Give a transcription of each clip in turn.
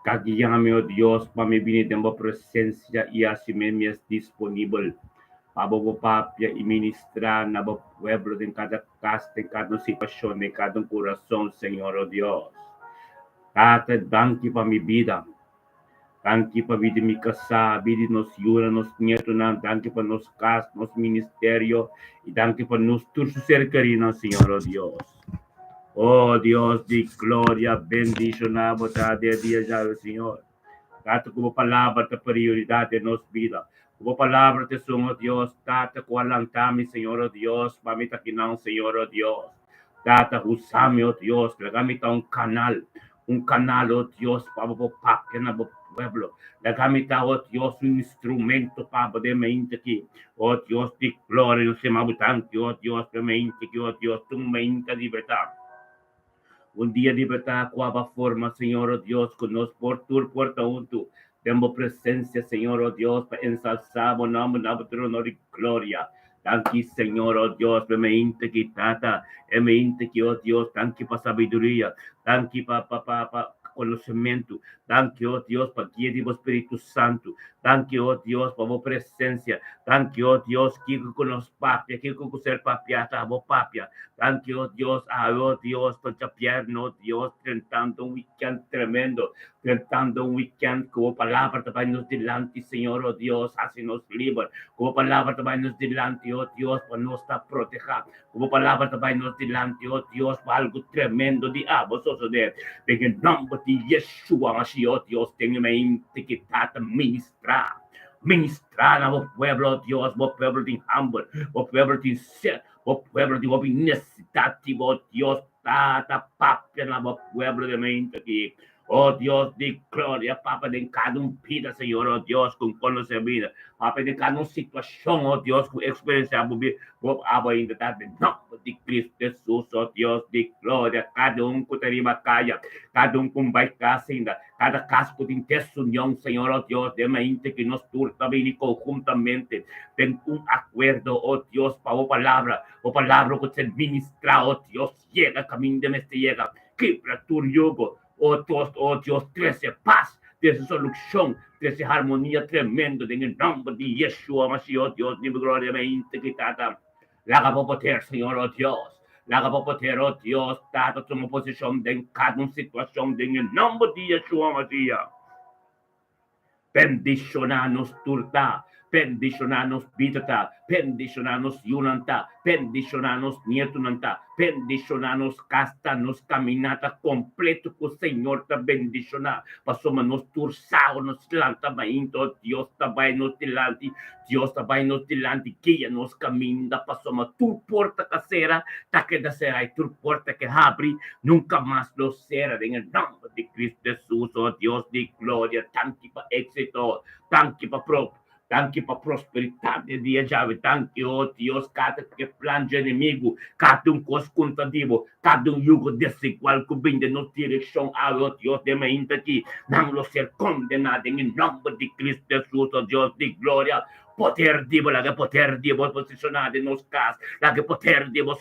Ku a guia mi, o Dios, pa mi bini den bo presensia i hasi mi mes disponibel pa bo por papia i ministrá na bo pueblo den kada kas, den kada un situashon, den kada un kurason, Señor, o Dios. Tata, danki pa mi bida. Danki pa bida di mi kasá, bida di nos yunan, nos nietonan. Danki pa nos kas, nos ministerio i danki pa nos tur su ser kerinan, Señor, o Dios. O Dios di gloria, bendishoná bo ta den e dia djawe, Señor. Tata, ku bo palabra ta prioridat den nos bida. Ku bo palabra ta esun, o Dios, Tata, ku a lanta mi, Señor, o Dios, pa mi ta kinan, Señor, o Dios. Tata, usa mi, o Dios, laga mi ta un kanal, un kanal, o Dios, pa bo por papia na bo pueblo. Laga mi ta, o Dios, un instrumento pa bo den mente aki. O Dios di gloria, nos yama bo danki, o Dios, pa e mente aki, o Dios, ta un mente di libertad. Un dia di libertad cu a forma, Señor, o Dios, cu nos por tur por ta hunto den bo presencia, Señor, o Dios, pa ensalsa bo nomber na bo trono di gloria. Danki, Señor, o Dios, pa e mente aki, Tata, e mente aki, o Dios, danki pa sabiduria, danki pa pa pa pa konosementu, danki, o Dios, pa guia di bo Spiritu Santu, danki, o Dios, pa bo presensia, danki, o Dios, kiko ku nos papia, kiko ku ser papiá ta bo papia, danki, o Dios, awe, o Dios, ta djabièrnè, o Dios, drentando un wikènt tremendo, Drentando un weekend ku bo palabra ta bai nos dilanti, Señor, oh Dios, hasi nos liber. Ku bo palabra ta bai nos dilanti, oh Dios, pa nos ta protehá. Ku bo palabra ta bai nos dilanti, oh Dios, pa algu tremendo di abo sosodé. Den e nòmber di Yeshua Mashiach, oh Dios, den e mente ki Tata ministrá. Ministrá na bo pueblo, oh Dios. Bo pueblo tin hamber, bo pueblo tin set, bo pueblo tin hopi nesesidat di bo, oh Dios. Tata, papia na bo pueblo den mente aki. Oh Dios di gloria, papia den kada un bida, Señor, oh Dios, ku konosé bida. Papia den kada un situashon, oh Dios, ku eksperensiá bo bida, bo abo ainda ta den nòmber di Kristu Hesus, oh Dios di gloria, kada un ku ta riba kaya, kada un ku bai kas ainda, kada kas ku tin desunion, Señor, oh Dios, den mente ki nos tur ta bini konhuntamente den un akuerdo, oh Dios, pa bo palabra. Bo palabra ku ta ser ministrá, o Dios, yega kaminda mester yega. Kibra tur yugo, o Dios, o Dios, trese pas, trese solushon, trese harmonia tremendo den e nòmber di Yeshua Mashiach, o Dios di mi gloria, mi integridat. Laga bo poder, Señor, o Dios. Laga bo poder, o Dios, Tata, tuma posishon den kada un situashon den e nòmber di Yeshua Mashiach. Bendishoná nos tur ta, bendishoná nos bida ta, bendishoná nos yunan ta, bendishoná nos nietunan ta, bendishoná nos kas ta, nos kaminata kompleto ku Señor ta bendishoná, pasobra nos tur sa ora nos lanta mainta, oh Dios ta bai nos dilanti, Dios ta bai nos dilanti, guia nos kaminda, pasobra tur porta ka sera ta keda sera i tur porta ke habri nunka mas lo sera den e nòmber di Cristo Hesus, oh Dios di gloria, danki pa éxito, danki pa pro, danki pa prosperitat den dia djawe, danki, oh Dios, kada ke plan dje enemigu, kada un kos kontra di bo, kada un yugo desigual ku bin den nos direkshon awe, oh Dios, den mainta aki, nan lo ser kondená den e nòmber di Cristo Hesus, oh Dios di gloria. Poder di bo, laga e poder di bo posishoná den nos kas, laga e poder di bo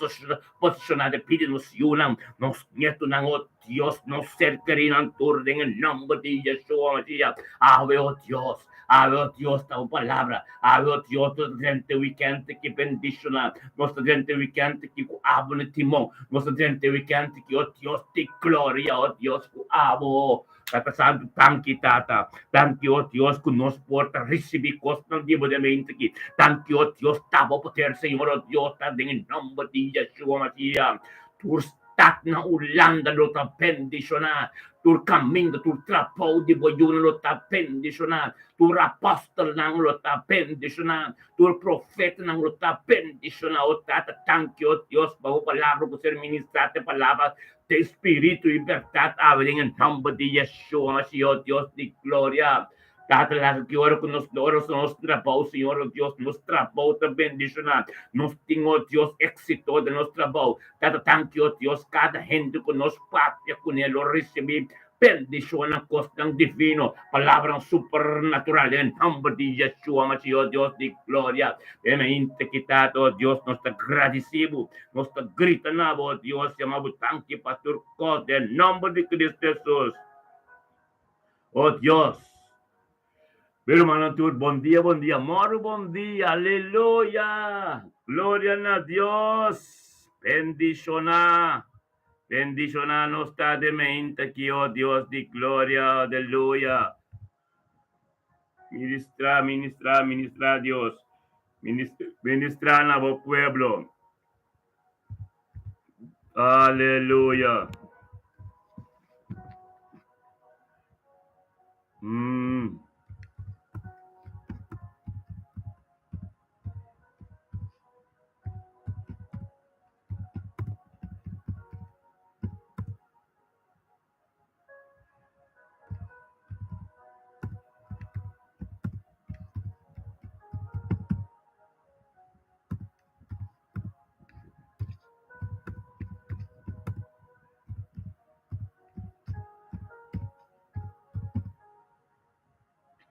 posishoná den pida nos yunan, nos nietunan, oh Dios, nos ser kerinan tur den e nòmber di Yeshua Mashiach. Awe, oh Dios, awe, oh Dios, ta bo palabra. Awe, oh Dios, nos ta drenta e wikènt aki bendishoná. Nos ta drenta e wikènt aki ku abo na timon. Nos ta drenta e wikènt aki, oh Dios di gloria, oh Dios, ku abo. Tata Santu, danki, Tata. Danki, oh Dios, ku nos por ta risibí kosnan di bo den mente aki. Danki, oh Dios, ta bo poder, Señor, oh Dios, ta den e nòmber di Yeshua Mashiach. Tur stad na Hulanda lo ta bendishoná. Tur kaminda, tur trabou di bo yunan lo ta bendishoná. Tur apòstelnan lo ta bendishoná. Tur profetanan lo ta bendishoná. O Tata, danki, o Dios, pa bo palabra ku ser ministrá te palabra den spiritu i bèrdat awe den e nòmber di Yeshua Mashiach, o Dios di gloria. Tata, laga ki ora ku nos ora nos trabou, Señor, o Dios, nos trabou ta bendishoná. Nos tin, o Dios, éksito den nos trabou. Tata, danki, o Dios, kada hende ku nos papia kuné lo risibí bendishonnan, kosnan divino, palabranan supernatural den e nòmber di Yeshua Mashiach, o Dios di gloria. Den mente ki, Tata, o Dios, nos ta gradisí bo. Nos ta grita na bo, o Dios, yama bo danki pa tur kos den nòmber di Cristo Hesus. Oh Dios. Mi rumannan tur, bon dia, bon dia, mòru bon dia, aleluya! Gloria na Dios! Bendishoná, bendishoná nos ta den meinta aki, oh Dios di gloria, aleluya! Ministrá, ministrá, ministrá Dios, ministrá na bo pueblo. Aleluya! Mm.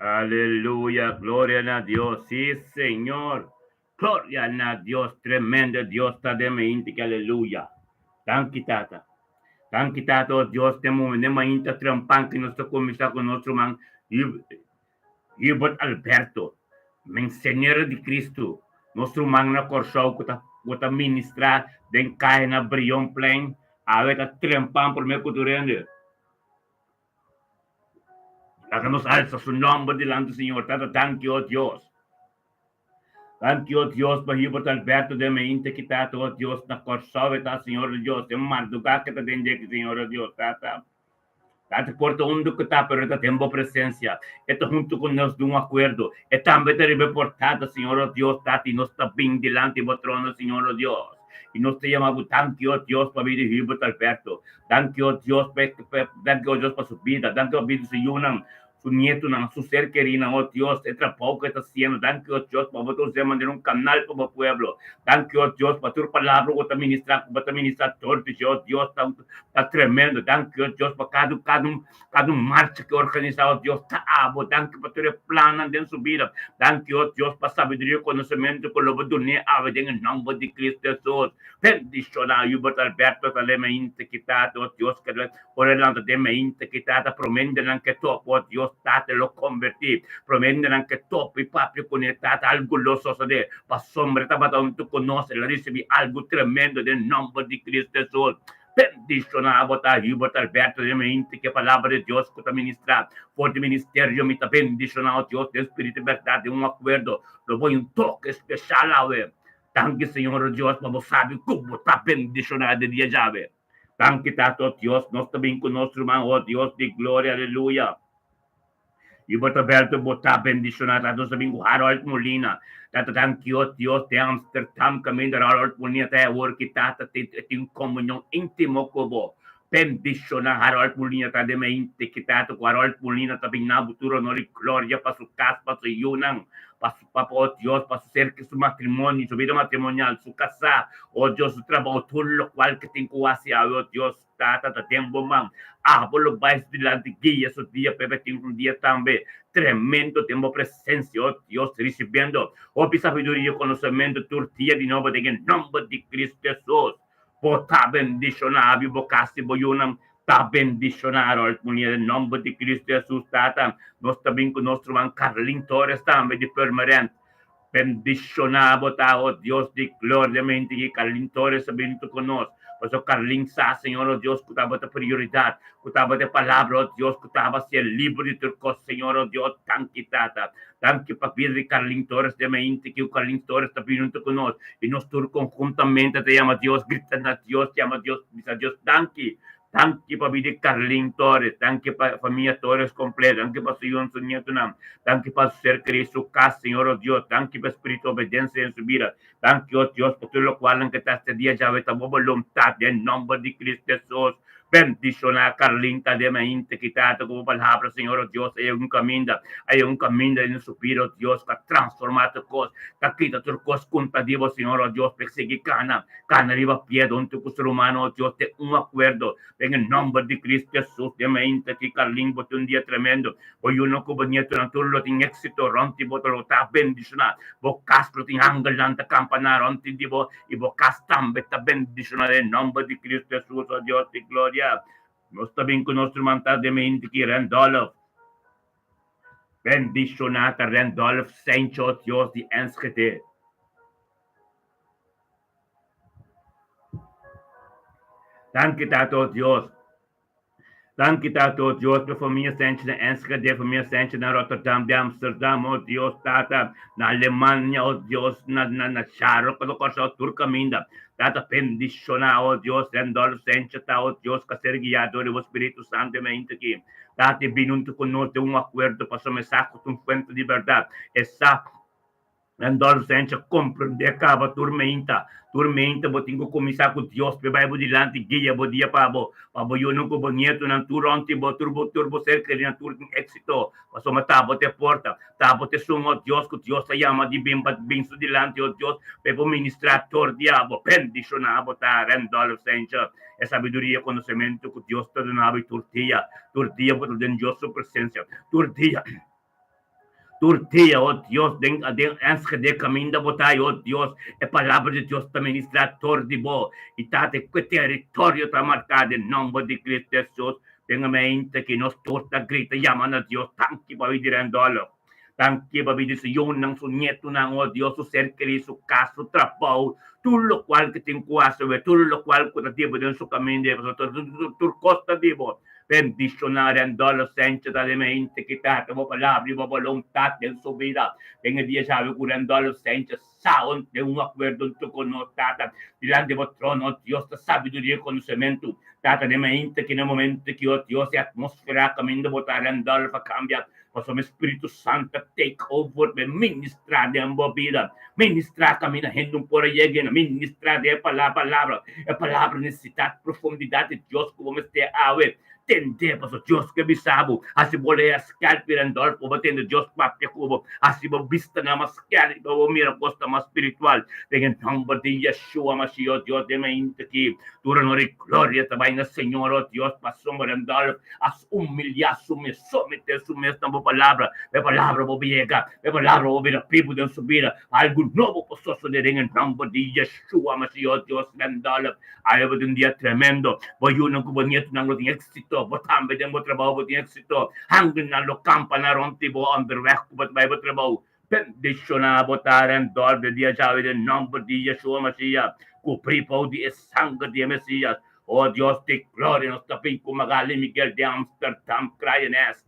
Aleluya, gloria na Dios. Sí, Señor. Gloria na Dios, tremendo Dios ta den mainta ki aleluya. Danki Tata. Danki Tata, oh Dios, den momento den mainta trempan ki nos ta kuminsá ku nos ruman Hubert Alberto, menseñero di Cristo, nos ruman na Kòrsou ku ta ku ta ministrá den kaya na Brionplein, awe ta trempan promé ku tur hende. Laga nos alsa su nòmber dilanti Señor. Tata, danki, oh Dios. Danki, oh Dios, pa Hubert Alberto den mainta ki Tata, oh Dios, na Kòrsou e ta, Señor oh Dios, den mardugá ke ta den dje ki, Señor oh Dios, Tata. Tata por ta unda ku ta, pero e ta den bo presensia. E ta huntu ku nos den un akuerdo. E tambe ta riba e portada, Señor oh Dios, Tata, i nos ta bin dilanti bo trono, Señor oh Dios. I nos ta yama bo danki, oh Dios, pa bida di Hubert Alberto. Danki, oh Dios, pa e, danki, oh Dios, pa su bida. Danki pa bida di su yunan. Su nietonan, su ser kerinan, oh Dios, e trabou ku e ta hasiendo. Danki, oh Dios, pa bo ta us'é manera un kanal pa bo pueblo. Danki, oh Dios, pa tur palabra ku bo ta ministrá, ku bo ta ministrá tur di dje, oh Dios, ta ta tremendo. Danki, oh Dios, pa kada kada un kada un marcha ku e organisá, oh Dios, ta abo. Danki pa tur e plannan den su bida. Danki, oh Dios, pa sabiduria i konosementu ku lo bo dun'é awe den e nòmber di Kristu Hesus. Bendishoná Hubert Alberto Salema Inti Kitata, oh Dios, ku Ora e lanta den mainta ki tata promendenan ke topo, oh Dios tata lo konvertí. Promendenan ke topo i papia kuné tata algu lo sosodé. Pasobra e tabata huntu ku nos, el a risibí algu tremendo den nòmber di Cristo Hesus. Bendishoná bo ta Hubert Alberto den mainta ki e palabra di Dios ku ta ministrá for di ministerio mi ta bendishoná oh Dios den spiritu i bèrdat den un akuerdo lo bo un toke speshal awe. Danki Señor oh Dios pa bo sabi ku bo ta bendishoná den dia djawe. Danki Tata, oh Dios, nos ta bin ku nos ruman, oh Dios di gloria, aleluya. I bo ta bèlto bo ta bendishoná, Tata, nos ta bin ku Harold Molina. Tata, danki, oh Dios, den Amsterdam kaminda Harold Molina ta awor ki Tata tin tin komunion íntimo ku bo. Bendishoná Harold Molina ta den mente ki Tata ku Harold Molina ta bin na bo tur honor i gloria pa su kas, pa su yunan, pa su papa, oh Dios, pa su ser su matrimonio, su vida matrimonial, su kasá, oh Dios, su trabou, tur lokual ke tin ku hasi awe, oh Dios, Tata, ta den bo man. Abo lo bai su dilanti, guia su dia, p'e tin un dia tambe tremendo den bo presensia, oh Dios, risibiendo hopi sabiduria i konosementu tur dia di nobo den e nòmber di Cristo Hesus. Bo ta bendishoná abi bo kas i bo yunan ta bendishoná Harold Munier den nòmber di Cristo Hesus Tata nos ta bin ku nos ruman Carlin Torres tambe di Purmerend bendishoná bo ta o Dios di gloria mente ki Carlin Torres a bin ku nos pasobra Carlin sa Señor o Dios ku tabata prioridat ku tabata e palabra o Dios ku tabata hasié liber di tur kos Señor o Dios danki Tata Danki pa bida di Carlin Torres den mainti ki Carlin Torres ta bini hunto ku nos i nos tur konhuntamente ta yama Dios, grita na Dios, yama Dios, bisa Dios danki. Danki pa bida di Carlin Torres, danki pa famia Torres kompleto, danki pa su yunan, su nietunan, danki pa su ser kerí, su kas, Señor o Dios, danki pa spiritu obedensia den su bida, danki o Dios pa tur lokualnan ke ta hasi dia djawe ta bo boluntat den nomber di Cristo Hesus. Bendiciona Carlin ta den mainta ki tata ku bo palabra Señor o Dios a yega un caminda a yega un caminda den su bida o Dios ka transforma tur cos ka kita tur cos contra di bo Señor o Dios p'e sigui cana cana riba pie donde ku ser humano o Dios den un acuerdo den e nomber di Cristo Jesus den mainta ki Carlin bo tin un dia tremendo bo yunan ku bo nietonan tur lo tin exito rond di bo lo ta bendiciona bo cas lo tin angelnan ta campana rond di bo I bo kas tambe ta bendishoná den nòmber di Kristu Hesus, o Dios di gloria. Nos ta bin ku nos ruman ta den mente ki Randolph. Bendishoná ta Randolph Sancho Dios di Enschede. Danki Tata o Dios. Danki Tata o Dios pa famia Sancho na Enschede, famia Sancho na Rotterdam, di Amsterdam, o Dios Tata, na Alemania, o Dios, na na na Charo, Kòrsou, tur kaminda. Tata bendishoná, o Dios, Randolph Sancho ta, o Dios, ka ser guiá dor di bo Spiritu Santu e mainta aki. Tata e bini huntu ku nos den un akuerdo pasobra e sa ku ta un fuente di bèrdat. E sa Randolph Sancho komprendé kaba tur meinta. Tur meinta bo tin ku kuminsá ku Dios p'e bai bo dilanti guia bo dia pa bo, pa bo yunan ku bo nietunan tur rònt di bo, tur bo tur bo ser kerí nan tur tin éksito. Pasobra ta bo ta e porta, ta bo ta esun, o Dios, ku Dios ta yama di bin pa bin su dilanti, o Dios, p'e bo ministrá tur dia. Bo bendishoná bo ta, Randolph Sancho. E sabiduria i konosementu ku Dios ta duna bo tur dia, tur dia bo ta den Dios su presensia, tur dia, tur dia, o Dios, den den Enschede kaminda bo ta, o Dios, e palabra di Dios ta ministrá tor di bo, i Tata, ku e teritorio ta marká den nòmber di Cristo Hesus, den e mente ki nos tur ta grita yama na Dios, Danki pa bidi Randolph. Danki pa bidi su yunan, su nietunan, o Dios, su ser kerí, su kas, su trabou, tur lokual ku tin ku hasi awe, tur lokual ku ta dibo den su kaminda, pasobra tur kos ta dibo. Bendishoná Randolph Sanchez ta den mente ki tata bo palabra i bo boluntat den su bida. Den e dia djawe ku Randolph Sanchez sa den un akuerdo huntu ku nos, Tata, dilanti bo trono, o Dios, ta sabiduria i konosementu. Tata, den mente ki na momento ki, o Dios, e atmosfera kaminda bo ta, Randolph a kambia. Pasobra Spiritu Santu ta take over pa e ministrá den bo bida. Ministrá kaminda hende un por a yega na ministrá den e palabra. E palabra nesesitat profundidat di Dios ku bo mester awe tende. Pasobra Dios ke bisa bo, hasi bo lea skèrpi Randolph pa bo tende Dios papia ku bo. Hasi bo bistanan mas skèrpi pa bo mira kosnan mas spiritual. Den e nòmber di Yeshua Mashiach, Dios den mainta aki, tur honor i gloria ta bai na Señor, o Dios, pasobra Randolph a Humiliá su mes, someté su mes na bo palabra, pa e palabra bo yega, pa e palabra bo bira bibu den su bida, pa algu nobo por sosodé den e nòmber di Yeshua Mashiach, Dios Randolph. Awe bo tin un dia tremendo, bo yunan ku bo nietunan lo tin éksito, bo tambe den bo trabou bo tin éksito, angelnan lo kampa na rònt di bo ònderweg ku bo ta bai bo trabou. Bendishoná bo ta Randolph de dia djawe den nòmber di Yeshua Mashiach, kubrí bou di e sanger di e Mesias. O Dios di gloria, nos ta bin ku Magali Miguel di Amsterdam Kraaiennest.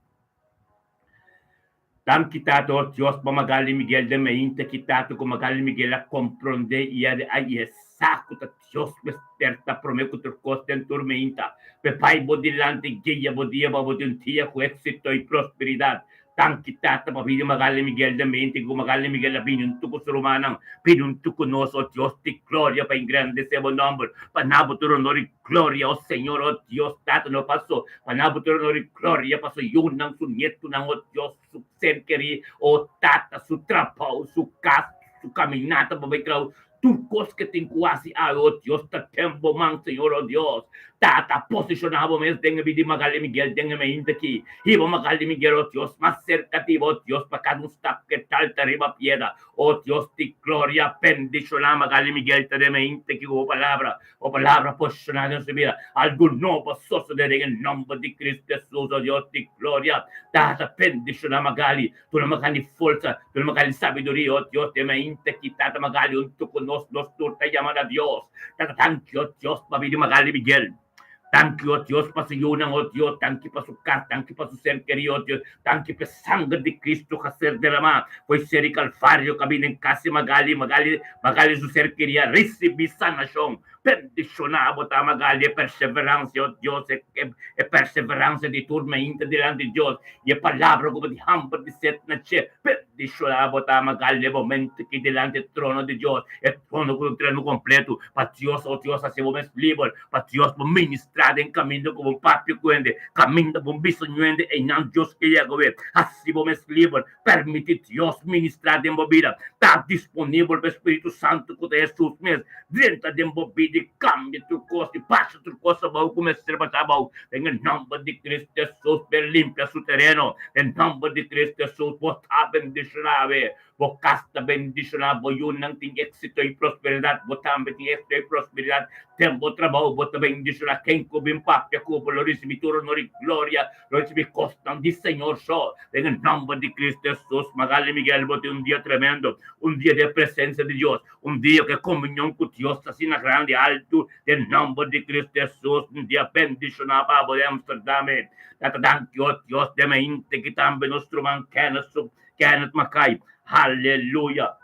Danki Tata, o Dios, pa Magali Miguel den meinta ki Tata ku Magali Miguel a komprondé i a i e sa ku ta Dios mester ta promé ku tur kos den tur meinta. P'e bai bo dilanti guia bo dia pa bo tin un dia ku éksito i prosperidat. Danki Tata pa bini Magali Miguel den mente ku Magali Miguel a bini huntu ku su rumannan, bini huntu ku nos, o Dios di gloria, pa engrandesé bo nòmber, pa na bo tur honor i gloria, o Señor, o Dios Tata no paso, pa na bo tur honor i gloria pa su yunan, su nietunan, o Dios, su ser kerí, o Tata, su trabou, su kas, su kaminata pa bai trabou, Tur kos ke tin ku hasi awe, o Dios, ta den bo man, Señor, o Dios. Tata, posishoná bo mes den e bida di Magali Miguel den e mainta aki. Hiba Magali Miguel, o Dios, mas serka di bo, o Dios, pa kada un stap ke tal ta riba piedra. O Dios di gloria, bendishoná Magali Miguel ta den e mainta aki ku bo palabra. Bo palabra posishoná den su bida. Algu nobo a sosodé den e nòmber di Cristo Hesus, o Dios di gloria. Tata, bendishoná Magali. Duna Magali forsa, duna Magali sabiduria, oh Dios, den mainta ki Tata Magali huntu ku nos, nos tur ta yama na Dios. Tata, danki, oh Dios, pa bida di Magali Miguel. Danki, oh Dios, pa su yunan, oh Dios, danki pa su kas, danki pa su ser kerí, oh Dios, danki pa e sanger di Cristo ku a ser deramá for e ser di Kalvario ku a bini den kas di Magali, Magali, Magali su ser kerí a risibí sanashon. Bendishoná bo ta, Magali, e perseveransia, oh Dios, e, e perseveransia di tur mainta dilanti di Dios. I e palabra ku bo tin hamber di set na dje, bendishoná bo ta magal e momento ki dilanti e trono di Dios, e trono ku ta un treno kompletu, pa Dios, o Dios, hasi bo mes liber, pa Dios bo ministrá den kaminda ku bo papia ku hende, kaminda bo bisa ñuende, einan Dios ke yega awe. Hasi bo mes liber, permití Dios ministrá den bo bida, ta disponibel pa e Spiritu Santu ku ta Hesus mes, drenta den bo bida i kambia tur kos i pasa tur kos abou ku mester pasa abou. Den e nòmber di Cristo Hesus, be limpia su tereno. Den nòmber di Cristo Hesus, bo ta bendishoná. bendishoná awe. Bo kas ta bendishoná, bo yunan tin éksito i prosperidat, bo tambe tin éksito i prosperidat den bo trabou, bo ta bendishoná. Ken ku bin papia ku bo lo risibí tur honor i gloria, lo risibí kosnan di Señor so. Den e nòmber di Kristu Hesus, Magali Miguel, bo tin un dia tremendo, un dia den e presensia di Dios, un dia ku e komunion ku Dios ta asina grandi, altu, den nòmber di Kristu Hesus, un dia bendishoná pa bo den Amsterdam. Tata, danki, o Dios, den mente ki tambe nos ruman Kenneth su Kenneth Mackay, Haleluya!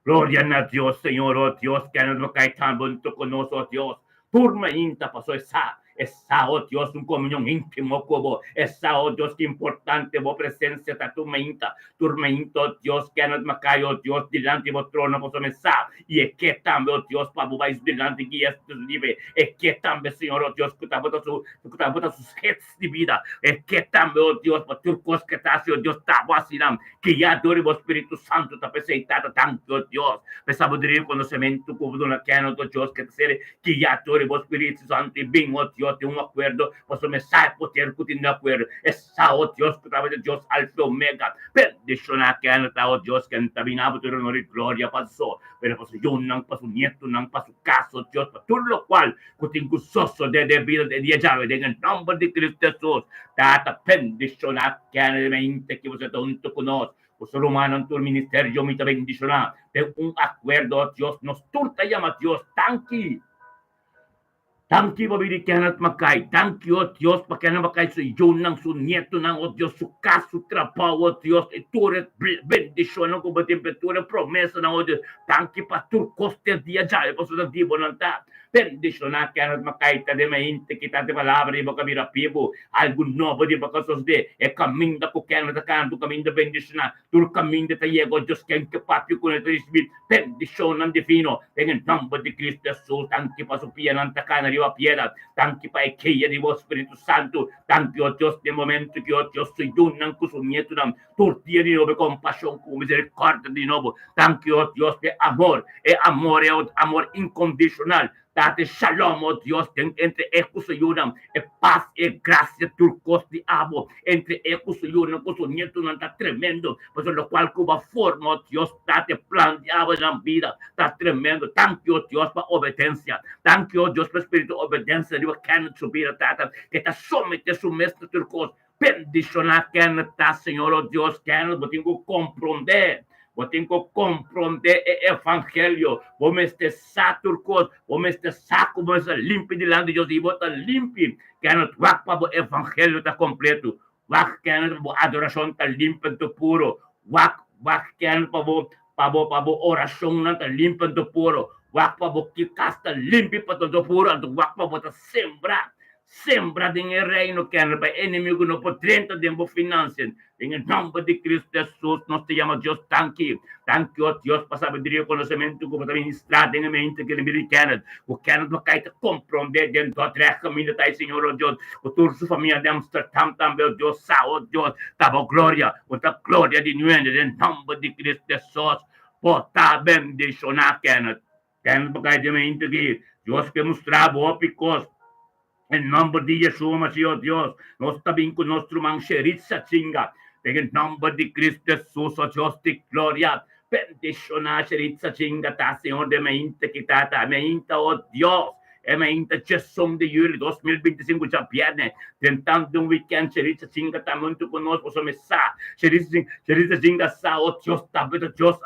Gloria na Dios, Señor, oh Dios, Kenneth Mackay tambe hunto cu nos, oh Dios. Tur mainta paso e sa, e sa, oh Dios, un comunion intimo cu bo. E sa, oh Dios, ki importante bo presencia ta tur mainta. Tur mainta, oh Dios, Kenneth Mackay, oh Dios, dilanti bo trono paso mi sa. I e ke tambe, oh Dios, pa bo bai su dilanti guia su libe. E ke tambe, Señor, oh Dios, cu tabata su, cu tabata su schets. di bida. E ke tambe, o Dios, pa tur kos ke ta hasi, o Dios, ta bo hasi nan. Guia dor di bo Spiritu Santu ta p'esei, Tata. Danki, o Dios, pa e sabiduria i konosementu ku bo duna Kenneth, o Dios, ke ta ser guia dor di bo Spiritu Santu i bin, o Dios, den un akuerdo, pasobra mi sa e poder ku tin den akuerdo. E sa, o Dios, ku ta tabata Dios Alfa i Omega. Bendishoná Kenneth, o Dios, ken ta bini abo tur honor i gloria pa so, pero pa su yunan, pa su nietunan, pa su kas, o Dios, pa tur lokual ku tin ku sosodé den bida den dia djawe den e nòmber di Kristu Hesus. Tata, bendishoná kende mente ki boso ta huntu ku nos, ku su rumannan tur ministerio mi ta bendishoná den un akuerdo, Dios, nos tur ta yama Dios danki. Danki pa bini Kenneth Mackay, danki o Dios pa Kenneth Mackay su yunan, su nietunan, o Dios, su kas, su trabou, o Dios, i tur e bendishonnan ku bo tin p'e, tur e promesanan, o Dios, danki pa tur kos den dia djawe pasobra ta di bo nan ta. Bendishoná Kenneth Mackay ta den mente kita te palabra di boka bira bibu. Algu nobo di boka sosodé. E kaminda ku Kenneth ta kanta un kaminda bendishoná. Tur kaminda ta yega o Dios ken ke papia ku ne ta risibí bendishonnan divino. Den e nòmber di Kristu Hesus, danki pa su pianan ta kana riba piedra. Danki pa e guia di bo Spiritu Santu. Danki o Dios den momentu ki o Dios su yunan ku su nietunan Tur dia di nobo e kompashon ku miserikòrdia di nobo. Danki, o Dios, p'e amor, e amor, e amor inkondishonal. Date shalom, o Dios, den entre e ku su yunan, e pas, e grasia, tur kos di abo entre e ku su yunan, ku su nietunan ta tremendo. Pasobra lokual ku bo a forma, o Dios, date plan di abo den nan bida ta tremendo. Danki, o Dios, pa obedensia. Danki, o Dios, pa e spiritu di obedensia riba Kenneth su bida, Tata, ke ta somete su mes na tur kos. Bendishoná Kenneth ta, Señor, o Dios, Kenneth, bo tin ku komprondé, bo tin ku komprondé e evangelio, bo mester sa tur kos, bo mester sa ku bo mester limpi dilanti di Dios, i bo ta limpi, Kenneth, wak pa bo evangelio ta kompleto, wak, Kenneth, pa bo adorashon ta limpi anto puro, wak, wak, Kenneth, pa bo, pa bo, pa bo orashonnan ta limpi anto puro, wak pa bo kas ta limpi pa tanto puro, anto wak pa bo ta sembra Sembra den e reino kende pa e enemigo no por drenta den bo financian. Den e nomber di Cristo Jesus nos ta yama Dios danki. Danki o Dios pa sabiduria y conocemento cu bo ta ministra den e mente kende bira di Kenneth. Cu Kenneth lo cay ta compronde den Dordrecht caminda ta e Señor o Dios. Cu tur su famia den Amsterdam tambe o Dios sa o Dios ta bo gloria. Cu ta gloria di nuende den nomber di Cristo Jesus. Bo ta bendiciona Kenneth. Kenneth bo cay den mente aki. Dios ke mustra bo hopi cos. En nomber di Yeshua Mashiach, oh Dios, nos ta bin cu nos ruman Sheritza Chinga. Den e nomber di Cristo Jesus, oh Dios di gloria, bendiciona Sheritza Chinga ta, Señor, den mainta ki tata, mainta, oh Dios, e mainta diesun di juli 2025, djabierne, drentando un weekend, Sheritza Chinga ta hunto cu nos, pasobra mi sa, Sheritza Chinga sa, oh Dios, ta Dios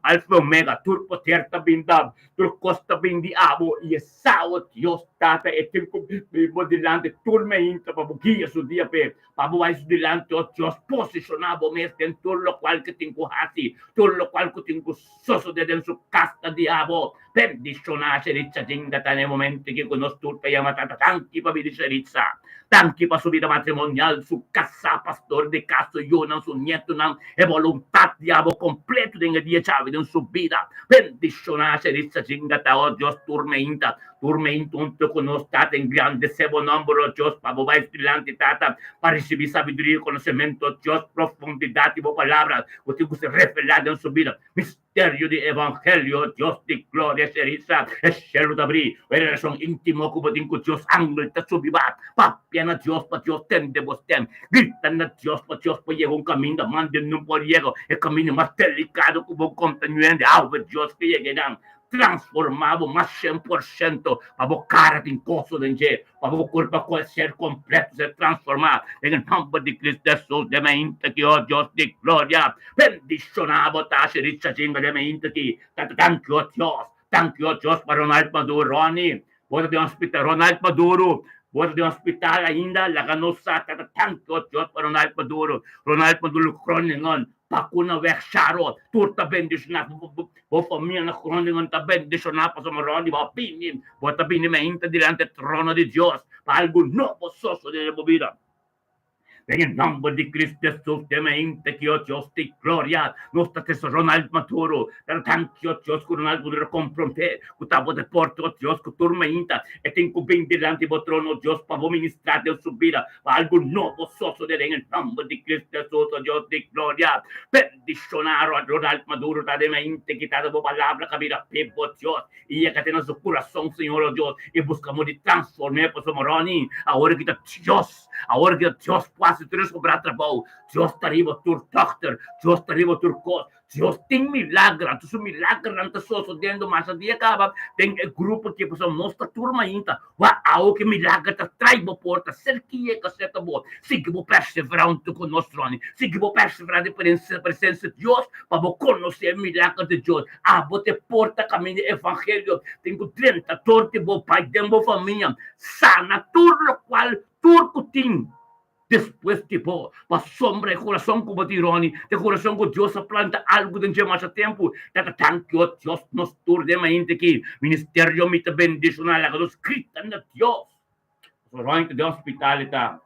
Alfa y Omega, tur poder ta bin da. Tur kos ta bin di abo i e sa, o Dios Tata, e tin ku bin bo dilanti tur meinta pa bo guia su dia p'e, pa bo bai su dilanti, o Dios, posishoná bo mes den tur lokual ku tin ku hasi, tur lokual ku tin ku sosodé den su kas ta di abo. Bendishoná Sheritza Jinga ta na e momento aki ku nos tur ta yama Tata danki pa bida Sheritza, danki pa su bida matrimonial, su kasá, pastor di kas, su yunan, su nietunan, e boluntat di abo kompleto den e dia djawe den su bida. Bendishoná Sheritza Jinga ta, o Dios, tur meinta, tur meinta hunto ku nos, Tata, engrandesé bo nòmber, o Dios, pa bo bai dilanti, Tata, pa risibí sabiduria i konosementu, o Dios, profundidat di bo palabra ku tin ku ser revelá den su bida. Misterio di evangelio, o Dios di gloria, Sheritza, e shelu ta abrí, e relashon íntimo ku bo tin ku Dios, angel ta subi ba, papia. Papia na Dios pa Dios tende bo stem. Grita na Dios pa Dios por yega un kaminda mande no por yega. E kaminda mas delikado ku bo konta ñuende awe Dios ke yega einan. Transformá bo mas 100% pa bo kara tin goso den dje, pa bo kurpa ku ser kompleto ser transformá den e nòmber di Cristo Hesus den mainta ki, o Dios di gloria. Bendishoná bo Tashi Richard Jingle den mainta ki. Tata danki o Dios. Danki o Dios pa Ronald Maduro. Ronnie, bo ta den hospital. Ronald Maduro, bo ta den hospital ainda? Laga nos sa. Tata danki o Dios pa Ronald Maduro. Ronald Maduro Groningen, Pacunaweg, Charo, tur ta bendishoná. Bo famia na Groningen ta bendishoná pasobra Ronnie bo a bini. Bo ta bini mainta dilanti e trono di Dios pa algu nobo sosodé den bo bida. Den e nomber di Cristo Jesus, den e inte ki o Dios di gloria, nos ta trese Ronald Maduro, pero danki o Dios ku Ronald Maduro a komprondé ku ta bo deporte o Dios ku tur mainta e tin ku bin dilanti bo trono o Dios pa bo ministrá den su bida pa algu nobo sosodé den e nomber di Cristo Jesus o Dios di gloria. Bendishoná Ronald Maduro ta den e inte ki ta bo palabra kabira p'e bo Dios I e ka tene su kurason, Señor, o Dios, i buska modo di transform'é pasobra Ronnie, awor ki ta Dios, awor ki ta Dios por hasi tur e sobrá trabou. Dios ta riba tur dòkter, Dios ta riba tur kos, Dios tin milager, anto su milagernan ta sosodiendo masha dia kaba den e grupo aki, pasobra nos ta tur mainta. Wak awo ki milager ta trai bo porta, serki e ka seta bo. Sigui bo perseverá huntu ku nos, Ronnie. Sigui bo perseverá den presensia di Dios pa bo konosé e milager di Dios. Abo ta e porta kaminda e evangelio tin ku drenta dor di bo bai den bo famia, sana tur lokual tur ku tin. Despues di bo pasobra e kurason ku bo tin Ronnie, ta e kurason ku Dios a planta algu den dje masha tempu. Ta ta danki o Dios nos tur den mainta aki. Ministerio mi ta bendishoná laga nos grita na Dios. Pasobra Ronnie ta den hospital e ta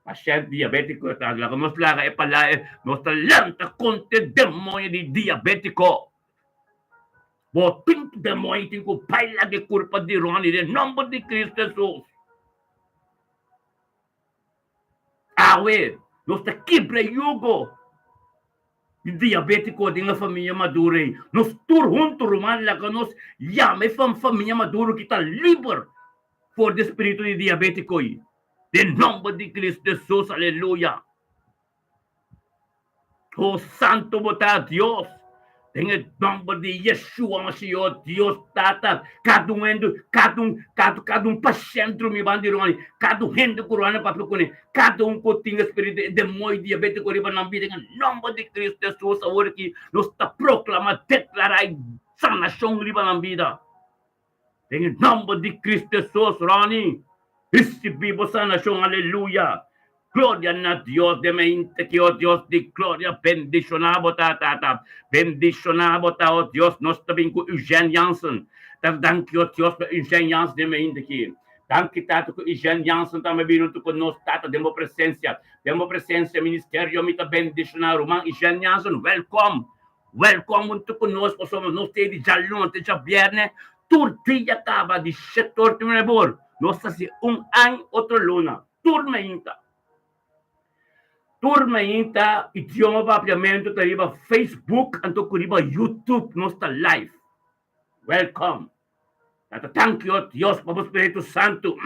pashènt diabétiko e ta laga nos laga e pala nos ta lanta kontra e demoño di diabétiko. Bo tin demoño tin ku bai laga e kurpa di Ronnie den nòmber di Cristo Hesus. Awe nos ta kibra e yugo di diabétiko den e famia Maduro ei. Nos tur huntu, ruman, laga nos yama e famia Maduro ki ta liber for di e spiritu di diabétiko ei. Den nòmber di Cristo Hesus, aleluya! Oh Santo bo ta Dios. Den e nomber di Yeshua Mashiach, Dios Tata, kada un hende, kada un, kada, kada un pashènt drumi banda di Ronnie, kada un hende ku Ronnie papia kuné, kada un ku tin e spiritu e demoño diabétiko riba nan bida, den e nomber di Cristo Hesus awor aki nos ta proklamá, deklará e sanashon riba nan bida. Den e nomber di Cristo Jesus, Ronnie, ricibi bo sanacion, aleluya. Gloria na Dios den mente ki, oh Dios di gloria, bendiciona bo ta, Tata. Bendiciona bo ta, oh Dios, nos ta bin cu Eugène Jansen. Ta danki, oh Dios, pa Eugène Jansen den mente ki. Danki, Tata, cu Eugène Jansen tambe bin hunto cu nos, Tata, den bo presencia. Den bo presencia, ministerio mi ta bendiciona ruman Eugène Jansen. Welcome. Wèlkòm huntu ku nos pasobra nos ta e di djaluna te djabièrnè tur dia kaba di shete or te nuebe or. Nos ta hasi un aña otro luna tur mainta. Tur mainta idioma papiamentu ta riba Facebook anto ku riba YouTube nos ta live. Wèlkòm. Ta tanki o Dios pa bo Spiritu Santu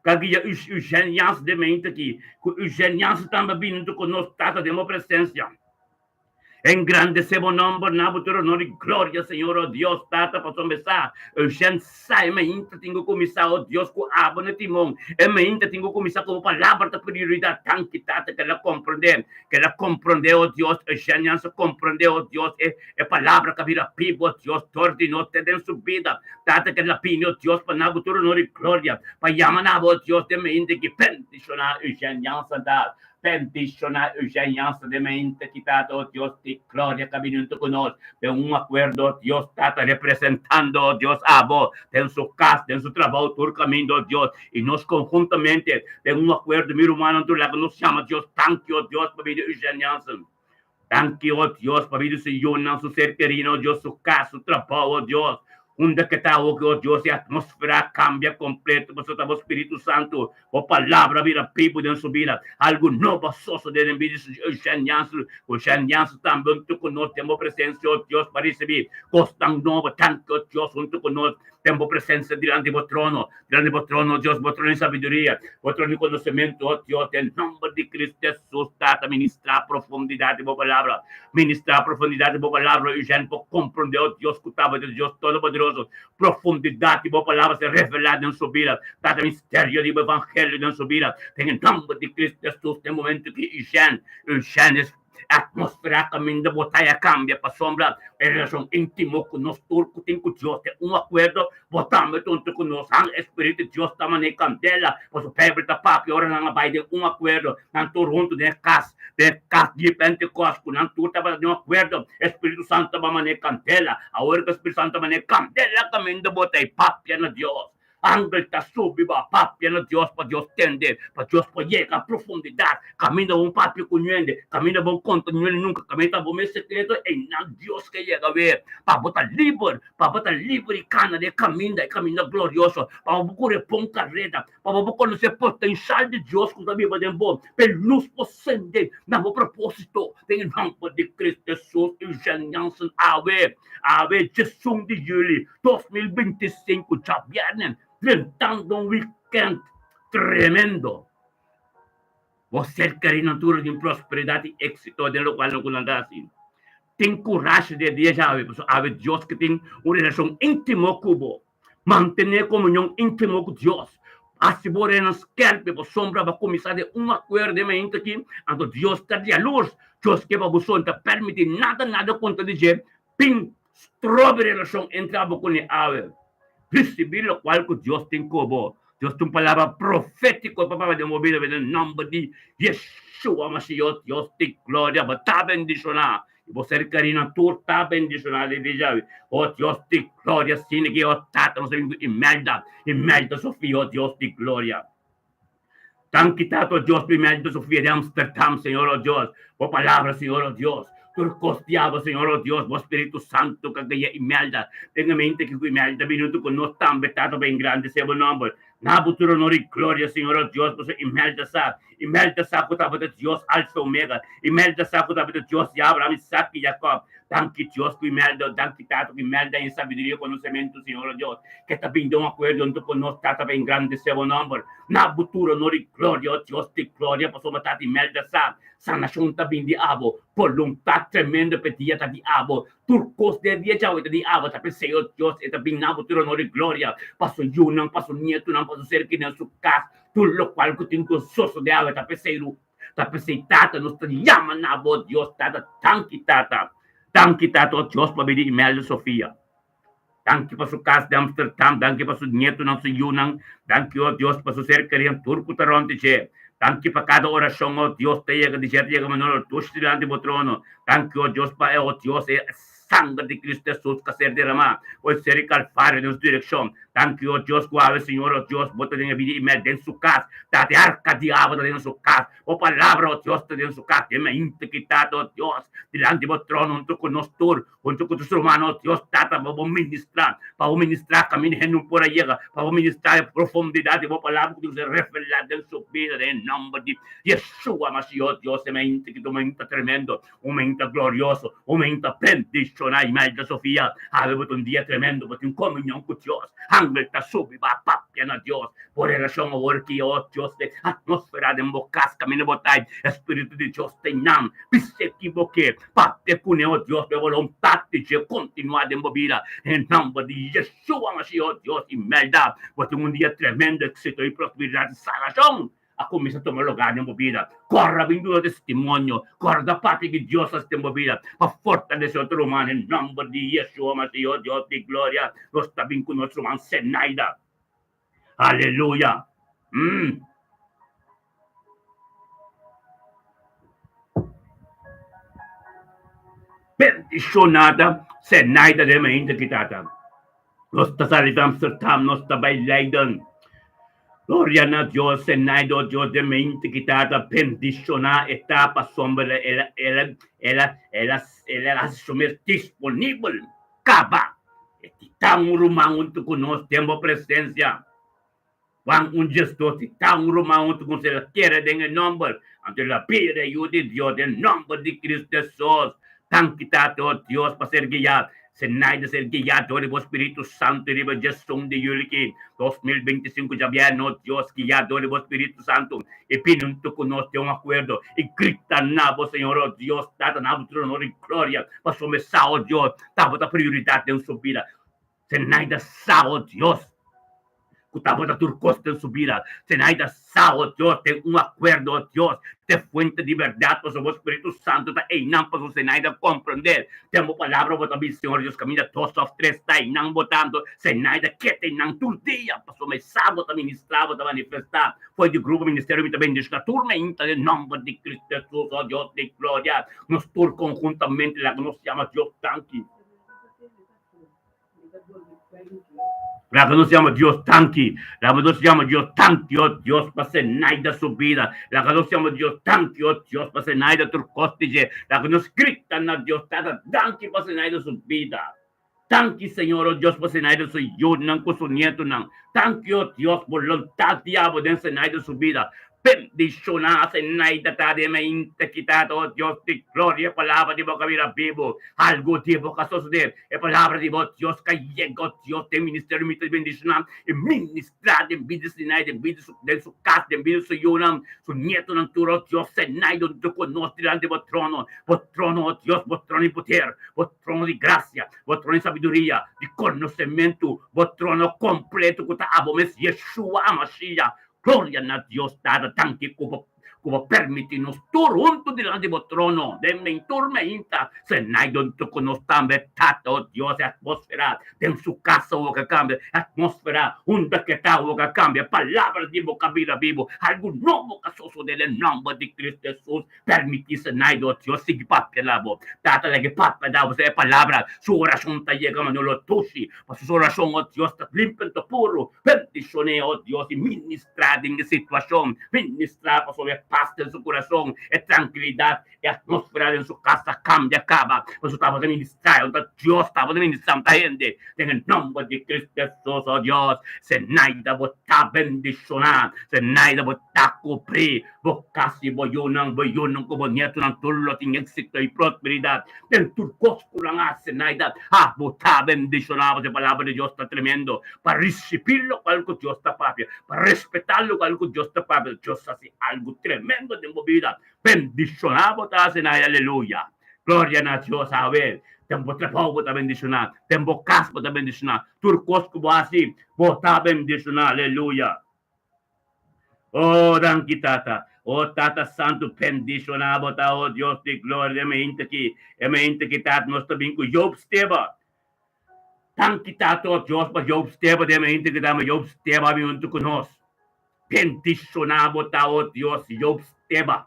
ka guia Eugène Jansen den mainta aki ku Eugène Jansen tambe a bini huntu ku nos Tata den bo presensia. Engrandece bo nomber na bo tur honor y gloria, Señor, oh Dios, Tata, pasobra mi sa, Eugène sa e mainta tin cu cuminsa, oh Dios, cu abo na timon, e mainta tin cu cuminsa cu bo palabra ta prioridad. Danki, Tata, cu el a comprende, cu el a comprende, oh Dios, Eugène Jansen comprende, oh Dios, e, e palabra cu a bira bibo, oh Dios, dor di nos te den su bida. Tata, cu el a bini, oh Dios, pa na bo tur honor y gloria, pa yama na bo, oh Dios, den mainta ki bendiciona Eugène Jansen, Tata. Bendiciona Eugène Jansen den mente ki Tata, oh Dios di gloria, ka bini hunto ku nos den un akuerdo, oh Dios Tata, representando, oh Dios, abo den su kas, den su trabou, tur kaminda, oh Dios, i nos konhuntamente den un akuerdo, mi rumannan tur laga nos yama Dios danki, oh Dios, pa bini Eugène Jansen. Danki, oh Dios, pa bini su yunan, su ser kerinan, oh Dios, su kas, su trabou, oh Dios. Unda ke ta awo ke, oh Dios, e atmosfera a kambia kompleto pasobra ta bo Spiritu Santu, bo Palabra a bira bibu den su bida. Algu nobo a sosodé den bida di Eugène Jansen, ku Eugène Jansen tambe huntu ku nos den bo presensia, oh Dios, pa risibí kosnan nobo. Danki, oh Dios, huntu ku nos. Den bo presensia dilanti bo trono, dilanti bo trono, Dios, bo trono di sabiduria, bo trono di konosementu, o Dios, den nòmber di Kristu Hesus, Tata, ministrá profundidat di bo palabra, ministrá profundidat di bo palabra, Eugène por komprondé, o Dios, ku tabata Dios Todopoderoso, profundidat di bo palabra ser revelá den su bida, Tata, misterio di bo evangelio den su bida, den e nòmber di Kristu Hesus, den momentu ki Eugène, Eugène es. Atmósfera kaminda bo ta a kambia pasobra e relashon íntimo ku nos tur ku tin ku Dios den un akuerdo, bo tambe ta huntu ku nos. Han e spiritu di Dios ta manera kandela, pasobra Beibel ta papia ora nan a bai den un akuerdo, nan tur huntu den e kas, den e kas di Pentekòst ku nan tur tabata den un akuerdo, e spiritu santu ta manera kandela. Awor ku e spiritu santu ta manera kandela kaminda bo ta i papia na Dios. Angel ta subi bo papia na Dios pa Dios tende, pa Dios por yega profundidat. Kaminda bo papia ku ñuende, kaminda bo konta ñuende nunka, kaminda ta bo mes sekreto, einan Dios ke yega wee. Pa bo ta liber, pa bo ta liber i kana den e kaminda, e kaminda glorioso, pa bo por kore bon kareda, pa bo por konosé potenshal di Dios ku ta biba den bo, pa e lus por sende na bo propósito den e nòmber di Cristo Hesus. Eugène Jansen awe. Awe djesun di juli 2025 djabièrnè drentando un wikènt tremendo. Bo ser kerí nan tur tin prosperidat i éksito den lokual nan ku nan ta hasi. Tin kurashi di e dia djawe pasobra awe Dios ke tin un relashon íntimo ku bo. Mantené komunion íntimo ku Dios. Hasi bo orenan skèrpi pasobra bo a kuminsá den un akuerdo den mainta aki, anto Dios ta dialurs. Dios ke pa bo so, no ta permití nada nada kontra di dje bin strobe relashon entre abo ku ne awe. Risibí lokual ku Dios tin ku bo. Dios tin un palabra profétiko pa papia den bo bida den nòmber di Yeshua Mashiach. Dios di gloria, bo ta bendishoná. I bo ser karinan tur ta bendishoná di Yahweh. O Dios di gloria, asina ki o Tata nos ta bin ku Imelda, Imelda Sofia, o Dios di gloria. Danki Tata, o Dios, pa Imelda Sofia di Amsterdam, Señor, o Dios. Bo palabra, Señor, o Dios. Tur kos di abo, Señor, o Dios, bo Spiritu Santu ka guia Imelda. Tenga mente ki ku Imelda bini huntu ku nos tambe, Tata, pa engrandesé bo nòmber. Na bo tur honor i gloria, Señor, o Dios, pasobra Imelda sa, Imelda sa ku tabata Dios Alfa i Omega, Imelda sa ku tabata Dios di Abraham, Isaac i Jacob. Danki Dios ku Imelda, danki Tata ku Imelda haña sabiduria i konosementu, Señor, o Dios, ke ta bin den un akuerdo huntu ku nos, Tata, pa engrandesé bo nòmber. Na bo tur honor i gloria, o Dios di gloria, pasobra Tata Imelda sa, sanashon ta bin di abo, boluntat tremendo p'e dia ta di abo, Tur kos den dia djawe ta di abo, ta p'esei, o Dios, e ta bin na bo tur honor i gloria, pa su yunan, pa su nietunan, pa su ser kerinan, su kas, tur lokual ku tin ku sosodé awe, ta p'esei ru, ta p'esei, Tata, nos ta yama na bo, Dios, Tata, danki, Tata, danki, Tata, o Dios, pabia di Imelda Sofia. Danki pa su kas di Amsterdam, danki pa su nietunan, su yunan, danki, o Dios, pa su ser kerinan, tur ku ta rònt di dje. Danki pa kada orashon, o Dios, ta yega di dje, ta yega manera dushi dilanti bo trono. Danki, o Dios, pa e, o Dios, e sanger di Cristo Hesus ku a ser deramá o e ser di Kalvario den nos direkshon. Danki, o Dios, ku awe, Señor, o Dios, bo ta den e bida Imel den su kas. Tata, e arka di abo ta den su kas. Bo palabra, o Dios, ta den su kas. Den mainta ki, Tata, o Dios, dilanti bo trono huntu ku nos tur, Huntu ku tur rumannan, Dios Tata, pa bo ministrá, pa bo ministrá kaminda hende no por a yega, pa bo ministrá e profundidat di bo palabra ku tin ku ser revelá den su bida, den e nòmber di Yeshua Mashiach. Dios, e mainta ki ta un mainta tremendo, un mainta glorioso, un mainta bendishoná. Imelda Sofia, awe bo ta un dia tremendo, bo tin komunion ku Dios, angel ta subi bo a papia na Dios, bo relashon awor ki, oh Dios, e atmosfera den bo kas kaminda bo ta, e Spiritu di Dios ta einan, bis'é ki bo ke. Papia kuné, o Dios, pa e boluntat di dje kontinuá den bo bida. Den e nòmber di Yeshua Mashiach, o Dios, Imelda, bo tin un dia tremendo, éksito i prosperidat i salbashon a kuminsá tuma lugá den bo bida. Kòrda bin duna testimonio, kòrda papia ki Dios hasi den bo bida pa fortalesé otro ruman. Den nòmber di Yeshua Mashiach, o Dios di gloria, nos ta bin ku nos ruman Zenaida. Aleluya! Mm. Bendishonada Zenaida den mainta ki tata. Nos ta sali di Amsterdam, nos ta bai Leiden. Gloria na Dios, Zenaida, oh Dios, den mainta ki tata bendishoná e ta pasobra el a, el a, el a, el a, el a hasi su mes disponibel. Kaba. E ta un ruman huntu ku nos den bo presensia. Juan un djesdos i ta un ruman huntu ku nos, el a kere den e nòmber. Anto el a bira e Yu di Dios den nòmber di Kristu Hesus. Danki Tata, o Dios, pa ser guiá. Zenaida ser guiá dor di bo Spiritu Santu riba djesun di yuli ki 2025 djabièrnè, o Dios, guiá dor di bo Spiritu Santu i bini huntu ku nos den un akuerdo i grita na bo, Señor, o Dios, Tata, na bo trono di gloria, pasobra mi sa, o Dios, tabata prioridat den su bida. Zenaida sa, o Dios, ku tabata tur kos den su bida. Zenaida sa, o Dios, den un akuerdo, o Dios, t'e fuente di bèrdat, pasobra bo Spiritu Santu ta einan pasobra Zenaida komprendé. Den bo palabra bo ta bisa, Señor Dios, kaminda dos òf tres ta einan bo ta, anto Zenaida keda einan tur dia, pasobra e sa bo ta ministrá, bo ta manifestá. Fo'i di grupo ministerio mi ta bendishoná tur meinta den nòmber di Cristo Hesus, o Dios di gloria. Nos tur konhuntamente laga nos yama Dios danki. Laga nos yama Dios danki. Laga nos yama Dios danki, oh Dios, pa Zenaida su bida. Laga nos yama Dios danki, oh Dios, pa Zenaida tur kos di dje. Laga nos grita na Dios, Tata, danki pa Zenaida su bida. Danki, Señor, oh Dios, pa Zenaida su yunan ku su nietunan. Danki, oh Dios, boluntat di abo den Zenaida su bida. Bendishoná Zenaida ta den mente kita, oh Dios di gloria, e palabra di bo ka bira bibu. Algu di bo ka sosodé. E palabra di bo, Dios, ka yega, oh Dios, den ministerio mi ta bendishoná i ministrá den bida di Zenaida, den bida den su kas, den bida di su yunan, su nietonan tur, oh Dios. Zenaida huntu ku nos dilanti bo trono, bo trono, oh Dios, bo trono di poder, bo trono di grasia, bo trono di sabiduria, di konosementu, bo trono kompleto ku ta abo mes, Yeshua HaMashiach. Gloria na Dios Tata, danki ku bo ku bo permití nos tur huntu dilanti bo trono den men tur meinta. Senai dontu ku nos tambe, Tata, o Dios, e atmósfera den su kas a wòrdu kambia, e atmósfera unda ke ta a wòrdu kambia, e palabra di bo ka bira bibu, algu nobo ka sosodé den nòmber di Kristu Hesus. Permití Senai, o Dios, sigui papia na bo. Tata, laga e papia da bo e palabra, su orashon ta yega ma no lo tushi. Pasobra su orashon, o Dios, ta limpi anto puru. Bendishon'é, o Dios, i ministrá den e situashon. Ministrá pasobra e pas den su kurason, e trankilidat, e atmósfera den su kas ta kambia kaba. Pasobra tabata ministrá, e ta Dios tabata ministrá un ta hende. Den e nòmber di Kristu Hesus, o Dios, Zenaida bo ta bendishoná, Zenaida bo ta kubrí. Bo kas i bo yunan, bo yunan ku bo nietonan tur lo tin éksito i prosperidat den tur kos ku nan hasi. Naida, abo ta bendishoná pasobra e Palabra di Dios ta tremendo. Pa risibí lokual ku Dios ta papia, pa respetá lokual ku Dios ta papia, Dios hasi algu tremendo den bo bida. Bendishoná bo ta hasi, Naida. Aleluya! Gloria na Dios! Awe, den bo trabou bo ta bendishoná, den bo kas bo ta bendishoná, tur kos ku bo hasi, bo ta bendishoná. Aleluya! Oh, danki Tata. Oh, Tata Santu, bendishoná bo ta, oh Dios di gloria, e mainta aki, e mainta aki, Tata, nos ta bin ku Job Steba. Danki, Tata, oh Dios, pa Job Steba den e mainta aki, tambe Job Steba a bin huntu ku nos. Bendishoná bo ta, oh Dios, Job Steba.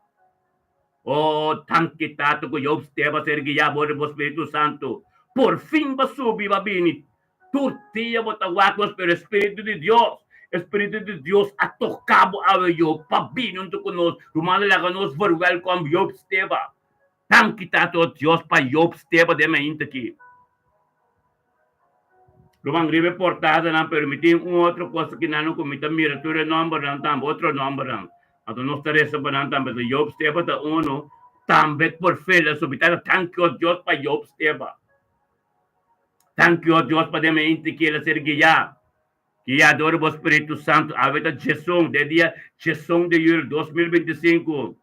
Oh, danki, Tata, ku Job Steba a ser guiá bo di bo Spiritu Santu. Por fin bo a subi, bo a bini. Tur dia bo ta wak nos, pero e Spiritu di Dios, e Spiritu di Dios a toka bo awe Job pa bini huntu ku nos. Rumannan laga nos verwelkom Job Steba. Danki Tata o Dios pa Job Steba den mainta aki. Ruman riba e portadanan, pero mi tin un otro kos aki nan ku mi ta mira tur e nombernan tambe, otro nombernan. Anto nos ta resa pa nan tambe. So Job Steba ta uno tambe por fe la subi. Tata danki o Dios pa Job Steba. Danki o Dios pa den mente ki el a ser guiá, guiá dor di bo Spiritu Santu. Awe ta djeson, den dia djeson di yuli 2025.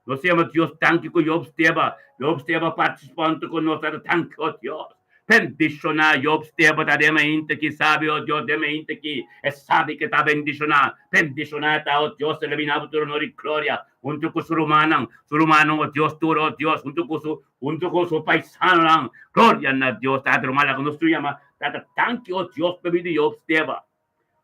Nos yama Dios danki ku Job Steba, Job Steba partisipante ku nos ta danki o Dios. Bendishoná Job Steba ta den mente ki sabi o Dios den mente ki e sabi ke ta bendishoná. Bendishoná ta o Dios el a bini abo tur honor i gloria huntu ku su rumannan, su rumannan o Dios tur o Dios huntu ku su Huntu ku su paisanonan. Gloria na Dios Tata ruman laga nos tur yama Tata danki o Dios pa bida Job Steba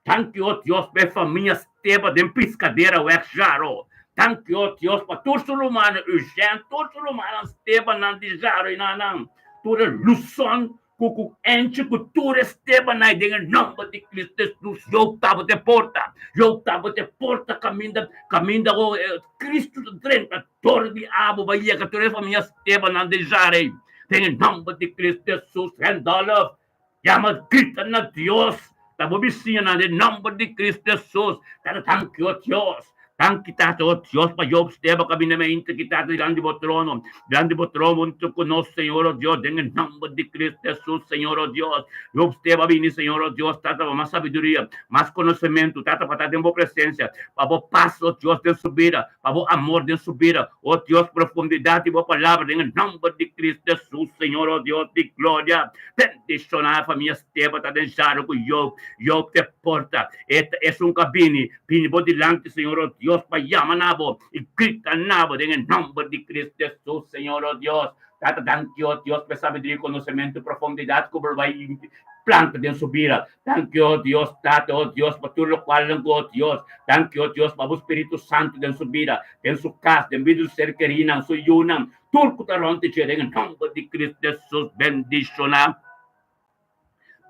danki o Dios pa e famia Steba den Piscadera wèg Jaro danki o Dios pa tur su rumannan Eugène tur su rumannan Stebanan di Jaro i nanan tur e Luson Ku ku enchi ku tur e Estebanai den e nòmber di Cristo Jesus, Job tabata e porta. Job tabata e porta kaminda, kaminda ku Cristo ta drenta dor di abo pa yega tur e famia Estebanan den Jarey. Den e nòmber di Cristo Jesus, Randolph, yama grita na Dios, ta bo bisiñanan den nòmber di Cristo Jesus, ta danki o Dios. Danki Tata, oh Dios, pa Job Steba ku a bini mainta ki Tata dilanti bo trono, dilanti bo trono huntu ku nos, Señor, oh Dios, den e nomber di Cristo Hesus, Señor, oh Dios. Job Steba a bini, Señor, oh Dios, Tata, pa mas sabiduria, mas konosementu, Tata, pa ta den bo presensia, pa bo pas, oh Dios, den su bida, pa bo amor den su bida, oh Dios, profundidat di bo palabra, den e nomber di Cristo Hesus, Señor, oh Dios di gloria. Bendishoná e famia Steba ta den Jaro ku Job, Job te porta, e ta esun ku a bini Bini bo dilanti, Señor, o Dios, pa yama na bo i grita na bo den e nomber di Cristo Jesus, Señor, o Dios. Tata, danki, o Dios, pa e sabiduria i konosementu i profundidat ku bo bai planta den su bida. Danki, o Dios, Tata, o Dios, pa tur lokualnan ku, o Dios, danki, o Dios, pa bo Spiritu Santu den su bida, den su kas, den bida di su ser kerinan, su yunan, tur ku ta rònt di dje, den e nomber di Cristo Jesus, bendishoná.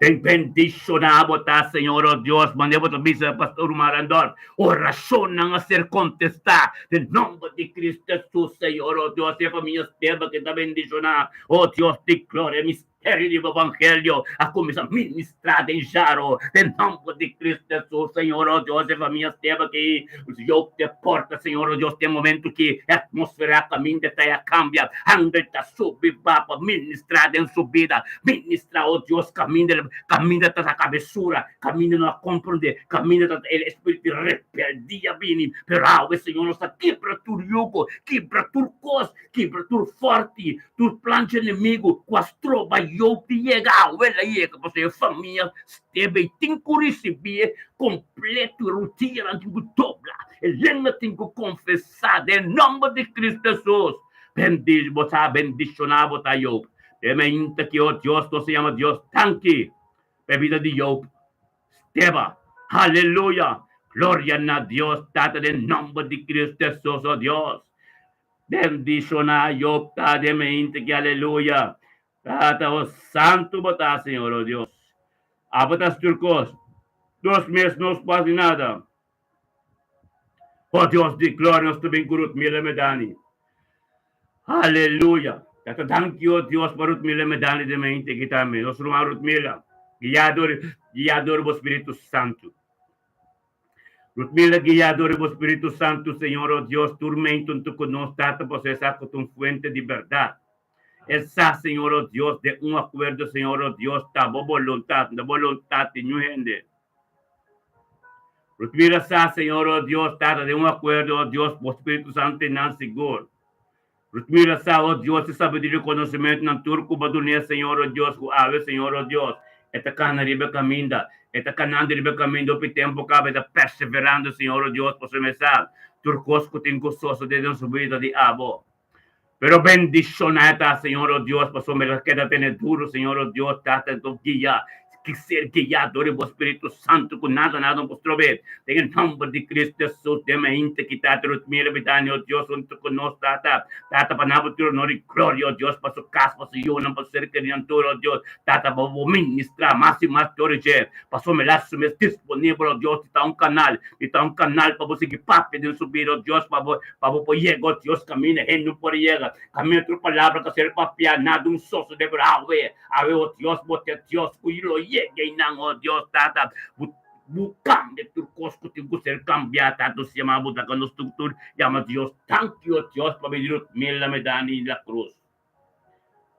Den bendishoná bo ta, Señor, o Dios, manera bo ta bisa Pastor Ruman Randolph, orashonnan a ser kontestá den nomber di Cristo Jesus, Señor, o Dios, e famia Steba ke ta bendishoná, o Dios di gloria, misterio di bo evangelio a kuminsá ministrá den Jaro, den nomber di Cristo Jesus, Señor, o Dios, e famia Steba ke Job te porta, Señor, o Dios, den momento ki e atmosfera kaminda ta a kambia, angel ta subi ba pa ministrá den su bida. Ministra, oh Dios, kaminda, kaminda ta ta kabesura, kaminda no a komprondé, kaminda ta el espíritu di rebeldia bini, pero awe, Señor, nos ta kibra tur yugo, kibra tur kos, kibra tur fòrti, tur plan dje enemigu ku a stroba Job di yega, awe el a yega, pasobra e famia stebe i tin ku risibí e kompleto, e rutianan tin ku dobla, e lenga tin ku konfesá den nòmber di Cristo Hesus. Bendis, bo sa bendishoná bo ta, Job. E mainta ki, oh Dios, nos ta yama Dios danki pa e bida di Job Steba. Aleluya! Gloria na Dios Tata den nomber di Cristo Jesus, oh Dios. Bendiciona Job ta den mainta ki, aleluya. Tata, oh santo bo ta, Señor, oh Dios. Abo ta haci tur cos. Nos mes nos por haci nada. Oh Dios di gloria, nos ta bin cu Ruth Miller Medani. Aleluya! Ta ta danki, oh Dios, pa Ruth Miller Medani den mente aki tambe. Nos ruman Ruth Miller, guiá dor, guiá dor bo Spiritu Santu. Ruth Miller, guiá dor bo Spiritu Santu, Señor, oh Dios, tur mente huntu cu nos, Tata, pasobra esaki ta un fuente di berdad. E sa, Señor, oh Dios, den un acuerdo, Señor, oh Dios, ta bo boluntad, no boluntad di niun hende. Ruth sa, Señor, oh Dios, Tata, den un acuerdo, oh Dios, bo Spiritu Santo nan sigur. Ruth sa, oh Dios, e sabiduria y conocimento nan tur cu bo dun'é, Señor, oh Dios, cu awe, Señor, oh Dios, e ta cana riba e caminda, e ta canando riba e caminda hopi tempo caba, e ta perseverando, Señor, oh Dios, pasobra e sa tur cos cu tin cu sosode den su bida di abo. Pero bendiciona e ta, Señor, oh Dios, pasobra el a keda tene duro, Señor, oh Dios, Tata, enton guia, ki ser guiá dor di bo Spiritu Santu ku nada, nada no por strob'é. Den e nomber di Cristo Jesus, den mainta ki Tata Ruth Miller Betania, oh Dios, huntu ku nos, Tata, Tata, pa nan bo tur honor i gloria, oh Dios, pa su kas, pa su yunan, pa su ser kerinan tur, oh Dios, Tata, pa bo ministrá mas i mas dor di dje, pasobra el a su mes disponibel, oh Dios, di ta un kanal, di ta un kanal pa bo sigui papia den su bida, oh Dios, pa bo Pa bo por yega, oh Dios, kaminda hende no por yega, kaminda tur palabra ta ser papiá, nada un sosodé, pero awe, awe, oh Dios, bo ta e Dios ku lo yega einan, oh Dios, Tata, bo, bo kambia tur kos ku tin ku ser kambiá, Tata, nos yama bo, ta nos tur tur yama Dios, danki, oh Dios, pa bini Ruth Miller Medani la Cruz.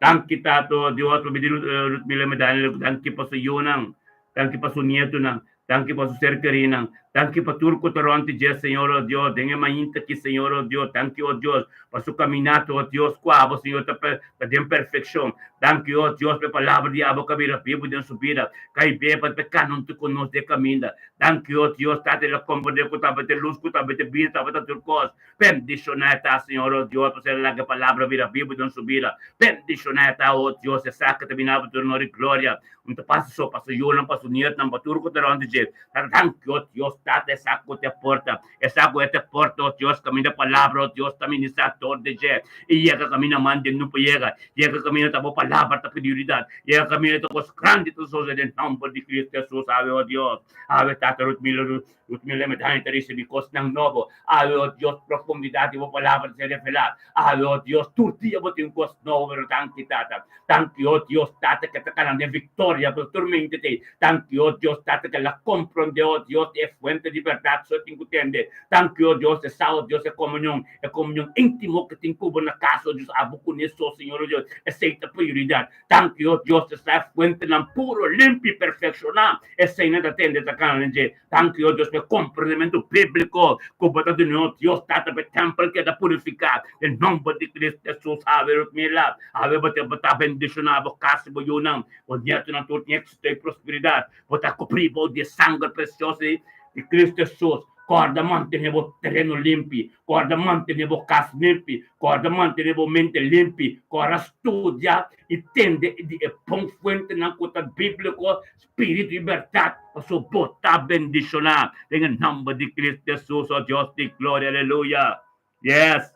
Danki, Tata, oh Dios, pa bini Ruth Miller Medani la Cruz, danki pa su yunan, danki pa su nietunan, Danki pa su ser kerinan. Danki pa tur ku ta rònt di dje, Señor, o Dios, den e mainta aki, Señor, o Dios. Danki, o Dios, pa su kaminata, o Dios, ku abo, Señor, ta ta den perfekshon. Danki, o Dios, pa e palabra di abo ku a bira bibu den su bida, kai be pa peka nan tur ku nos den kaminda. Danki, o Dios, Tata, el a komprendé ku tabata e lus, ku tabata e bida, tabata tur kos. Bendishoná e ta, Señor, o Dios, pasobra el a laga e palabra bira bibu den su bida. Bendishoná e ta, o Dios, esaki ta bini abo tur honor i gloria. Un ta pasa so pa su yunan, pa su nietnan, pa tur ku ta rònt di dje. Ta danki, o Dios, Tata, esaki ku ta e porta, esaki ku e ta e porta, o Dios, kaminda palabra, o Dios, ta ministrá tur di dje. I yega kaminda manda no por yega. Yega kaminda ta bo palabra ta prioridat. Yega kaminda ta kos grandi ta sosodé den nòmber di Cristo Hesus. Awe, o Dios. Awe, Tata, Ruth Miller, Ruth Miller Medani ta risibí kosnan nobo. Awe, o Dios, profundidat di bo palabra ta ser revelá. Awe, o Dios, tur dia bo tin kos nobo, pero danki, Tata. Danki, o Dios, Tata, ke ta kana den viktoria pa tur mente t'ei. Danki, o Dios, Tata, ke la. komprondé, o Dios, di e fuente di bèrdat so e tin ku tende. Danki, o Dios, e sa, o Dios, e komunion, e komunion íntimo ku tin ku bo na kas, o Dios, abo kuné so, Señor, o Dios, esei ta prioridat. Danki, o Dios, e sa e fuentenan puro, limpi i perfekshoná, eseinan ta tende ta kana den dje. Danki, o Dios, pa e komprendementu bíbliko ku bo ta duna, o Dios, Tata, pa e tèmpel keda purifiká. Den nòmber di Kristu Hesus, awe, Rutmila, awe bo ta bendishoná bo kas i bo yunan, bo nietunan tur tin éksito i prosperidat. Bo ta kubrí bou di e sanger presioso di Kristu Hesus. Kòrda mantené bo tereno limpi. Kòrda mantené bo kas limpi. Kòrda mantené bo mente limpi. Kòrda studia i tende di e bon fuentenan ku ta bíbliko, spiritu i bèrdat, pasobra bo ta bendishoná den e nòmber di Kristu Hesus, o Dios di gloria. Aleluya! Yes!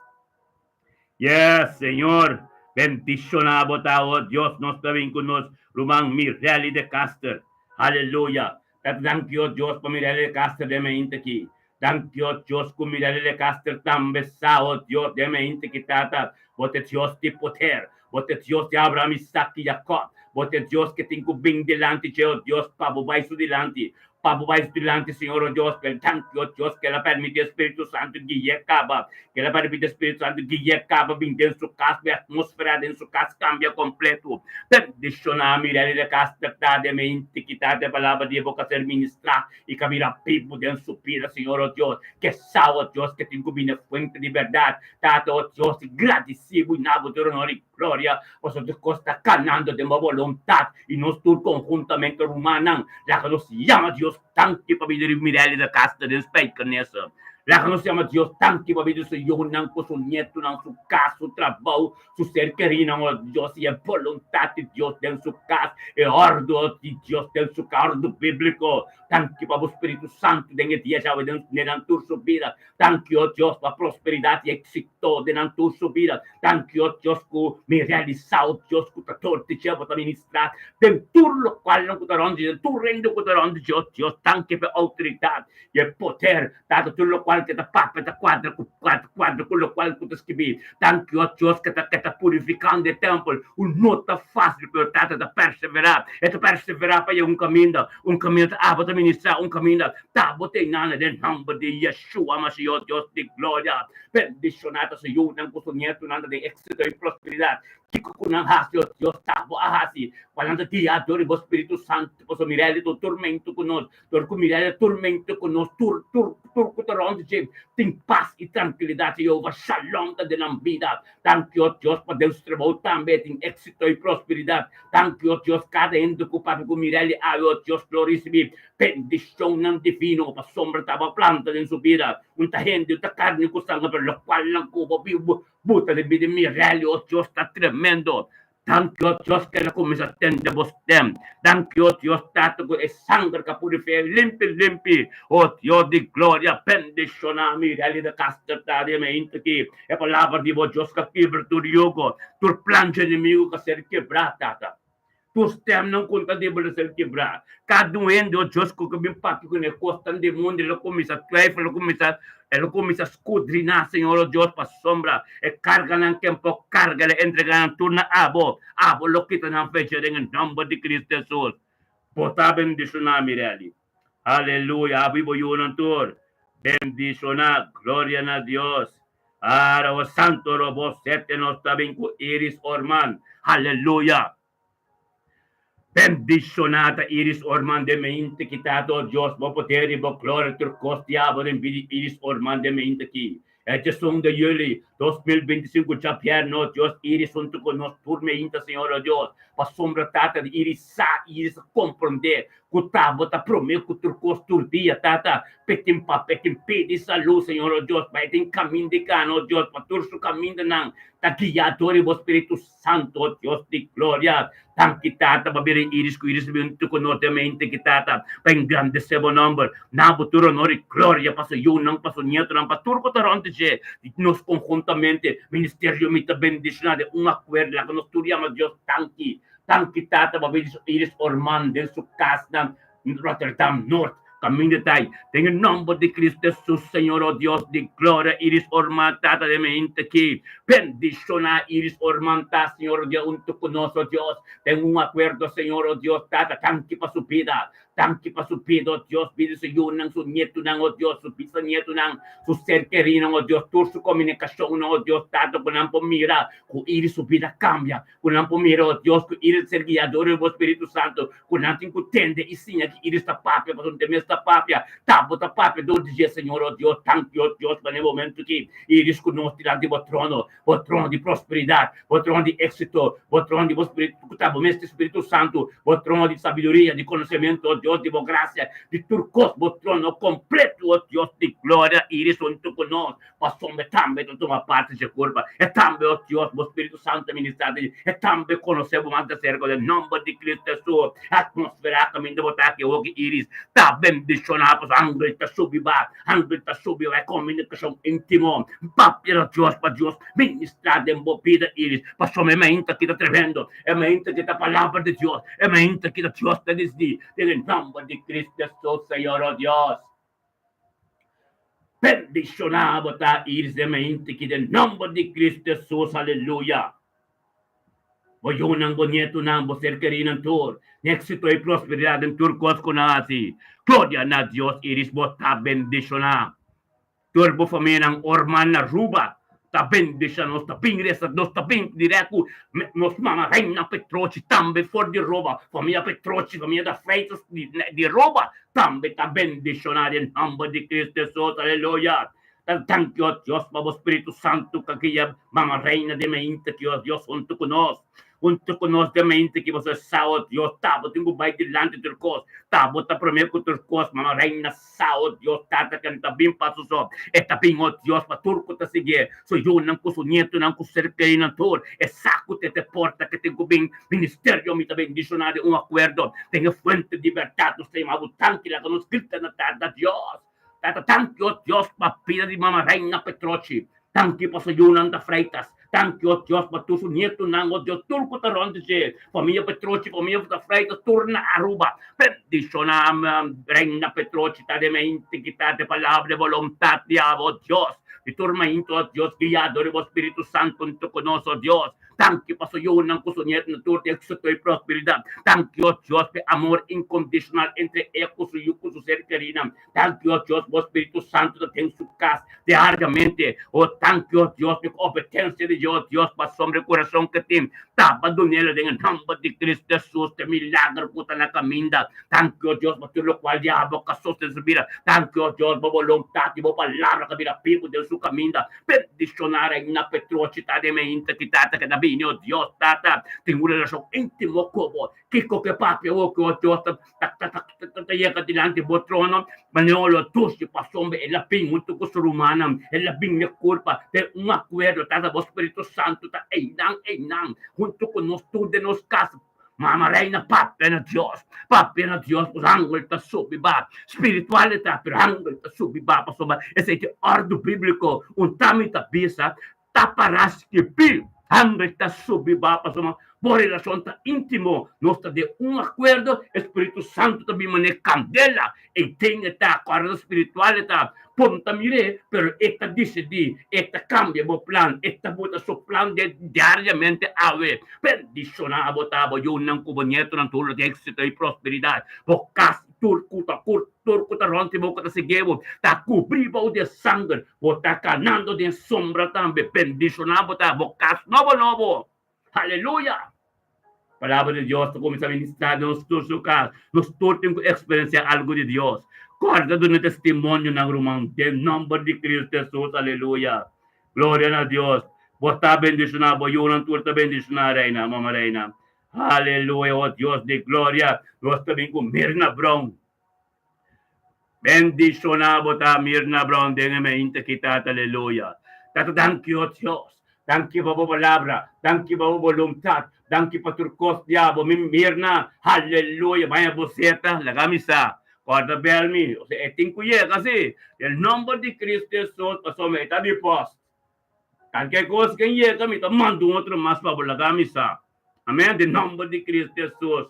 Yes, Señor, bendiciona bo ta, oh Dios, nos ta bin cu nos ruman Mirelli de Caster. Aleluya. Ta danki, oh Dios, pa Mirelli de Caster den mainta aki. Danki, oh Dios, cu Mirelli de Caster tambe sa, oh Dios, den mainta aki, Tata, bo ta Dios di poder. Bo ta Dios di Abraham, Isaac i Jacob. Bo ta Dios ke tin ku bin dilanti dje, o Dios, pa bo bai su dilanti. Pa bo bai su dilanti, Señor, o Dios, pel danki, o Dios, ke el a permití e Spiritu Santu gui'é kaba. Ke el a permití e Spiritu Santu gui'é kaba bin den su kas, pa e atmósfera den su kas kambia kompletu. Bendishoná Mirelli de Castro ta den e intikitat e palabra di e boka ser ministrá i ka bira bibu den su bida, Señor, o Dios. Ke sa, o Dios, ke tin ku bini e fuente di bèrdat. Tata, o Dios, gradisí bo i na bo tur honor i gloria, pasobra tur kos ta kanando den bo boluntat, i nos tur konhuntamente, rumannan, laga nos yama Dios danki pa bida di Mirelli de Castro den Spijkenisse. Laga nos yama Dios danki pa bida di su yunan ku su nietunan, su kas, su trabou, su ser kerínan, o Dios, i e boluntat di Dios den su kas, e òrdu di Dios den su kas, òrdu bíbliko. Danki pa bo Spiritu Santu den e dia djawe den nan tur su bida. Danki, o Dios, pa prosperidat i éksito den nan tur su bida. Danki, o Dios, ku mi realisá, o Dios, ku ta dor di dje bo ta ministrá den tur lokualnan ku ta rònt di dje, den tur hende ku ta rònt di dje, o Dios. Danki pa e outoridat i e poder, Tata, tur lokual ke ta papia ta kuadra ku kuadra ku lokual ku ta skibí. Danki, o Dios, ke ta ke ta purifikando e tèmpel. Un no ta fásil, pero Tata ta perseverá. E ta perseverá pa yega un kaminda, un kaminda ta abo ta ministrá, un kaminda Ta bo te nana den nomber di Yeshua Mashiach, Dios di gloria. Bendiciona ta su yunan cu su nietunan ta den exito y prosperidad. Kico cu nan haci, oh Dios, ta bo a haci. Pa nan ta guia dor di bo Spiritu Santo, pasobra mira el ta un tormento cu nos. Dor cu mira el tormento cu nos, tur, tur, tur cu ta rond dje tin paz y trankilidad. Jehovah Shalom ta den nan bida. Danki, oh Dios, pa den su trabou tambe tin exito y prosperidad. Danki, oh Dios, cada hende cu papia cu mira el awe, oh Dios, lo ricibi Bendishonnan divino pasobra tabata planta den su bida. Un ta hende, un ta karni ku sanger, pero lokualnan ku bo bibu buta den bida Mirelli, oh Dios, ta tremendo. Danki, oh Dios, ku el a kuminsá tende bo stèm. Danki, oh Dios, Tata, ku e sanger ku a purifi'é limpi limpi. Oh Dios di gloria, bendishoná Mirelli de Castro ta den e inta aki. E palabra di bo Dios ka kibra tur yugo, tur plan dje enemigu ka ser kibrá, Tata. Tur stemnan ku ta debe lo ser kibrá. Kada un hende o Dios ku bin papia ku ne kosnan di mundu, e lo kuminsá twijfel, e lo kuminsá, e lo kuminsá skudriná, Señor o Dios, pasobra e karganan ken por karga, el a entregá nan tur na abo. Abo lo kita nan fecha den e nòmber di Cristo Hesus. Bo ta bendishoná, Mirelli. Aleluya! Abo i bo yunan tur bendishoná. Gloria na Dios. Ara o Santo Robo sete nos ta bin ku Iris Orman. Haleluya! Bendishoná ta Iris Orman den mente ki Tata o Dios bo poder i bo gloria tur kos diabel den bida Iris Orman den mente ki. E djesun de juli 2025 djabièrnè o Dios Iris huntu ku nos tur meinta Señor o Dios pasobra Tata di Iris sa Iris a komprondé Ku ta bo ta promé ku tur kos tur dia, Tata, p'e tin pa p'e tin pidi salú, Señor, o Dios, pa e tin kamin di gana, o Dios, pa tur su kamindanan ta guiá dor di bo Spiritu Santu, o Dios di gloria. Danki, Tata, pa bira iris ku iris huntu ku nos den mente ki, Tata, pa engrandesé bo nòmber. Na bo tur honor i gloria pa su yunan, pa su nietunan, pa tur ku ta rònt di dje. Di nos konhuntamente, ministerio mi ta bendishoná den un akuerdo, laga nos tur yama Dios danki. Danki Tata pa bini su Iris Orman den su kas na Rotterdam Noord. Kaminda ta ei. Den e nomber di Cristo Jesus, Señor o Dios di gloria, Iris Orman Tata den mi hinte aki. Bendiciona Iris Orman ta, Señor o Dios, hunto cu nos, o Dios, den un acuerdo, Señor o Dios Tata. Danki pa su bida. Danki pa su bida, oh Dios, bida di su yunan, su nietunan, oh Dios, su bisanietunan, su ser kerinan, oh Dios, tur su komunikashonnan, oh Dios, Tata, ku nan por mira ku Iris su bida kambia, ku nan por mira, oh Dios, ku Iris ta ser guiá dor di bo Spiritu Santu, ku nan tin ku tende i siña ki Iris ta papia, pasobra te mes ta papia, ta bo ta papia dor di dje, Señor, oh Dios, danki, oh Dios, pa na e momentu aki Iris ku nos dilanti bo trono, bo trono di prosperidat, bo trono di éksito, bo trono di bo Spiritu, ku ta bo mes di Spiritu Santu, bo trono di sabiduria, di konosementu, oh Dios, di bo grasia, di tur kos, bo trono kompletu, oh Dios di gloria, Iris huntu ku nos, Pasobra e tambe ta tuma parti dje kurpa, e tambe, o Dios, bo Spiritu Santu ta ministrá den dje, e tambe konosé bo mas di aserka den nòmber di Kristu Hesus. E atmósfera kaminda bo ta aki awoki Iris ta bendishoná pasobra angel ta subi ba, angel ta subi ba, e komunikashon íntimo. Papia na Dios pa Dios ministrá den bo bida Iris, pasobra e mainta aki ta tremendo, e mainta aki ta palabra di Dios, e mainta aki ta Dios ta disidí den e nòmber di Kristu Hesus, Señor, o Dios. Bendishoná bo ta Iris den mente ki den nomber di Cristo Jesus aleluya. Bo yunan, bo nietunan, bo ser kerinan tur, éxito y prosperidad den tur kos ku nan hasi. Gloria na Dios Iris bo ta bendishoná. Tur bo famianan Orman na Aruba ta bendisha nos ta bin resa nos ta bin direct ku nos mama Reina Petrochi tambe for di Aruba famia Petrochi famia da Freitas di di Aruba tambe ta bendishona den nomber di Cristo Jesus aleluya ta danki o Dios pa bo Spiritu Santu ka guia mama Reina den mainta ki o Dios huntu ku nos Huntu ku nos den mente ki boso sa, o Dios, ta bo tin ku bai dilanti tur kos, ta bo ta promé ku tur kos, ma no reina sa, o Dios, Tata ken ta bin pa su so, e ta bin, o Dios, pa tur ku ta siguié, su yunan ku su nietunan ku ser kerinan tur, e sa ku te te porta ke tin ku bin ministerio, mi ta bendishoná den un akuerdo den e fuente di bèrdat, nos ta yama bo danki, laga nos grita na Tata Dios. Tata danki o Dios pa bida di mama Reina Petrochi, danki pa su yunan ta Freitas, danki o Dios pa tur su nietunan o Dios tur ku ta rond di dje, famia Petrochi, famia ta Freitas tur na Aruba, bendishona Reina Petrochi ta den integritat di palabra di boluntat di abo o Dios, di tur mainta o Dios guia dor di bo Spiritu Santo huntu ku nos o Dios. Danki pa su yunan ku su nietunan tur di éksito i prosperidat. Danki, o Dios, pa e amor inkondishonal entre e ku su yu ku su ser kerinan. Danki, o Dios, bo Spiritu Santu ta den su kas diariamente. O danki, o Dios, pa e obedensia di dje, o Dios, pasobra e kurason ke tin ta bandon'el den e nòmber di Kristu Hesus ta e milager ku ta na kaminda. Danki, o Dios, pa tur lokual diablo ka sosten su bida. Danki, o Dios, pa bo boluntat i bo palabra ka bira bibu den su kaminda. Bendiciona Reina Petrochi ta den meinta ki tata ke ta bini o Dios tata tin un relacion intimo ku bo kiko ke papia bo ku o Dios ta ta ta ta yega dilanti bo trono manera lo dushi pasobra el a bin hunto ku su rumannan el a bin ne kurpa den un akuerdo tata bo Spiritu Santo ta einan einan hunto ku nos tur den nos kas Mama Reina papia na Dios, papia na Dios, pues angel ta subi ba, spiritual e ta, pero angel ta subi ba, pasobra esei ta e ordu bíbliko, un tami ta bisa, ta para skibí, angel ta subi ba, pasobra bo relashon ta íntimo, nos ta den un akuerdo, e Spiritu Santu ta bin manera kandela, ei den e ta, kòrda spiritual e ta, Bo no ta mir'é, pero e ta disidí, e ta kambia bo plan, e ta bota su plan den diariamente awe. Bendishoná bo ta bo yunan ku bo nietunan tur lo tin éksito i prosperidat. Bo kas i tur ku ta tur ku ta rònt di bo ku ta sigui bo ta kubrí bou di e sanger. Bo ta kanando den sombra tambe. Bendishoná bo ta bo kas nobo nobo. Aleluya! Palabra di Dios ta kuminsá ministrá den nos tur su kas. Nos tur tin ku eksperensiá algu di Dios. Kòrda duna testimonionan, ruman, den nòmber di Kristu Hesus. Aleluya! Gloria na Dios! Bo ta bendishoná, bo yunan tur ta bendishoná, Reina, Mama Reina. Aleluya! O Dios di gloria, nos ta bin ku Mirna Brown. Bendishoná bo ta Mirna Brown den e mente ki Tata Aleluya. Tata danki o Dios. Danki pa bo palabra, danki pa bo boluntat, danki pa tur kos di abo. Mi Mirna, aleluya, baña bo seta, laga mi sa. Kòrda bèl mi, osea e tin ku yega si, den nòmber di Kristu Hesus, pasobra e ta di pòst. Kalke kos ken yega mi ta manda un otro mas pa bo laga mi sa. Amen, den nòmber di Kristu Hesus.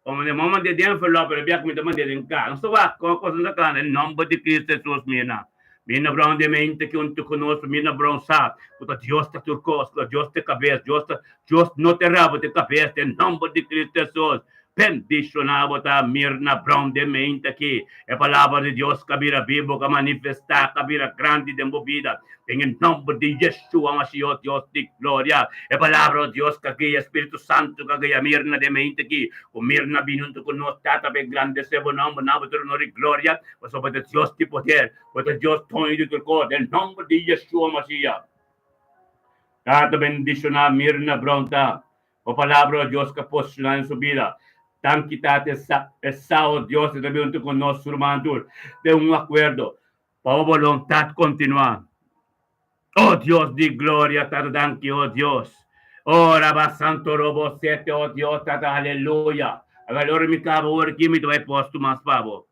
Como de mama de den envelop, pero bia ku mi ta mand'é den ka. Nos ta wak kon kos ta kana den nòmber di Kristu Hesus Mirna. Mirna Brown den mente ki un ku nos, Mirna Brown sa ku ta Dios ta tur kos, ku ta Dios ta e kabes, Dios ta Dios no ta e rabo ta e kabes den nòmber di Kristu Hesus. Bendishoná bo ta Mirna Brown den mente aki. E palabra di Dios ka bira bibo, ka manifestá, ka bira grandi den bo bida. Den e nòmber di Yeshua Mashiach, Dios di gloria. E palabra di Dios ka guia, Spiritu Santu ka guia Mirna den mente aki. Ku Mirna bini huntu ku nos, Tata, pa engrandesé bo nòmber, na bo tur honor i gloria, pasobra bo ta Dios di poder, bo ta Dios doño di tur kos. Den nòmber di Yeshua Mashiach. Tata, bendishoná Mirna Brown ta. Bo palabra, o Dios, ka posishoná den su bida. Danki, Tata, e sa, o Dios, e ta bin huntu ku nos ruman tur den un akuerdo pa bo boluntat kontinuá. O Dios di gloria, Tata, danki, o Dios. O Rabba Santo Robo Sete, o Dios, Tata, aleluya. Awel, ora mi kaba ora aki, mi ta bai postu mas pa bo.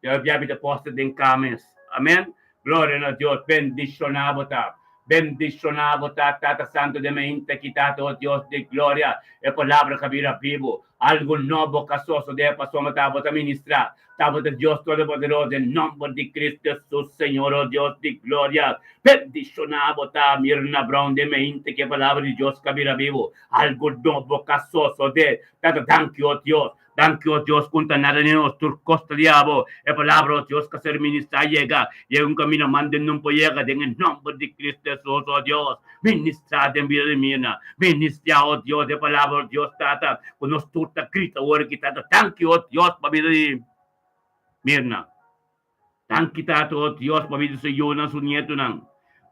Dja bia mi ta posta den kames. Amen. Gloria na Dios. Bendishoná bo ta. Bendishoná bo ta, Tata Santo den mainta aki, Tata, o Dios di gloria. E palabra ka bira bibu. Algu nobo ka sosodé pasobra ta bo ta ministrá. Ta bo ta Dios Todopoderoso den nomber di Cristo Jesus, Señor, o Dios di gloria. Bendishoná bo ta, Mirna Brown den mainta aki, e palabra di Dios ka bira bibu. Algu nobo ka sosodé. Tata, danki, o Dios. Danki, o Dios, ku ta nada den nos tur kos ta di abo. E palabra, o Dios, ka ser ministrá yega. Yega un kaminda mande nun por yega den e nòmber di Kristu Hesus, o Dios. Ministrá den bida di Mirna. Ministrá, o Dios, e palabra, o Dios Tata, ku nos tur ta grita ora ki Tata. Danki, o Dios, pa bida di Mirna. Danki, Tata, o Dios, pa bida di su yunan, su nietunan.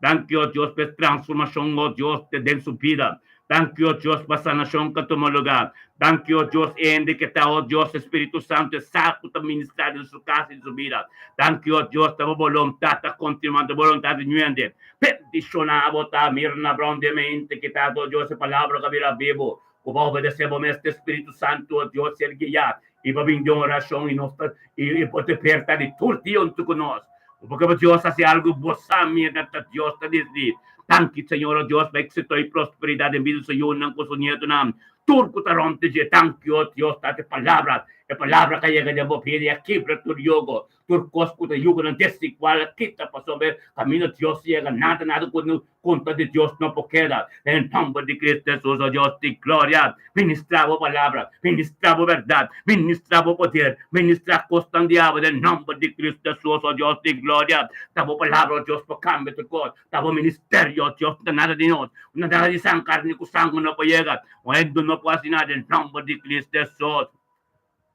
Danki, o Dios, pa e transformashon, o Dios, den su bida. Danki, o Dios, pa sanashon ku a tuma lugá. Danki, o Dios, e hende ke ta, o Dios, e Spiritu Santu, e sa ku ta ministrá den su kas i den su bida. Danki, o Dios, ta bo boluntat ta kontinuá, ta boluntat di ñuende. Bendishoná bo ta, Mirna Brown, den mente ke ta, o Dios, e palabra ku a bira bibu. Ku bo obedesé bo mes te Spiritu Santu, o Dios, ser guiá i bo bin den orashon i nos ta i bo ta perta di tur dia huntu ku nos. Bo ke Dios hasi algu bo sa mira ta Dios ta disdi. Danki Señor o Dios pa éxito i prosperidat den bida di su yunan ku su nietunan tur ku ta rònt di dje. Danki o Dios ta e palabra e palabra ka yega den bo bida i a kibra tur yogo tur kos ku ta yugonan desigual a kita pasobra kaminda Dios yega nada nada ku Konta di Dios no por keda. Den nomber di Cristo Jesus, o Dios di gloria, ministra bo palabra, ministra bo berdad, ministra bo poder, ministra kosnan di abo den nomber di Cristo Jesus, o Dios di gloria. Ta bo palabra, o Dios, por kambia tur kos. Ta bo ministerio, o Dios, no ta nada di nos, no ta nada di san karni ku sangu no por yega. Un hende no por hasi nada den nomber di Cristo Jesus.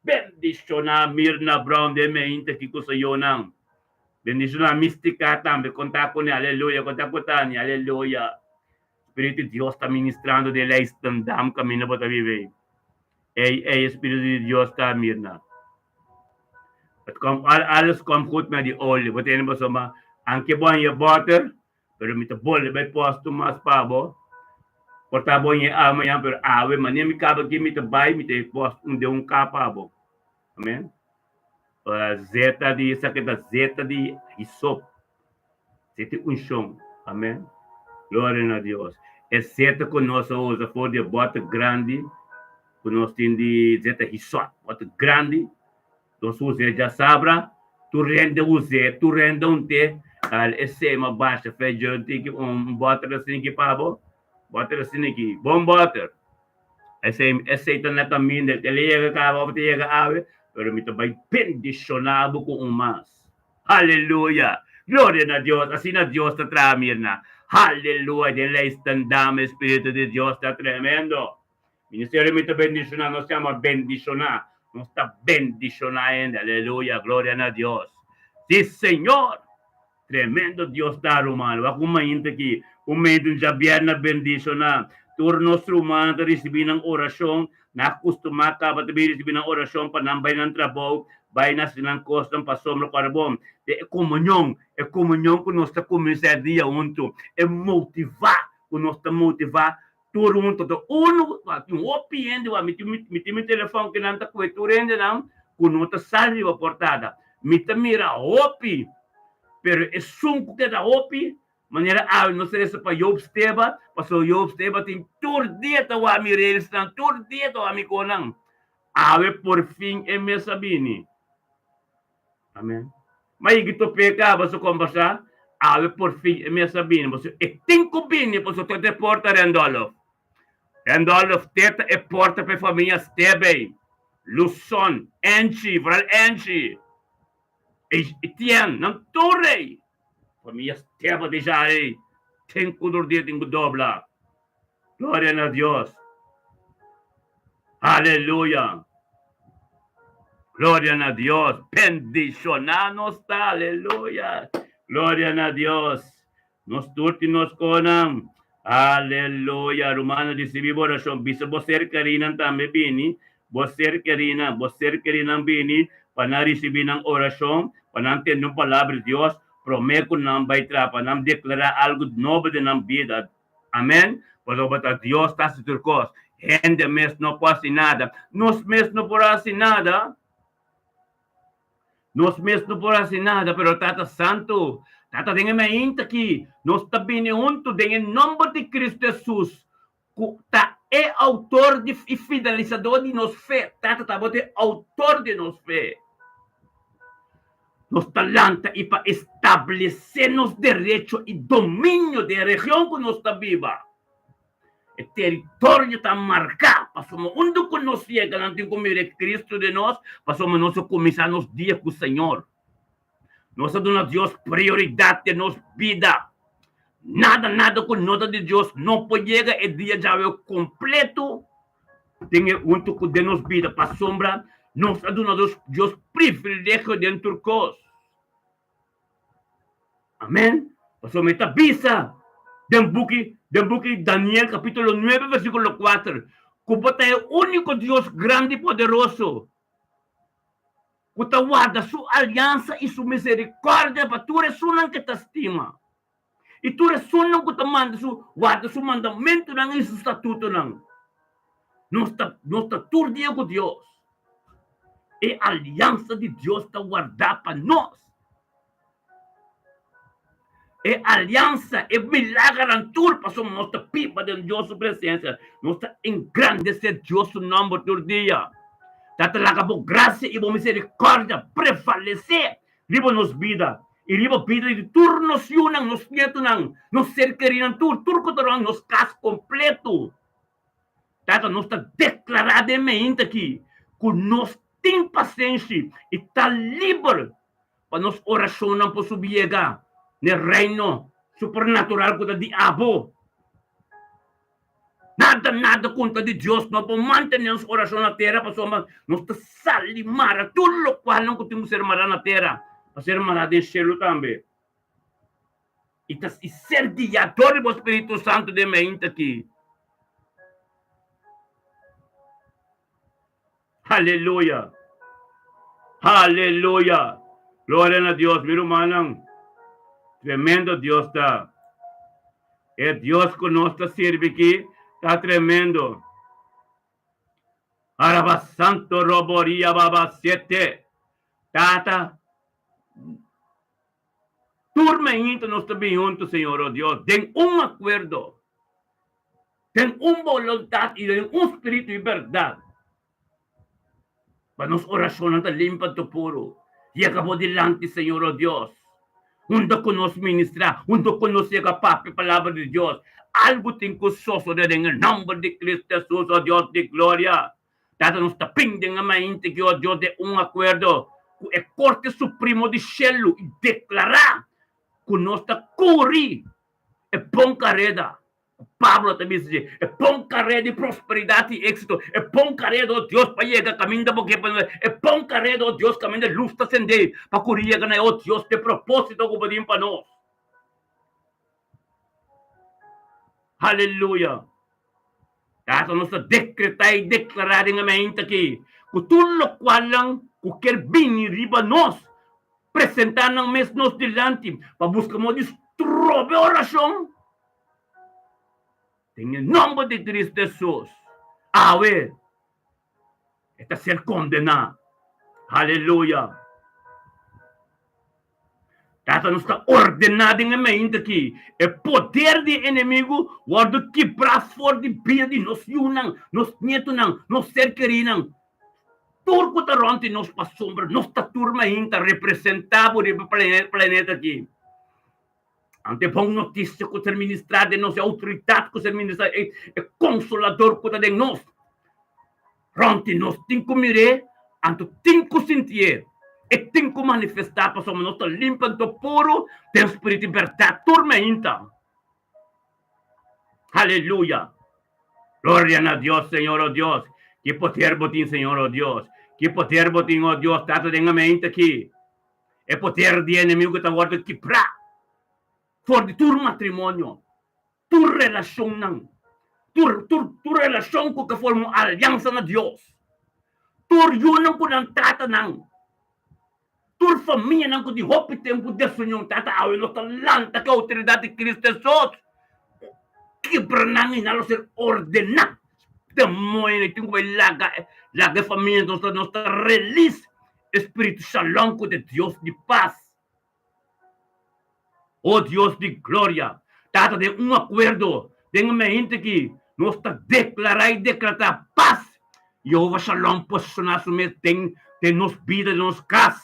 Bendiciona Mirna Brown den meinte ki ku Señornan. Bendiciona Mystica tambe conta cune aleluya conta cu Tania aleluya. Spiritu di Dios ta ministrando den Leidschendam caminda bo ta vive ey ey Spiritu di Dios ta Mirna. Het komt alles komt goed met die olie. Bo tene pasobra anke bo hanja boter Pero mi ta bolbe bai posto mas pa bo. Por ta bo ñe awe mañana, pero awe manera mi kaba aki mi ta bai, mi ta e posto un den un ka pa bo. Amen. Zeta di esaki ta zeta di hisop. Zeta di unshon. Amen. Gloria na Dios. E zeta ku nos a usa for di e bòter grandi ku nos tin di zeta hisop, bòter grandi. Nos us'é djasabra, tur hende us'é, tur hende unt'é. Al esei ma basha fe dje tiki un bòter asin ki pa bo, bòter asin aki, bon bòter. Esei, esei ta na kaminda, el a yega kaba òf ta yega awe, pero mi ta bai bendishoná bo ku un mas. Aleluya! Gloria na Dios! Asina Dios ta traha, Mirna. Aleluya! Den lei standam e Spiritu di Dios ta tremendo. Ministerio mi ta bendiciona, nos llama bendiciona, nos ta bendiciona hende, aleluya, gloria na Dios. Si Señor, tremendo Dios ta ruman, wak un mainta aki, un mainta un djabièrnè bendiciona, tur nos ruman ta ricibi nan oracion, nan a custuma caba ta bin ricibi nan oracion pa nan bay nan trabou, bay na haci nan cosnan pasobra cu ora bon, e comunion, e comunion cu nos ta cuminsa e dia hunto, e motiva cu nos ta motiva Tur hunto ta unu, tin hopi hende wak, mi tin mi tin mi telefòn ku nan ta kohe tur hendenan ku no ta sali riba portada. Mi ta mira hopi, pero esun ku keda hopi, manera awe nos ta resa pa Joop Steba, pasobra Joop Steba tin tur dia ta wak mi reelsnan, tur dia ta wak mi konan. Awe por fin e mes a bini. Amen. Ma i top'é kaba su kombersá, awe por fin e mes a bini. Pasobra e tin ku bini, pasobra ta e porta Randolph. Randolph te ta e porta pa e famia Stebey. Luson, Angie, vooral Angie. Etienne, nan tur ei. Famia Steba deja ei. Ten ku durdi tin ku dobla. Gloria na Dios. Aleluya. Gloria na Dios. Bendiciona nos ta. Aleluya. Gloria na Dios. Nos tur tin nos konan. Aleluya. Rumannan, ricibi bo oracion. Bisa bo ser kerinan tambe bini. Bo ser kerinan, bo ser kerinan bini pa nan ricibi nan oracion, pa nan tende un palabra di Dios prome cu nan bay traha, pa nan declara algo nobo den nan bida. Amen. Pasobra ta Dios ta haci tur cos. Hende mes no por haci nada. Nos mes no por haci nada. Nos mes no por haci nada, pero Tata Santo, Tata den e mainta aki, nos ta bini hunto den e nomber di Cristo Jesus, cu ta e autor di y finalizador di nos fe. Tata tabata e autor di nos fe. Nos ta lanta y pa establece nos derecho y dominio den e region cu nos ta biba. E teritorio ta marká, pasobra unda ku nos yega nan tin ku mira e Kristu den nos, pasobra nos a kuminsá nos dia ku Señor. Nos a duna Dios prioridat den nos bida. Nada, nada ku no ta di Dios no por yega e dia djawe kompleto den e huntu ku den nos bida, pasobra nos a duna Dios privilegio den tur kos. Amen. Pasobra mi ta bisa den buki, den buki Daniel capítulo 9 versículo 4, ku bo ta e úniko Dios grandi i poderoso ku ta warda su aliansa i su miserikòrdia pa tur esunnan ke ta stima i tur esunnan ku ta manda su warda su mandamentunan i su statutonan. Nos ta nos ta tur dia ku Dios. E aliansa di Dios ta wardá pa nos. E aliansa, e milagernan tur pasobra nos ta biba den Dios su presensia. Nos ta engrandesé Dios su nòmber tur dia. Tata laga bo grasia i bo miserikòrdia prevalesé riba nos bida i riba bida di tur nos yunan, nos nietunan, nos ser kerinan tur, tur ku ta rònt nos kas kompleto. Tata, nos ta deklará den meinta aki ku nos tin pasenshi i ta liber pa nos orashonnan por subi yega n'e Reino supernatural ku ta di abo. Nada, nada kontra di Dios no por mantené nos orashon na tera pasobra nos ta sali mara tur lokualnan ku tin ku ser mará na tera pa ser mará den shelu tambe. I ta i ser guiá dor di bo Spiritu Santu den meinta aki. Aleluya! Aleluya! Gloria na Dios, mi rumannan. Tremendo Dios ta. E Dios ku nos ta sirbi aki ta tremendo. Araba Santo Roboria Baba Siete. Tata, Tur mainta nos ta bin hunto, Señor, oh Dios, den un akuerdo, den un boluntat i den un spiritu di bèrdat, pa nos orashonnan ta limpi anto puru. Yega bo dilanti, Señor, oh Dios, hunto ku nos ministrá, hunto ku nos yega papia palabra di Dios. Algu tin ku sosodé den e nòmber di Cristo Hesus, oh Dios di gloria. Tata nos ta bin den e mainta ki oh Dios den un akuerdo ku e Korte Supremo di Shelu i deklará ku nos ta kuri e bon kareda ku Pablo ta bisa dje, e bon kareda di prosperidat i éksito, e bon kareda oh Dios pa yega kaminda bo ke pa e bon kareda oh Dios kaminda lus ta sendé pa kuri yega na e oh Dios di propósito ku bo tin pa nos. Aleluya! Tata nos ta dekretá i deklará den e mainta aki ku tur lokualnan ku kier bini riba nos, presentá nan mes nos dilanti pa buska moda di strobe orashon. Den e nòmber di Kristu Hesus, awe e ta ser kondená. Aleluya! Tata nos ta ordená den e mainta aki e poder di e enemigu wòrdu kibrá for di bida di nos yunan, nos nietunan, nos ser kerinan, tur ku ta rònt di nos pasobra nos ta tur mainta representá bo riba e planeta aki. Ante bon notisia ku ser ministrá den nos, e outoridat ku ser ministrá, e konsolador ku ta den nos. Rònt di nos tin ku mir'é, anto tin ku sintié. E tin ku manifestá pasobra nos ta limpi anto puru den spiritu i bèrdat tur meinta. Aleluya! Gloria na Dios, Señor, o Dios. Ki poder bo tin, Señor, o Dios. Ki poder bo tin, o Dios, Tata den e meinta aki. E poder di e enemigu ta wòrdu kibrá for di tur matrimonio, tur relashonnan, tur tur tur relashon ku ta forma un aliansa na Dios, tur yunan ku nan tatanan, tur famianan ku di hopi tempu desunion. Tata, awe nos ta lanta ku e outoridat di Cristo Hesus, kibra nan i nan lo ser ordená. Demoño tin ku bai laga laga e famia, nos ta nos ta release e spiritu shalom ku ta e Dios di pas. O Dios di gloria, Tata, den un akuerdo den e mente aki, nos ta deklará i dekretá pas. Yehova Shalom posishoná su mes den den nos bida, den nos kas.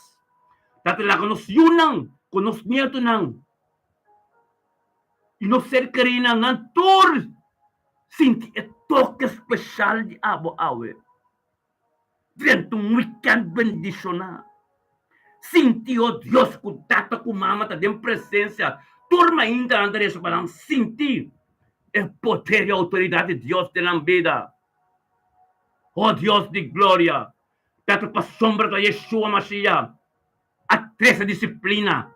Tata, laga nos yunan ku nos nietunan i nos ser kerinan, nan tur sinti e toke speshal di abo awe. Drenta un weekend bendishoná. Sinti o Dios ku tata ku mama ta den presensia. Tur mainta nan ta resa pa nan sinti e poder i outoridat di Dios den nan bida. O Dios di gloria, tata pasobra ta Yeshua Mashiach a trese disiplina,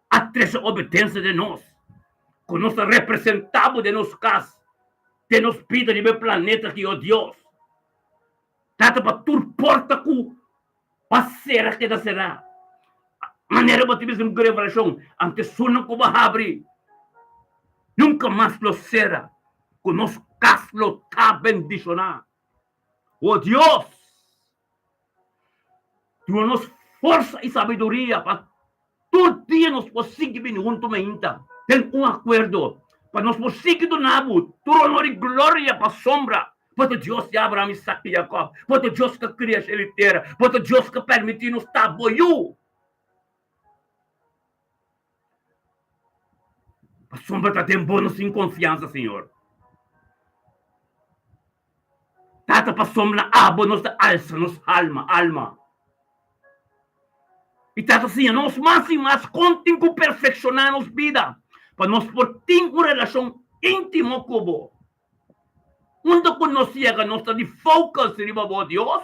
a trese obedensia den nos, ku nos ta representá bo den nos kas, den nos bida riba e planeta aki, o Dios. Tata pa tur porta ku pa sera keda será. Manera bo ta bisa den Revelashon, ante esunnan ku bo habri, nunka mas lo sera, ku nos kas lo ta bendishoná. O Dios! Duna nos forsa i sabiduria pa tur dia nos por sigui bini huntu mainta den un akuerdo, pa nos por sigui duna bo tur honor i gloria pasobra bo ta Dios di Abraham, Isak i Jakòb, bo ta Dios ku a kria shelu i tera, bo ta Dios ku a permití nos ta bo yu. Pasobra ta den bo nos tin konfiansa, Señor. Tata, pasobra na abo nos ta alsa nos alma, alma. I Tata, siña nos mas i mas kon tin ku perfekshoná nos bida pa nos por tin un relashon íntimo ku bo. Unda ku nos yega nos ta di focus riba bo, Dios.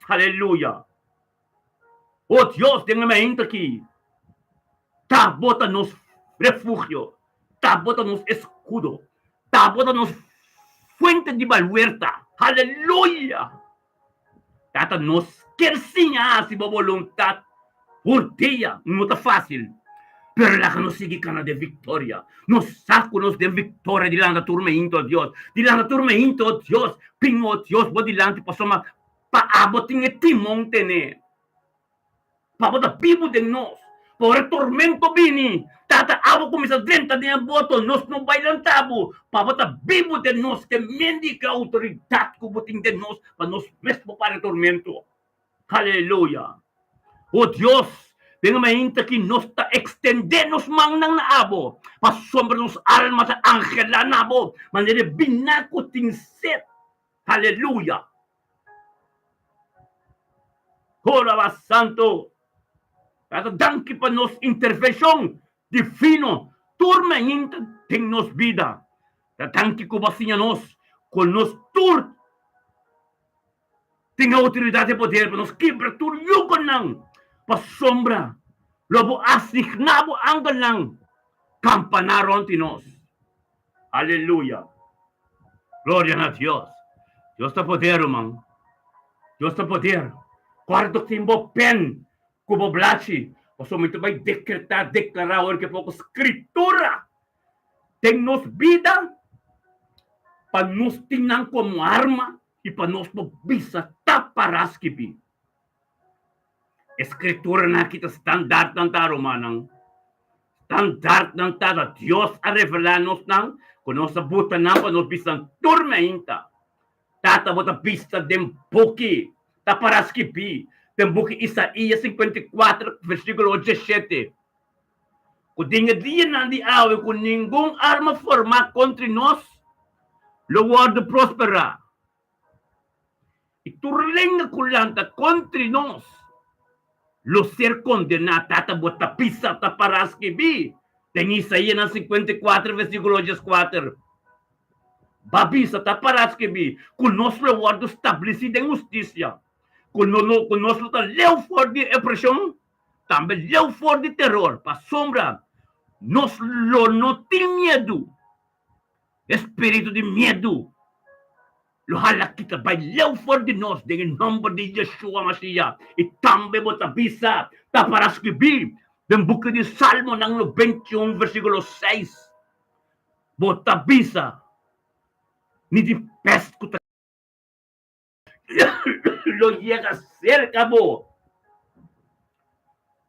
Aleluya! O Dios, den e momento aki, ta Bo ta nos refugio, ta Bo ta nos escudo, ta Bo ta nos fuente di baluerta. Aleluya! Tata, nos kier siña haci Bo boluntad tur dia. No ta facil, pero laga nos sigui cana den victoria. Nos sa cu nos den victoria dilanta tur meinto, o Dios. Dilanta tur meinto, o Dios. Bin, o Dios, Bo dilanti, pasobra Pa abo tin e timon tene. Pa bo ta bibu den nos. Pa ora e tormento bini, Tata, abo kuminsá drenta den e boto, nos no bai lanta bo. Pa bo ta bibu den nos, ke mendi ku e outoridat ku bo tin den nos, pa nos mes por para e tormento. Aleluya! O Dios, den e mainta aki nos ta ekstendé nos mannan na abo, pasobra nos alma ta anhelá na bo, manera e biná ku tin set. Aleluya! Ora ba Santo! Tata danki pa nos intervenshon divino tur mainta den nos bida. Ta danki ku bo a siña nos ku nos tur tin e outoridat i poder pa nos kibra tur yugonan pasobra lo bo asigná bo angelnan kampaná rònt di nos. Aleluya! Gloria na Dios! Dios ta poder, ruman. Dios ta poder. Cuarto tin bo pen cu bo blachi, pasobra mi ta bay decreta, declara awor ke poco Scritura den nos bida pa nos tin nan como arma y pa nos por bisa ta para skibi. E Scrituranan aki ta standaardnan ta, rumannan. Standaardnan ta da Dios a revelá nos nan, ku nos a buta nan pa nos bisa tur meinta. Tata bo ta bisa den buki, ta pará skibí den buki Isaías 54 versíkulo 17, ku den e dianan di awe ku ningun arma formá kontra nos lo wòrdu prosperá. I tur lenga ku lanta kontri nos lo ser kondená. Tata, bo ta bisa, ta pará skibí den Isaíasnan 54 versíkulo 14. Bo a bisa, ta pará skibí, ku nos lo wòrdu stablesí den hustisia, ku nos lo ta leu for di opreshon, tambe leu for di teror, pasobra nos lo no tin miedu. E spiritu di miedu lo hala kita bai leu for di nos den e nomber di Yeshua Mashiach. I tambe bo ta bisa, ta para skibí den buki di Salmonan 91 versíkulo 6, bo ta bisa, Ni di pèst ku ta lo yega serka bo.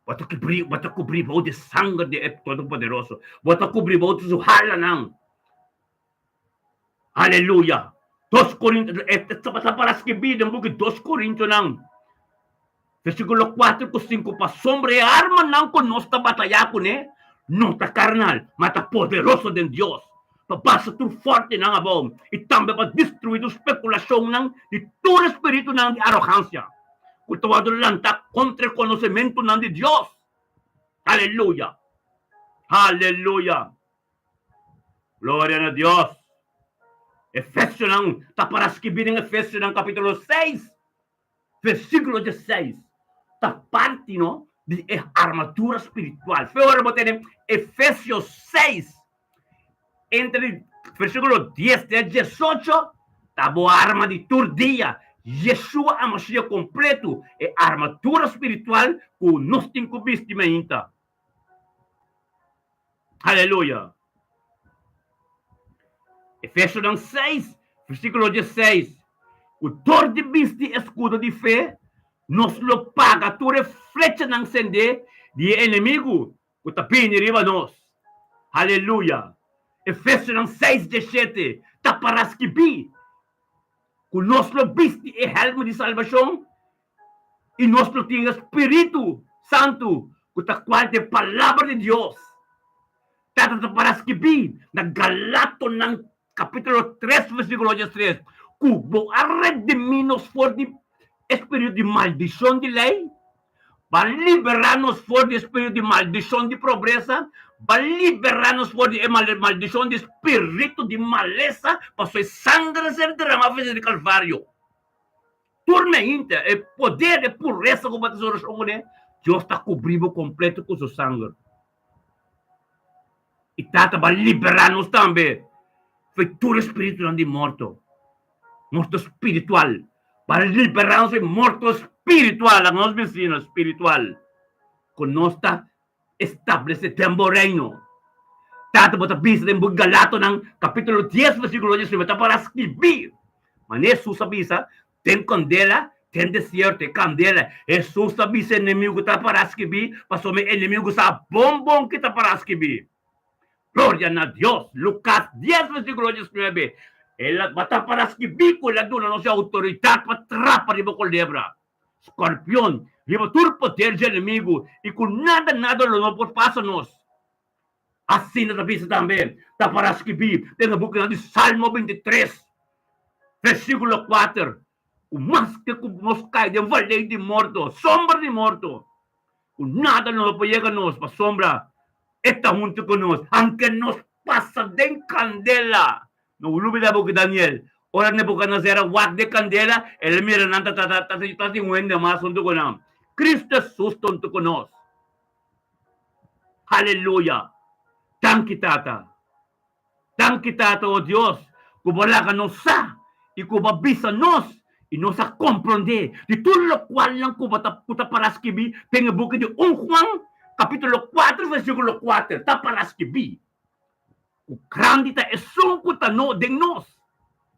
Bo ta kubrí, bo ta kubrí bou di sanger di e Todopoderoso. Bo ta kubrí bou di su halanan. Aleluya! Dos Korinto, e ta para skibí den buki Dos Korintonan, versíkulo kuater ku sinku, Pasobra e armanan ku nos ta batayá kuné no ta karnal, ma ta poderoso den Dios pa basa tur fortenan abou i tambe pa destruí tur spekulashonnan di tur e spiritunan di arogansia ku ta wòrdu lantá kontra e konosementunan di Dios. Aleluya! Aleluya! Gloria na Dios! Efesionan ta para skibí den Efesionan kapítulo 6, versíkulo 16. Ta parti no di e armadura spiritual. Fe ora bo tene Efesios 6, entre versíkulo 10 te 18, ta bo arma di tur dia. Yeshua a mashia kompletu e armadura spiritual ku nos tin ku bisti mainta. Aleluya! Efesionan 6, versíkulo 16, Ku dor di bisti e skudo di fe, nos lo paga tur e flechanan sendé di e enemigu ku ta bini riba nos. Aleluya! Efesionan 6, 17 ta pará skibí ku nos lo bisti e hèlmu di salbashon I nos lo tin e Spiritu Santu ku ta kual ta e Palabra di Dios. Tata ta para skibí na Galatonan kapítulo 3 versíkulo 13 ku bo a redimí nos for di e spiritu di maldishon di lei, bo a liberá nos for di e spiritu di maldishon di pobresa, bo a liberá nos for di e maldishon di spiritu di malesa, pasobra e sanger a ser deramá for di Kalvario. Tur meinta, e poder, e puresa ku bo ta hasi orashon kuné, Dios ta kubrí bo kompleto ku su sanger. I Tata ba liberá nos tambe for di tur e spiritunan di morto, morto spiritual. Ba liberá nos for di morto spiritual, laga nos bisino spiritual, ku nos ta establesé den bo reino. Tata, bo ta bisa den bo Galatonan kapítulo 10 versíkulo 19, ta para skibí. Manera Hesus a bisa, den kandela, den desierto, e kandela. Hesus a bisa enemigu ta para skibí, pasobra e enemigu sa bon bon ki ta para skibí. Gloria na Dios! Lukas 10 versíkulo 19, El a ta para skibí ku el a duna nos e outoridat pa trapa riba kolebra. Scorpion, riba tur poder dje enemigu i ku nada nada lo no por pasa nos. Asina ta bisa tambe, ta para skibí den e bukinan di Salmo 23, versíkulo 4, ku maske ku nos kai den valei di morto, sombra di morto, ku nada lo no por yega nos, pasobra E ta huntu ku nos, anke nos pasa den kandela. No lubida bo ku Daniel, ora Nebuchadnezzar a wak den kandela, el a mira nan ta ta ta tin un hende mas huntu ku nan. Cristo Jesus ta huntu ku nos. Haleluya! Danki Tata. Danki Tata, o Dios, ku bo laga nos sa i ku bo a bisa nos i nos a komprondé di tur lokualnan ku bo ta ku ta para skibí den e buki di un Juan kapítulo 4 versíkulo 4 ta para skibí. Ku grandi ta esun ku ta no den nos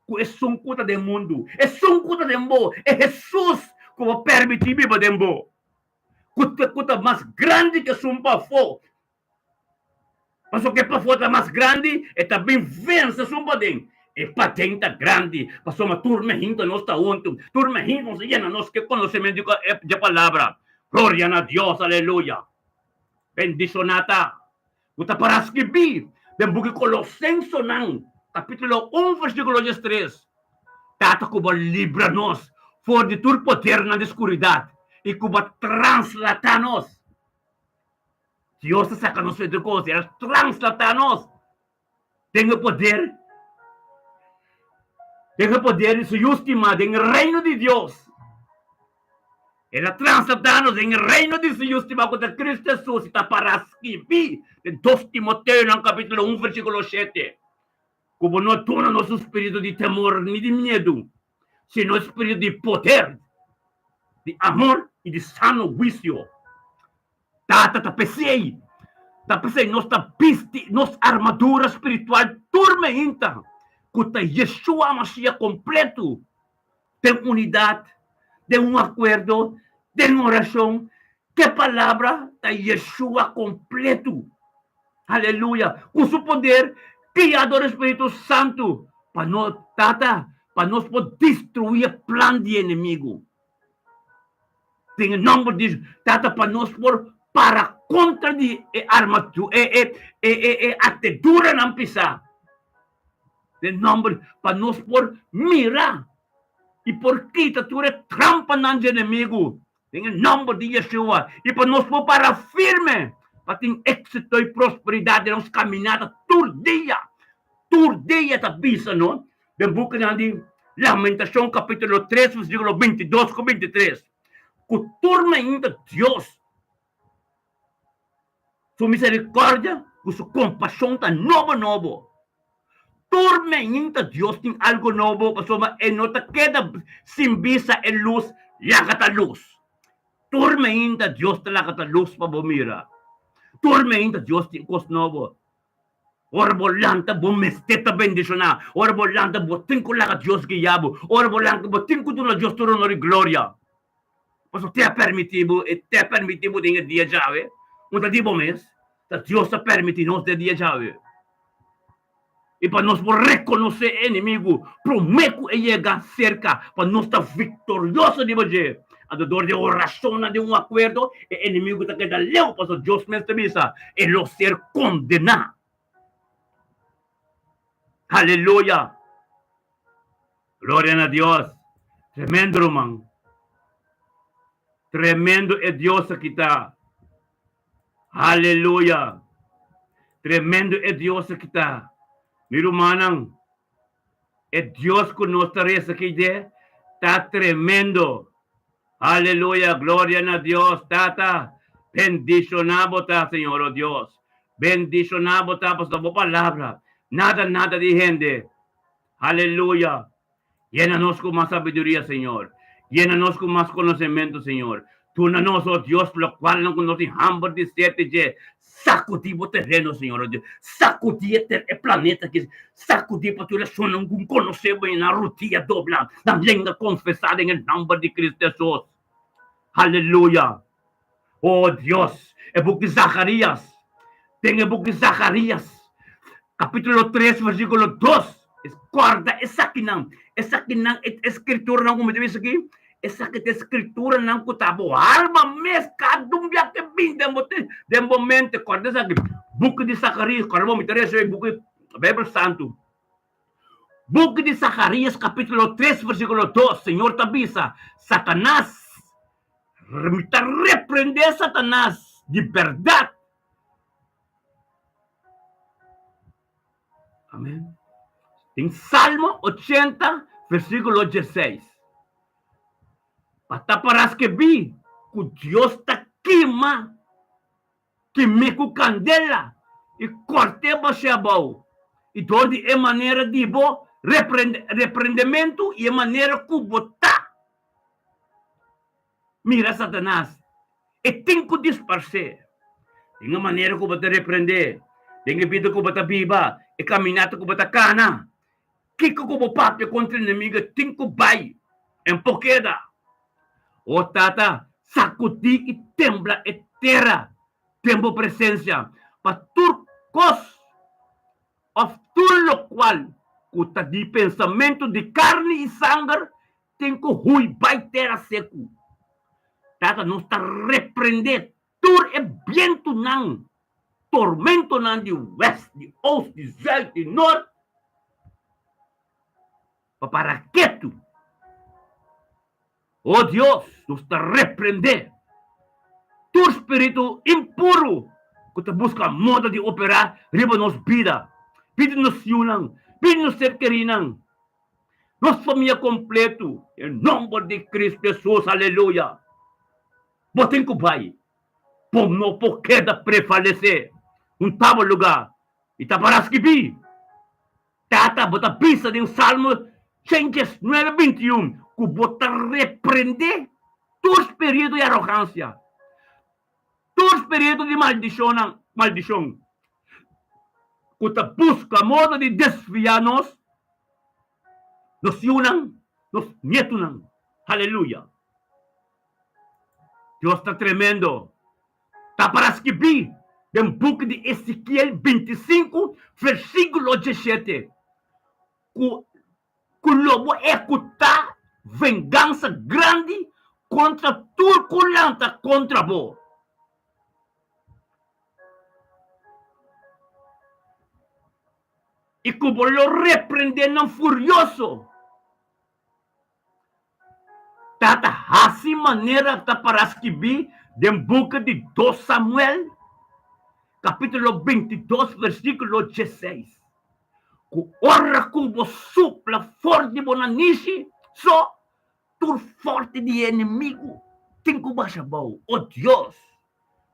ku esun ku ta den mundu, esun ku ta den bo, e Hesus ku bo permití biba den bo, ku ta ku ta mas grandi ku esun pafó. Pasobra ku e pafó ta mas grandi, e ta bin vense esun paden. E paden ta grandi, pasobra tur mehinta nos ta huntu, tur mehinta nos ta yena nos ku e konosementu dje Palabra. Gloria na Dios, aleluya! Bendishoná ta Ku ta para skibí den buki Kolosensonan, kapítulo 1, versíkulo 13. Tata ku bo libra nos. for di tur podernan di skuridat i ku bo a translatá nos. Dios a saka nos for di tur kos, el a translatá nos den e poder, den e poder di su Yu stimá, den e Reino di Dios. El a translatá nos den e Reino di su Yu stimá ku ta Kristu Hesus i ta pará skibí den Dos Timoteonan kapítulo un versíkulo shete, ku bo no a duna nos un spiritu di temor ni di miedu, sino e spiritu di poder, di amor i di sano huisio. Tata ta p'esei, ta p'esei nos ta bisti nos armadura spiritual tur meinta, ku ta Yeshua Mashia kompletu, den unidat, den un akuerdo, den orashon, ku e Palabra ta Yeshua kompletu. Aleluya! Ku su poder, guiá dor e Spiritu Santu, pa no, Tata, pa nos por destruí e plan di enemigu. Den e nòmber di Tata pa nos por para kontra di e armadu e e e e e ateduranan pisá. Den nòmber pa nos por mira i por kita tur e trampanan di enemigu. Den e nòmber di Yeshua i pa nos por para firme pa tin éksito i prosperidat den nos kaminata tur dia. Tur dia ta bisa no den bukinan di Lamentashon kapítulo tres versíkulo bintidos ku bintitres ku tur mainta Dios su miserikòrdia ku su kompashon ta nobo nobo. Tur mainta Dios tin algu nobo pasobra e no ta keda sin bisa e lus laga ta lus. Tur mainta Dios ta laga ta lus pa bo mira. Tur mainta Dios tin kos nobo. Ora bo lanta, bo mester ta bendishoná. Ora bo lanta, bo tin ku laga Dios guia bo. Ora bo lanta, bo tin ku duna Dios tur honor i gloria. Pasobra te a permití bo, e te a permití bo den e dia djawe. Un ta di bo mes, ta Dios a permití nos den e dia djawe. I pa nos por rekonosé e enemigu promé ku e yega serka, pa nos ta viktorioso riba dje. Anto dor di orashonnan den un akuerdo, e enemigu ta keda leu, pasobra Dios mes ta bisa, E lo ser kondená. Aleluya! Gloria na Dios! Tremendo, ruman! Tremendo e Dios aki ta! Aleluya! Tremendo e Dios aki ta! Mi rumannan, E Dios ku nos ta resa aki dje ta tremendo. Aleluya, gloria na Dios Tata. Bendishoná bo ta, Señor, o Dios. Bendishoná bo ta pasobra bo palabra nada nada di hende. Aleluya. Yena nos ku mas sabiduria, Señor. Yena nos ku mas konosementu, Señor. Duna nos, o Dios, lokualnan ku nos tin hamber di sete dje. Sakudí bo tereno, Señor, o Dios. Sakudí e ter, e planeta aki. Sakudí pa tur esunnan ku konosé bo i nan rudia dobla, nan lenga konfesá den e nòmber di Cristo Hesus. Aleluya! O Dios, e buki Zacarías, den e buki Zacarías, capítulo 3, versículo 2, es corda esakinan, esakinan e escrituranan cu mi ta bisa aki, esaki ta escrituranan cu ta bo alma mes cada un bia ke bin den bo den bo mente, corda esaki, buki di Zacarías, corda bo mi ta recibi buki Bijbel Santu. Buki di Zacarías capítulo 3, versículo 2, Señor ta bisa, Satanás, Mi ta reprendé Satanas di bèrdat. Amèn. Den Salmo ochenta, versíkulo dieseis, pa ta pará skibí ku Dios ta kima kim'é ku kandela i kòrt'é bash'é abou, i dor di e manera di bo reprendementu i e manera ku bo ta Mira Satanas, e tin ku disparsé. Den e manera ku bo ta reprendé, den e bida ku bo ta biba, e kaminata ku bo ta kana, kiko ku bo papia kontra enemigu e tin ku bai, e no por keda. O Tata, sakudí i tembla e tera den bo presensia, pa tur kos òf tur lokual ku ta di pensamentu di karni i sanger Tin ku hui bai tera seku. Tata nos ta reprendé tur e bientunan, tormentonan di west, di oost, di zuid, di noord, pa para ketu. O Dios, nos ta reprendé tur spiritu impuru ku ta buska moda di operá riba nos bida, bida di nos yunan, bida di nos ser kerínan, nos famia kompletu, den nòmber di Kristu Hesus. Aleluya! Bo tin ku bai. Bo no por keda prevalesé un taba lugá i ta para skibí. Tata, bo ta bisa den Salmo 119, 21 ku bo ta reprendé tur spiritu di arogansia, tur spiritu di maldishonnan, maldishon, ku ta buska modo di desviá nos, nos yunan, nos nietunan. Haleluya! Dios ta tremendo! Ta para skibí den buki di Ezekiel 25, versíkulo 17, ku ku lo bo ehekutá vengansa grandi kontra tur ku lanta kontra bo. I ku bo lo reprendé nan furioso. Tata hasi manera ta para skibí den buki di Dos Samuel, kapítulo 22, versíkulo 16, ku ora ku bo supla for di bo nanishi, so tur forti di e enemigu tin ku basha abou. O Dios,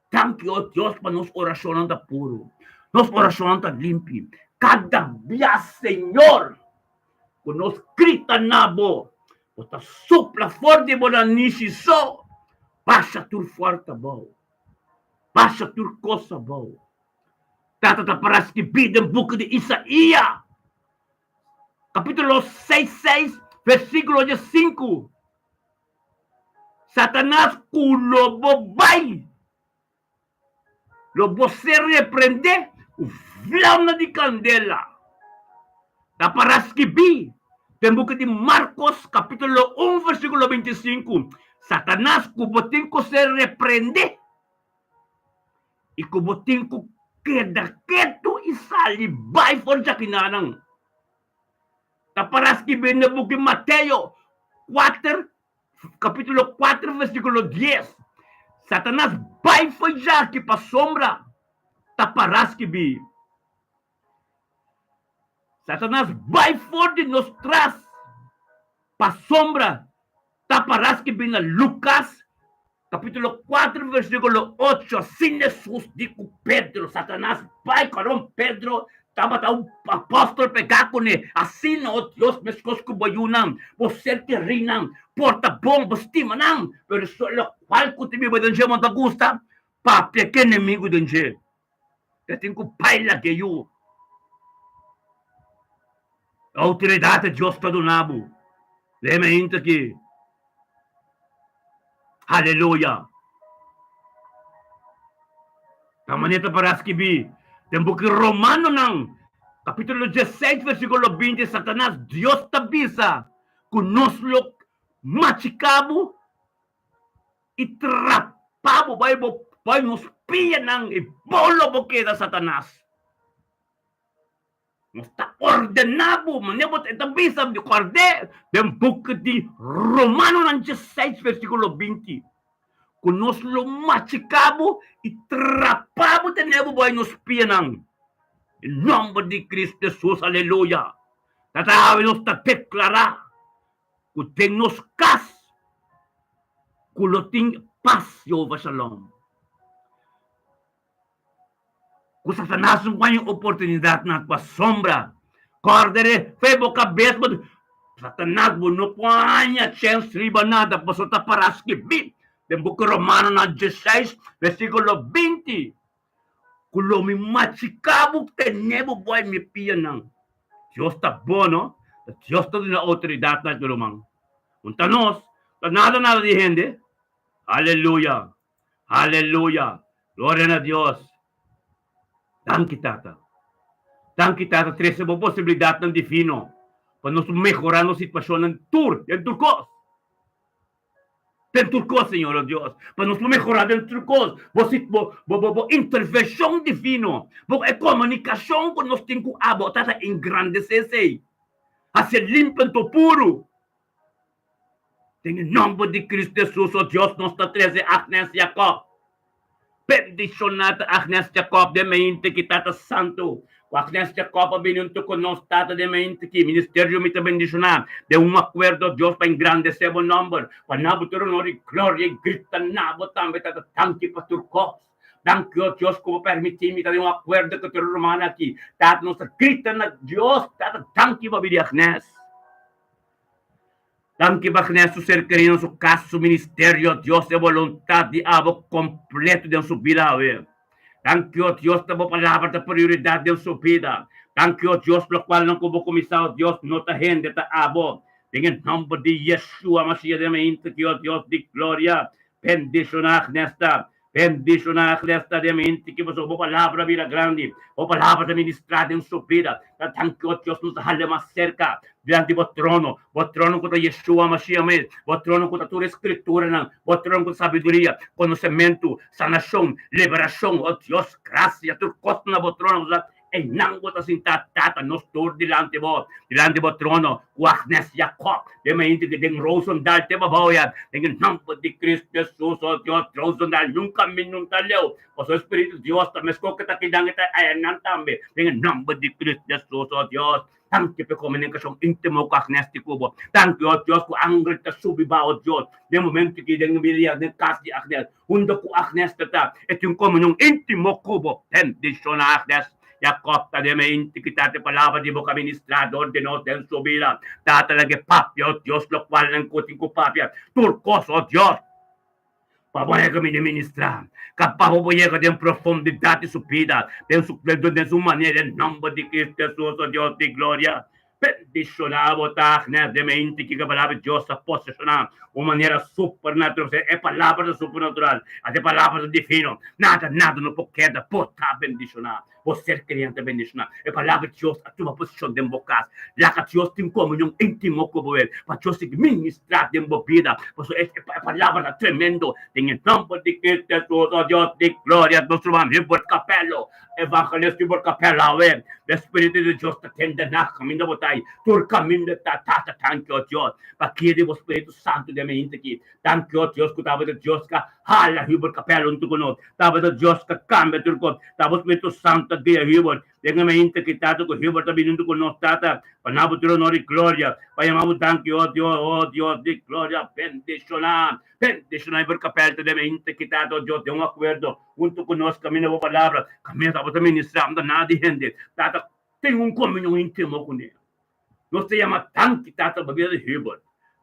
danki, o Dios, pa nos orashonnan ta puru, nos orashonnan ta limpi. Kada bia, Señor, Ku nos grita na bo, bo ta supla for di bo nanishi so, basha tur forta abou, basha tur kos abou. Tata ta para skibí den buki di Isaia, kapítulo seis seis, versíkulo 15, Satanas ku lo bo bai Lo bo ser reprendé ku vlamnan di kandela. Ta para skibí den buki di Markos kapítulo un versíkulo 25, Satanas ku bo tin ku ser reprendé i ku bo tin ku keda ketu i sali bai for djakinanan. Ta para skibí den buki Mateo kuater Capítulo 4, versículo 10. Satanas bai fo'i djaki pasobra ta pará skibí. Satanas bai for di nos tras pasobra ta pará skibí na Lucas capítulo 4, versículo 8. Asina Hesus di ku Pedro, Satanas bai, karon Pedro Tabata un apòstel pegá kuné. Asina, o Dios, meskos ku bo yunan, bo ser kerí nan, por ta bon, bo stima nan, pero esei lokual ku ta biba den dje bo no ta gusta, papia ku enemigu den dje. E tin ku bai lag'é yu. E outoridat di Dios ta duna bo. Lema ainda aki. Aleluya! Ta manera ta para skibí den buki Romanonan, kapítulo 16, versíkulo 20, Satanas, Dios ta bisa ku nos lo machiká bo i trapá bo bai bo bai nos pianan i bo lo bo keda, Satanas. Nos ta ordená bo, manera bo ta bisa di kòrd'é den buki di Romanonan 16 versíkulo 20, ku nos lo machiká bo i trapá bo tene bo bai nos pianan. Den nòmber di Kristu Hesus, aleluya! Tata awe nos ta deklará ku den nos kas ku lo tin pas, Jehová Shalom. Ku Satanas no haña oportunidat na tua sombra. Kòrda e fe bo kabes bo Satanas bo no por haña chèns riba nada pasobra ta pará skibí den buki Romanonan 16 versíkulo 20 ku lo mi machiká bo tene bo boi mi pianan. Dios ta bon no, Dios ta duna outoridat na e ruman. Un ta nos, ta nada nada di hende. Aleluya. Aleluya! Gloria na Dios! Danki Tata. Danki Tata trese bo posibilidatnan divino pa nos mehorá nos situashonnan tur, den tur kos. Den tur kos, Señor, o Dios, pa nos por mehorá den tur kos. Bo sit bo bo bo bo intervenshon divino, bo e komunikashon ku nos tin ku abo, Tata, engrandesé esei. Hasié limpi anto puru. Den e nòmber di Kristu Hesus, o Dios, nos ta trese Agnes Jacob. Bendishoná ta Agnes Jacob den mente ki Tata Santu. Ku Agnes Jacob a bini huntu ku nos, Tata, den mente ki ministerio mi ta bendishoná den un akuerdo, Dios, pa engrandesé bo nòmber, pa na bo tur honor i gloria i grita na bo tambe, Tata, danki pa tur kos. Danki, o Dios, ku bo permití mi ta den un akuerdo ku tur ruman aki. Tata, nos ta grita na Dios, Tata, danki pa bini Agnes. Danki pa Agnes su ser kerido, su kas, su ministerio, Dios e boluntat di abo kompleto den su bida awe. Danki o Dios ta bo palabra ta prioridat den su bida. Danki o Dios lokualnan ku bo kuminsá o Dios no ta hende ta abo. Den e nòmber di Yeshua Mashiach den mainta ki o Dios di gloria bendishoná Agnes ta Bendishoná Agnes ta den mente ki pasobra bo palabra bira grandi, bo palabra ta ministrá den su bida. Ta danki o Dios nos ta hala mas serka dilanti bo trono, bo trono ku ta Yeshua Mashiach mes, bo trono ku ta tur e Skrituranan, bo trono ku ta sabiduria, konosementu, sanashon, liberashon. O Dios, grasia, tur kos ta na bo trono. Einan bo ta sintá, Tata, nos tur dilanti bo, dilanti bo trono, ku Agnes Jacob, den mainti ki den Roosendaal te babou ya, den e nòmber di Cristo Jesus, o Dios, Roosendaal nunka mi nun ta leu, pasobra e Spiritu di Dios ta meskos ku ta kinan e ta ayanan tambe, den e nòmber di Cristo Jesus, o Dios, danki pa e komunikashon íntimo ku Agnes tin ku bo, danki, o Dios, ku angel ta subi ba, o Dios, den momento ki den bilia den kas di Agnes, Hunto ku Agnes ta ta, e tin komunion íntimo ku bo. Bendishona Agnes. Jacob ta den mente ki ta te palabra di bo ka ministrá dor di nos den su bida. Tata laga e papia, o Dios, lokual nan ku tin ku papia. Tur kos, o Dios, pa bo yega mi di ministrá. Kapa bo por yega den profundidat di su bida, den su den su manera, den nòmber di Cristo Jesus, o Dios di gloria. Bendishoná bo ta, Agnes, den mente kiko e palabra di Dios ta poseshoná un manera supernatural. Pasobra e palabra ta supernatural, ata e palabra ta divino. Nada, nada no por keda. Bo ta bendishoná. Bo ser kreyente bendishoná. E palabra di Dios a tuma posishon den bo kas. Laga Dios tin komunion íntimo ku bo el, pa Dios sigui ministrá den bo bida. Pasobra e palabra ta tremendo. Den e nòmber di Cristo Hesus, o Dios di gloria, nos ruman Hubert Capello Evangelist Hubert Capello awe, e Spiritu di Dios ta tende na kaminda bo ta i tur kaminda ta Tata tanki o Dios pa kia di bo Spiritu Santu den mi hinte aki. Tanki o Dios ku tabata Dios ka hala Hubert Capello huntu ku nos, tabata Dios ka kambia tur kos, ta bo Spiritu Santu ta guia Hubert den e mi hinte aki. Tata ku Hubert ta bini huntu ku nos Tata pa na bo tur honor i gloria pa yama bo danki o Dios, o Dios di gloria bendishona bendishona Hubert Capello ta den mi hinte aki Tata o Dios den un akuerdo Huntu ku nos kaminda bo palabra, kaminda bo ta ministrá, unda nada di hende Tata tin un komunion íntimo kuné. Nos ta yama danki Tata pa bida di Hubert,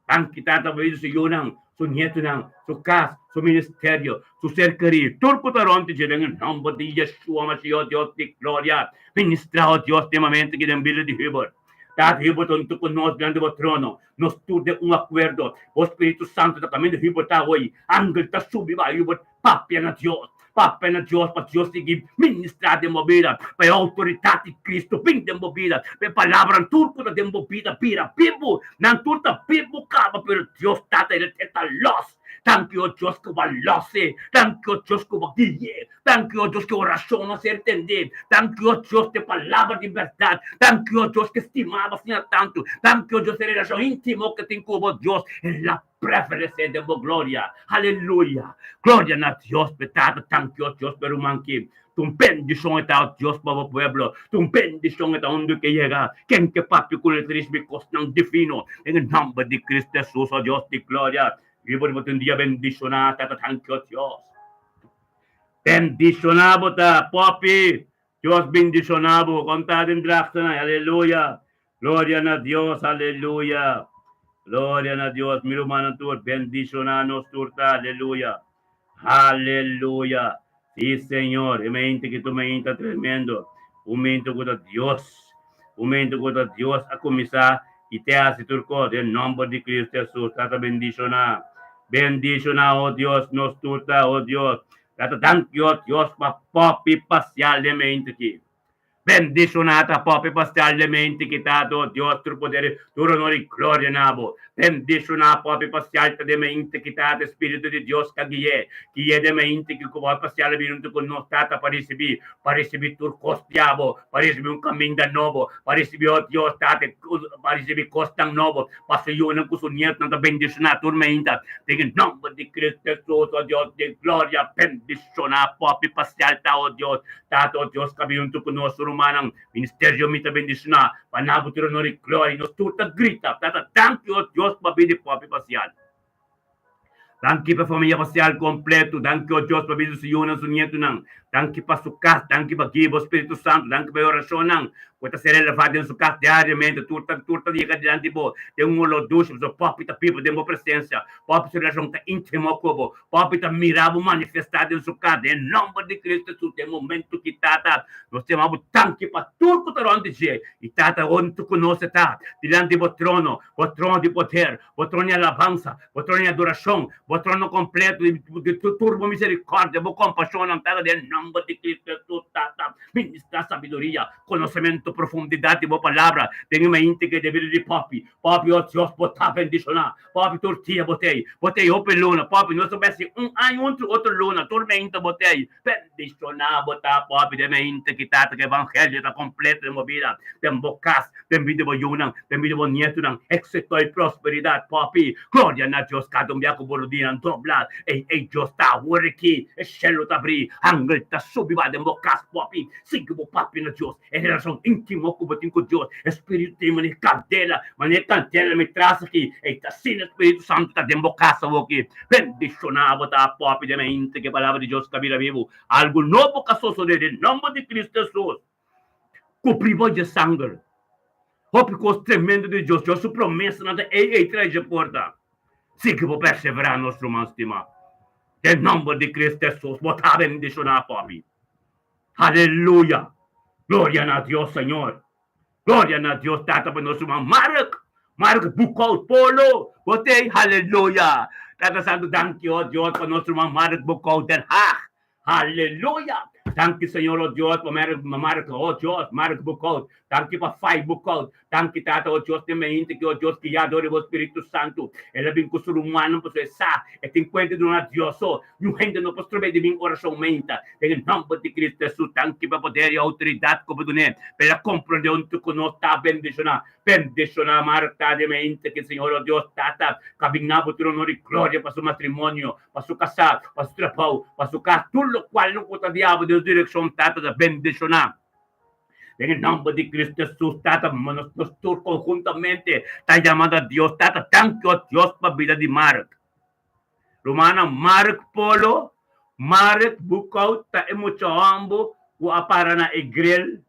danki Tata pa bida di su yunan, su nietunan, su kas, su ministerio, su ser kerí, tur ku ta rònt di dje den e nòmber di Yeshua Mashiach, Dios di gloria. Ministrá, o Dios, den momento aki den bida di Hubert. Tata, Hubert ta huntu ku nos dilanti bo trono. Nos tur den un akuerdo. Bo Spiritu Santu ta kaminda Hubert ta awor i angel ta subi bai Hubert. Papia na Dios, papia na Dios pa Dios sigui ministrá den bo bida, pa e outoridat di Cristo bin den bo bida, pa e palabranan tur ku ta den bo bida bira bibu. Nan tur ta bibu kaba, pero Dios Tata el e ta lòs. Danki, o Dios, ku bo a lòs e. Danki, o Dios, ku bo a gui'é. Danki, o Dios, ku e orashon a ser tendé. Danki, o Dios, ku e palabra di bèrdat. Danki, o Dios, ku e stima bo asina tantu. Danki, o Dios, e relashon íntimo ku e tin ku bo, Dios. El a Preferece den bo gloria. Aleluya! Gloria na Dios p'e Tata, tanki o Dios p'e ruman ki. Ta un bendishon e ta o Dios pa bo pueblo. Ta un bendishon e ta unda ke yega. Ken ke papia ku el ta risibi kosnan divino den e nòmber di Cristo Hesus o Dios di gloria. Riba di bo ta un dia bendishoná Tata, tanki o Dios. Bendishoná bo ta, Poppy. Dios bendishoná bo. Kon ta den drachtnan. Aleluya! Gloria na Dios, aleluya. Gloria na Dios, mi rumannan tur, bendiciona nos tur ta, aleluya. Aleluya. Sí, Señor, e mente ki tu mente tremendo. Un mente ku ta Dios. Un mente ku ta Dios a kuminsá i te hasi tur kos den nomber di Cristo Jesus. Tata bendiciona. Bendiciona, oh Dios, nos tur ta, oh Dios. Tata danki, oh Dios, pa popi pasial den mente ki. Bendishoná ta Popi Pascal de mente ki ta do Dios tur poder, tur honor i gloria na bo. Bendishoná Popi Pascal ta de mente ki ta ta Spiritu di Dios ka gui'é. Gui'é de mente ki ku Popi Pascal a bini huntu ku nos Tata pa risibí, pa risibí tur kos di abo, pa risibí un kaminda nobo, pa risibí, o Dios Tata, pa risibí kosnan nobo, pa su yunan ku su nietunan ta bendishoná tur meinta. Den e nòmber di Cristo Hesus, o Dios di gloria, bendishoná Popi Pascal ta, o Dios, Tata, o Dios, ka bin huntu ku nos, rumannan. Ministerio mi ta bendishoná pa nan bo tur honor i gloria. Nos tur ta grita, Tata, danki, o Dios, pa bida di popi pasial. Danki pa famia pasial kompletu. Danki, o Dios, pa bida di su yunan, su nietunan. Danki pa su kas. Danki pa guia bo Spiritu Santu. Danki pa e orashonnan ku ta ser elevá den su kas diariamente. Tur ta tur ta yega dilanti bo den un olor dushi, pasobra popi ta biba den bo presensia. Popi su relashon ta íntimo ku bo. Papi ta mira bo manifestá den su kas den nomber di Cristo Hesus den momento ki Tata nos yama bo danki pa tur ku ta rònt di dje i Tata huntu ku nos e ta dilanti bo trono, bo trono di poder, bo trono di alabansa, bo trono di adorashon, bo trono kompleto di tur bo miserikòrdia, bo kompashonnan Tata den nomber di Cristo Hesus Tata ministrá sabiduria, konosementu, profundidat di bo palabra den e mainti ke debido di Papi. Papi o Dios bo ta bendishoná. Papi tur dia bo tei, bo tei hopi luna, papi nos ta besi un aña un tru otro luna, tur meinta bo tei, bendishoná bo ta papi den meinta ki tata ku evangelio ta kompleto den bo bida, den bo kas, den bida di bo yunan, den bida di bo nietunan, éksito i prosperidat papi, gloria na Dios kada un bia ku bo rudianan dobla, ei ei Dios ta awor aki, e shelu ta abri, angel ta subi ba den bo kas papi, sigui bo papia na Dios. E relashon íntimo ku bo tin ku Dios, e Spiritu tin manera kandela, manera e kandela mi tras aki, ei ta asina e Spiritu Santu ta den bo kas awoki. Bendishoná bo ta papia den mente ku e Palabra di Dios ka bira bibu. Algu nobo ka sosodé den nòmber di Kristu Hesus. Kubrí bo dje sanger. Hopi kos tremendo di Dios. Dios su promesanan ta ei ei tras dje porta. Sigui bo perseverá, nos ruman stimá. Den nòmber di Kristu Hesus bo ta bendishoná, papi. Aleluya! Gloria na Dios Señor! Gloria na Dios Tata pa nos ruman Mark! Mark Boekhout Polo! Bo t'ei? Aleluya! Tata Santu danki oh Dios pa nos ruman Mark Boekhout Den Haag! Aleluya! Danki Señor oh Dios pa Mark oh Dios Mark Boekhout! Danki pa Fai Boekhout! Danki Tata, o Dios den mente ki o Dios guia dor di bo Spiritu Santu. El a bin ku su rumannan pasobra e sa e tin kuenta di duna Dios so. Niun hende no por strob'é di bin orashon meinta. Den e nòmber di Kristu Hesus, danki pa poder i outoridat ku bo dun'é pa el a komprondé huntu ku nos ta bendishoná. Bendishoná Marta den mente ki Señor o Dios Tata ka bin na bo tur honor i gloria pa su matrimonio, pa su kasá, pa su trabou, pa su kas, tur lokual no ku ta di abo den su direkshon Tata ta bendishoná. Den e nomber di Cristo Jesus, Tata, nos, nos tur conjuntamente ta yamando a Dios, Tata, danki o Dios pa bida di Mark. Rumannan, Mark Polo, Mark Boekhout ta e mucha homber cu a para na e grill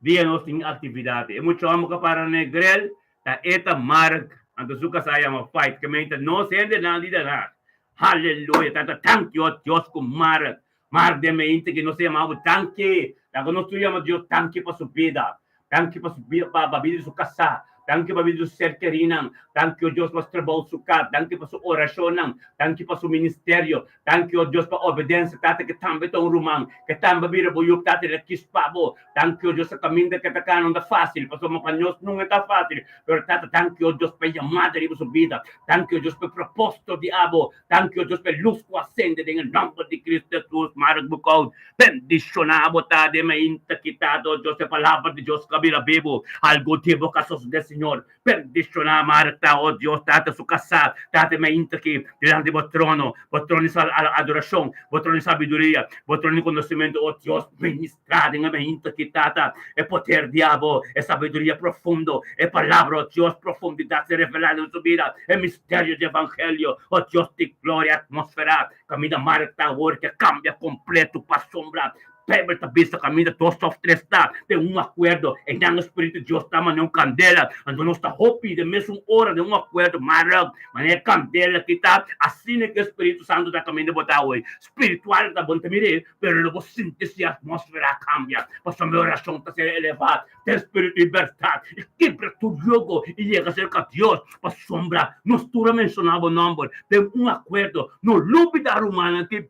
dia nos tin actividad. E mucha homber cu a para na e grill ta e ta Mark, anto su casa a yama Fight, kemen ta nos hendenan di Den Haag. Haleluya, Tata, danki o Dios cu Mark Mar den mente ki nos ta yama bo danki. Laga nos tur yama Dios danki pa su bida. Danki pa su bida, pa bida di su kasá. Danki pa bida di su ser kerinan. Danki, o Dios, pa su trabou, su kas. Danki pa su orashonnan. Danki pa su ministerio. Danki, o Dios, pa obedensia, Tata, ke tambe ta un ruman, ke tambe a bira bo yu, Tata, el a kis pa bo. Danki, o Dios, e kaminda ke ta kana no ta fásil, pasobra pa nos nunka ta fásil. Pero, Tata, danki, o Dios, pa e yamada riba su bida. Danki, o Dios, pa e propósito di abo. Danki o Dios pa e lus ku a sende den e nòmber di Kristu Hesus. Mark Boekhout, Bendishoná bo ta den mainta kita do Dios e palabra di Dios ka bira bibu. Algu di bo ka sosodé Señor. Bendishoná Mark ta o Dios Tata su kasá Tata e mainta aki dilanti bo trono. Bo trono di adorashon, bo trono di sabiduria, bo trono di konosementu o Dios ministrá den e mainta aki Tata e poder di abo, e sabiduria profundo, e palabra o Dios profundidat ser revelá den su bida. E misterio di evangelio, o Dios di gloria, atmosfera kaminda Mark ta awor ke kambia kompleto pasobra Bijbel ta bisa kaminda dos of tres ta den un akuerdo, einan e Spiritu di Dios ta manera un kandela, anto nos ta hopi den mesun ora den un akuerdo, Mark, manera e kandela ki ta, asina ke Spiritu Santu ta kaminda bo ta awor. Spiritual ta bon ta mir'é, pero lo bo sinti si atmosfera kambia, pasobra mi orashon ta ser elevá. Den spiritu i bèrdat, i kibra tur yogo i yega serka Dios, pasobra nos tur a menshoná bo nòmber den un akuerdo. No lubidá, rumannan, ki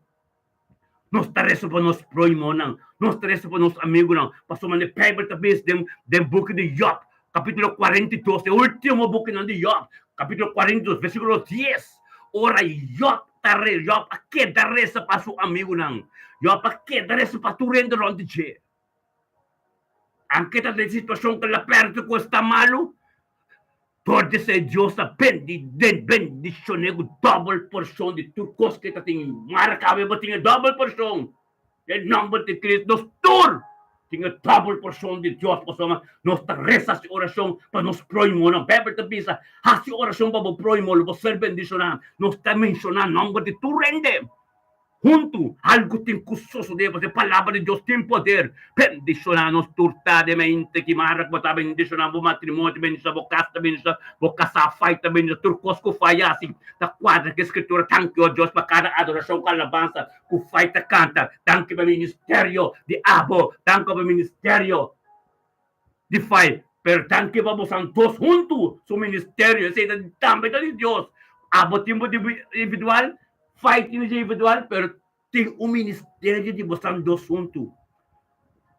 Nos ta resa pa nos próhimonan, nos ta resa pa nos amigunan, pasobra e Bijbel ta bisa den den buki di Job, kapítulo 42, e último bukinan di Job, kapítulo 42, versíkulo 10, ora Job ta re, Job a keda resa pa su amigunan, Job a keda resa pa tur hende rònt di dje. Anke ta den situashon ku el a pèrdè ku esta malu, Dor di esei Dios ta bendishon'é ku dòbel porshon di tur kos ku e ta tin. Mara kabe bo tin e dòbel porshon. Den nòmber di Cristo nos tur tin e dòbel porshon di Dios pasobra nos ta resa hasi orashon pa nos próhimonan. Beibel ta bisa, Hasi orashon pa bo próhimo, lo bo ser bendishoná. Nos ta menshoná nòmber di tur hende. Huntu, algu tin ku sosodé pasobra e Palabra di Dios tin poder. Bendishoná nos tur ta den mente ki mara ku bo ta bendishoná bo matrimonio, ta bendishoná bo kas, ta bendishoná bo kasá, fai, ta bendishoná tur kos ku fai hasi. Ta kuadra ku e Skritura. Danki, o Dios, pa kada adorashon ku alabansa ku fai ta kanta. Danki pa ministerio di abo. Danki pa ministerio di fai. Pero danki pa bosan dos huntu su ministerio. Esei ta tambe ta di Dios. Abo tin bo di individual, fai tin di individual, pero tin un ministerio di bosan dos huntu.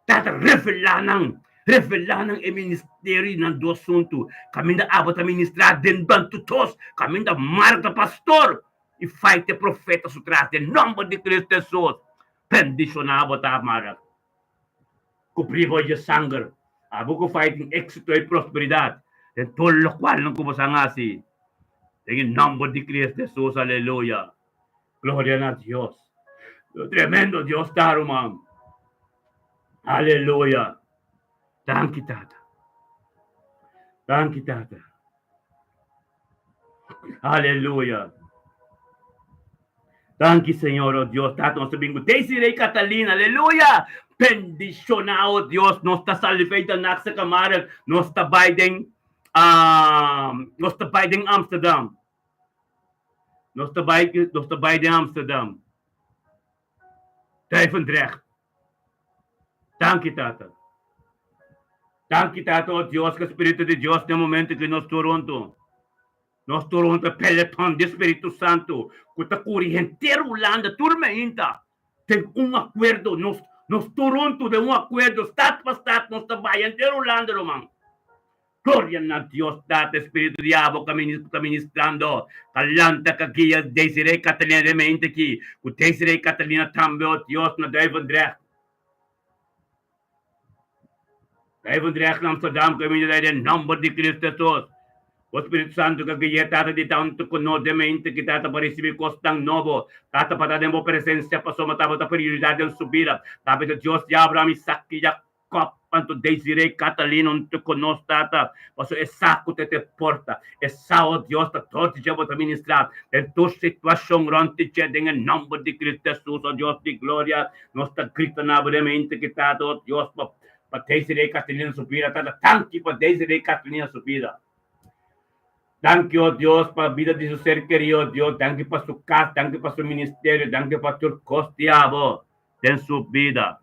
Tata revelá nan, revelá nan e ministerio di nan dos huntu. Kaminda abo ta ministrá den bantu dos, kaminda Mark ta pastor i fai ta e profeta su tras den nòmber di Cristo Hesus. Bendishoná bo ta, Mark. Kubrí bo dje sanger. Abo ku fai tin éksito i prosperidat den tur lokualnan ku bo san hasi. Den e nòmber di Cristo Hesus, aleluya. Gloria na Dios. Lo tremendo Dios ta, ruman. Aleluya. Danki, Tata. Danki, Tata. Aleluya. Danki, Señor, oh Dios. Tata, nos ta bin ku Desiree Catalina. Aleluya. Bendiciona, oh Dios. Nos ta sali feita nakse kamara. Nos ta bai den, um, nos ta bai den Amsterdam. Nos ta bai, nos ta bai den Amsterdam. Duivendrecht. Danki, Tata. Danki, Tata, oh Dios, ku Spiritu di Dios den momento ku nos tur huntu. Nos tur huntu e peloton di Spiritu Santu ku ta kuri henter Hulanda tur meinta den un akuerdo. Nos, nos tur huntu den un akuerdo, stad pa stad nos ta bai henter Hulanda, ruman. Gloria na Dios Tata, Spiritu di abo ka ku ta ministrando, ka lanta, ka guia Desiree Catalina den mente aki, ku Desiree Catalina tambe, o Dios, na Duivendrecht. Duivendrecht na Amsterdam, ku e minda den nomber di Cristo Jesus. Bo Spiritu Santu ka guia Tata di tantu ku nos den mente aki, Tata, pa risibi kosnan nobo, Tata, pa ta den bo presensia, pasobra tabata prioridad den su bida. Tabata Dios di Abraham, Isaac i Jacob. Kòp anto Desiree Catalina un te konos tata paso e sa ku te te porta e sa o Dios ta tur dje bo ta ministra den tur situashon rònt di dje den e nòmber di Cristo Jesus o Dios di gloria nos ta grita na bo den mente ki tata o Dios pa pa Desiree Catalina su bida tata tanki pa Desiree Catalina su bida danki o Dios pa bida di su ser keri o Dios danki pa su kas danki pa su ministerio danki pa tur kos di abo den su bida.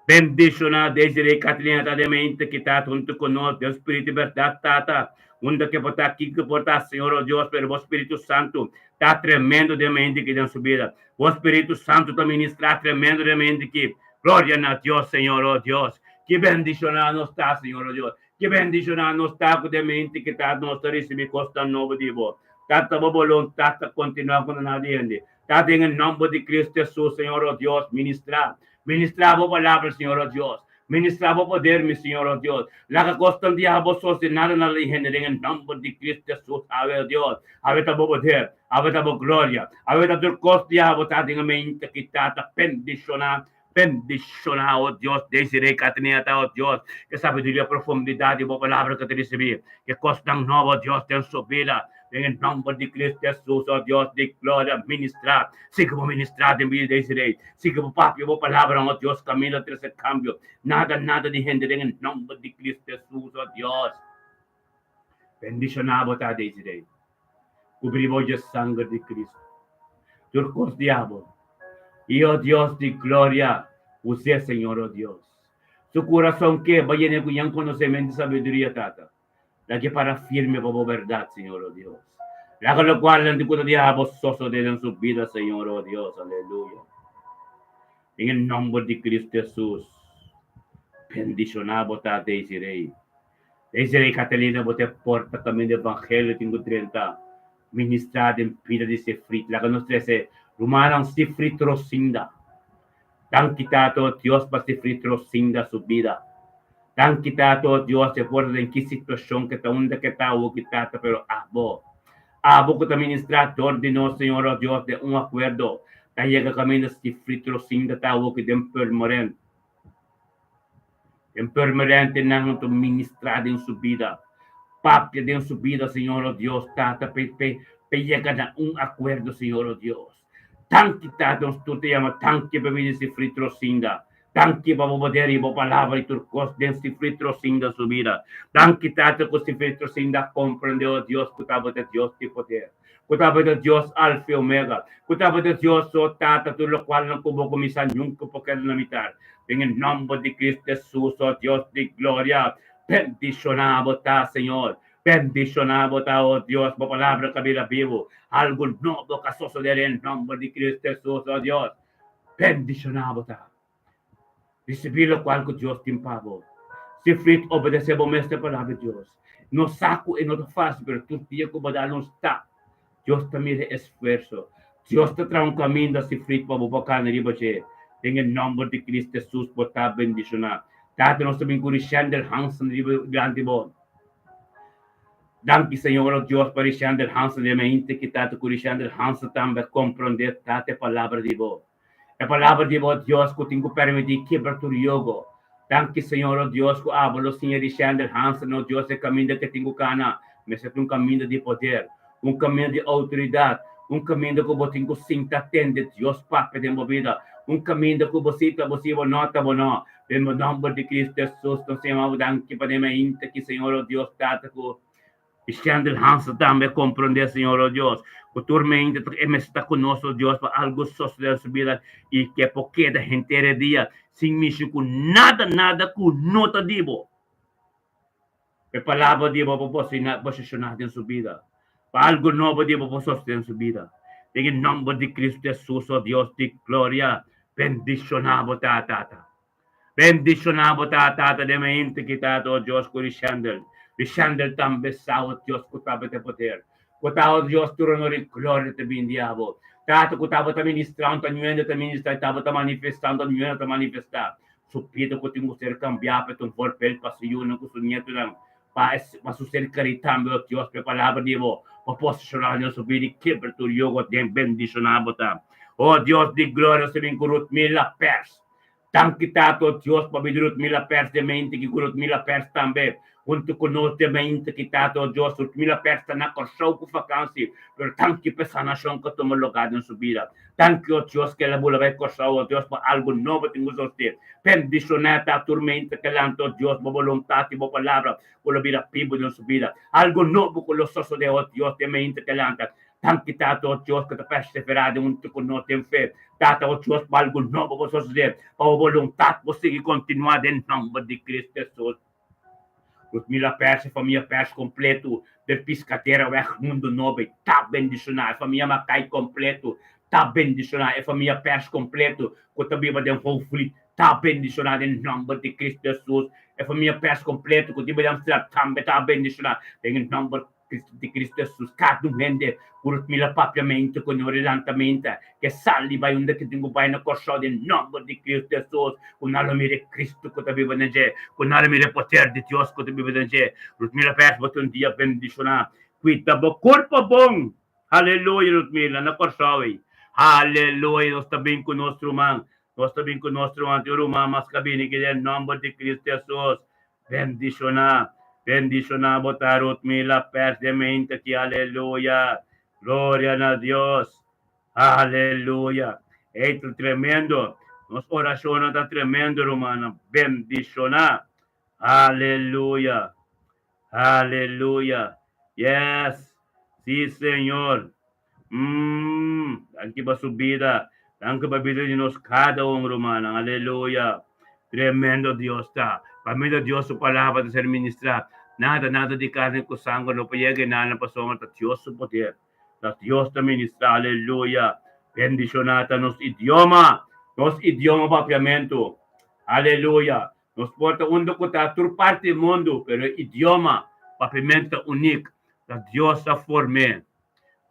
Bendiciona Desiree Catalina ta den mente ki ta hunto cu nos den spiritu y berdad Tata unda ke por ta kiko por ta Señor oh Dios pero bo Spiritu Santo ta tremendo den mente ki den su bida bo Spiritu Santo ta ministra tremendo den mente ki gloria na Dios Señor oh Dios ki bendiciona nos ta Señor oh Dios ki bendiciona nos ta cu den mente ki ta nos ta ricibi cosnan nobo di bo Tata bo boluntad ta continua cu na di hende Ta den e nomber di Cristo Jesus, Señor o Dios, ministra. Ministra bo palabra, Señor o Dios. Ministra bo poder, mi Señor o Dios. Laga cosnan di abo sosde nada na ley hende den e nomber di Cristo Jesus. Awe, o Dios, awe ta bo poder, awe ta bo gloria, awe ta tur cos di abo ta den e mente ki ta bendiciona, bendiciona, o Dios, Desiree Catrina ta, o Dios, ke sabiduria profundidad di bo palabra ke ta ricibi, ke cosnan nobo, o Dios, den su bida. Den e nomber di Cristo Jesus, o Dios di gloria, ministra. Sigui bo ministra den bida di Desiree. Sigui bo papia bo palabranan, o Dios, caminda trece cambio. Nada, nada di hende den e nomber di Cristo Jesus, o Dios. Bendiciona bo ta, Desiree. Cubri bo dje sanger di Cristo. Tur cos di abo. I, o Dios di gloria, us'e, Señor, o Dios. Su curason ke ba yene cu yan conocemento i sabiduria, Tata. Laga e para firme pa bo bèrdat, Señor, o Dios. Laga lokualnan di ku ta diha bo sosodé den su bida, Señor, o Dios. Aleluya. Den e nòmber di Kristu Hesus, bendishoná bo ta, Desiree. Desiree Catalina, bo ta e porta kaminda evangelio tin ku drenta. Ministrá den bida di Sefrit. Laga nos trese rumannan Sifrit Rosinda. Danki Tato Dios pa Sifrit Rosinda su bida. Danki Tato Dios e por ta den ki situashon ke ta unda ke ta awo ki Tata pero abo abo ku ta ministrá dor di nos Señor o Dios den un akuerdo ta yega kaminda Sifrit Rosinda ta awo ki den Purmerend. Den Purmerend nan ta ministrá den su bida. Papia den su bida Señor o Dios Tata pe pe pe yega na un akuerdo Señor o Dios. Danki Tata nos tur ta yama danki pa bini sifri Trosinda. Danki pa bo poder i bo palabra i tur kos den sifri Trosinda su bida. Danki Tata ku sifri Trosinda a komprende o Dios ku tabata Dios di poder, ku tabata Dios Alfa i Omega, ku tabata Dios o Tata tur lokualnan ku bo kuminsá nunka por keda na mitar. Den e nòmber di Kristu Hesus o Dios di gloria bendishoná bo ta Señor. Bendishoná bo ta, o Dios, bo palabra ka bira bibu. Algu nobo ka sosodé den nòmber di Kristu Hesus, o Dios. Bendishoná bo ta. Risibí lokual ku Dios tin pa bo. Sifrit obedesé bo mes e palabra di Dios. Nos sa ku e no ta fásil, pero tur dia ku bo da nos ta. Dios ta mira e esfuerso. Dios ta traha un kaminda sifrit pa bo por kana riba dje. Den e nòmber di Kristu Hesus bo ta bendishoná. Tata, nos ta bin ku Richendel Hansen riba dilanti bo. Danki Señor o Dios pa Richendel Hansen den mente ki tata ku Richendel Hansen tambe a komprondé tata e palabra di bo. E palabra di bo Dios ku tin ku permití kibra tur yogo. Danki Señor o Dios ku abo lo siña Richendel Hansen o Dios e kaminda ke tin ku kana mester ta un kaminda di poder, un kaminda di outoridat, un kaminda ku bo tin ku sinta tende Dios papia den bo bida, un kaminda ku bo si ta bo si bo no ta bo no. Den bo nomber di Cristo Jesus nos ta yama bo danki pa den mainta ki Señor o Dios Tata ku Shandel Hansen tambe a comprende Señor o Dios ku tur mente ta e mester ta ku nos o Dios pa algo sosode den su bida i ke por keda henter e dia sin mishi ku nada nada ku no ta di bo. E palabra di bo por posiciona den su bida pa algo nobo di bo por sosode den su bida. Den e nomber di Cristo Jesus o Dios di gloria bendiciona bo ta Tata. Bendiciona bo ta Tata den mente ki Tata o Dios cu Richendel. Richendel tambe sa o Dios cu tabata e poder. Cu ta o Dios tur honor y gloria ta bin di abo. Tata cu tabata ministrando ta nuendo ta ministra y tabata manifestando nuendo ta manifesta. Su bida cu tin cu ser cambia pa e ta un voorbeeld pa su yunan cu su nietonan pa pa su ser kerí tambe o Dios pa e palabra di bo pa posiciona den su bida y kebra tur yugo den bendiciona bo ta o Dios di gloria si bin cu Ruthmila Pers Danki Tata o Dios pa bida Ruthmila Pers den mente ki cu Ruthmila Pers tambe hunto cu nos den mente ki Tata o Dios Ruthmila Pers ta na Corsou cu vakansi pero danki pa e sanacion cu a tuma lugar den su bida Danki o Dios ke el a bula bai Kòrsou o Dios pa algu nobo tin ku sostén. Bendishoná ta tur mente ke lanta o Dios bo boluntat i bo palabra ku lo bira bibu den su bida. Algu nobo ku lo sosodé o Dios den mente ke lanta. Danki Tata o Dios ku ta perseverá den huntu ku nos den fe. Tata o Dios pa algu nobo bo sosodé pa bo boluntat bo sigui kontinuá den nòmber di Cristo Hesus. Ludmila Pers, e famia Pers kompletu den Piscatera Weg Mundo Nobo ta bendishoná. E famia Mackay kompletu ta bendishoná. E famia Pers kompletu ku ta biba den Hoogvliet ta bendishoná den nòmber di Kristu Hesus. E famia Pers kompletu ku ta biba den Amsterdam tambe ta bendishoná den e nòmber di Cristo Jesus. Kada un hende ku Rutmila papiamentu ku no rilantamente ke sali bai unda ke tin ku bai na Kòrsou den nòmber di Cristo Jesus ku nan lo mira e Cristo ku ta biba den dje, ku nan lo mira e poder di Dios ku ta biba den dje. Rutmila Pérez bo ta un dia bendishoná. Kuida bo kurpo bon! Aleluya Rutmila na Kòrsou ei. Aleluya nos ta bin ku nos ruman. Nos ta bin ku nos ruman tin un ruman mas ka bini ki den nòmber di Cristo Jesus. Bendishoná, bendishoná bo ta Rutmila Pers de mente ki aleluya. Gloria na Dios. Aleluya. Ey ta tremendo. Nos orashonnan ta tremendo rumannan. Bendishoná. Aleluya. Aleluya. Yes. Si Señor. Umm. Danki pa su bida. Danki pa bida di nos kada un rumannan. Aleluya. Tremendo Dios ta. Pa medio Dios su palabra ta ser ministrá. Nada, nada di karni ku sanger no por yega e nan pasobra ta Dios su poder. Ta Dios ta ministrá. Aleluya. Bendishoná ta nos idioma. Nos idioma papiamentu. Aleluya. Nos por ta unda ku ta tur parti di mundu, pero e idioma papiamentu ta unik. Ta Dios a form'é.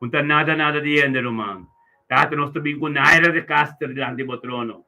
Un ta nada nada di hende, ruman. Tata, nos ta bin ku Naira de Castro dilanti bo trono.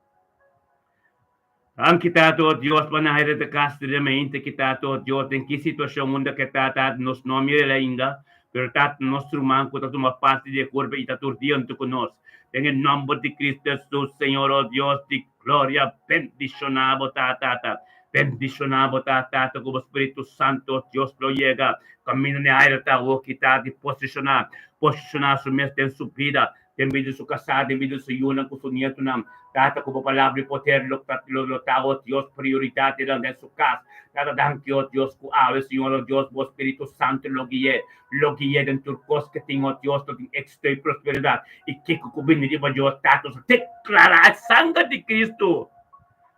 Danki Tata, o Dios, pa Naira de Castro den mente ki Tata, o Dios, den ki situashon unda ke ta, Tata, nos no a mira el ainda, pero Tata, nos ruman ku ta tuma parti di e kurpa i ta tur dia huntu ku nos. Den e nòmber di Cristo Hesus, Señor, o Dios di gloria, bendishoná bo ta, Tata. Bendishoná bo ta, Tata, ku bo Spiritu Santu, o Dios, lo yega kaminda Naira ta awoki, Tata, i posishoná, posishoná su mes den su bida, Den bida di su kasá, den bida di su yunan ku su nietunan. Tata, ku bo palabra di poder lo ta lo ta, o Dios, prioridat den den su kas. Tata, danki, o Dios, ku awe, Señor, o Dios, bo Spiritu Santu lo gui'é, lo gui'é den tur kos ke tin, o Dios, lo tin éksito i prosperidat. I kiko ku bini riba dje, o Tata, nos ta deklará e sanger di Kristu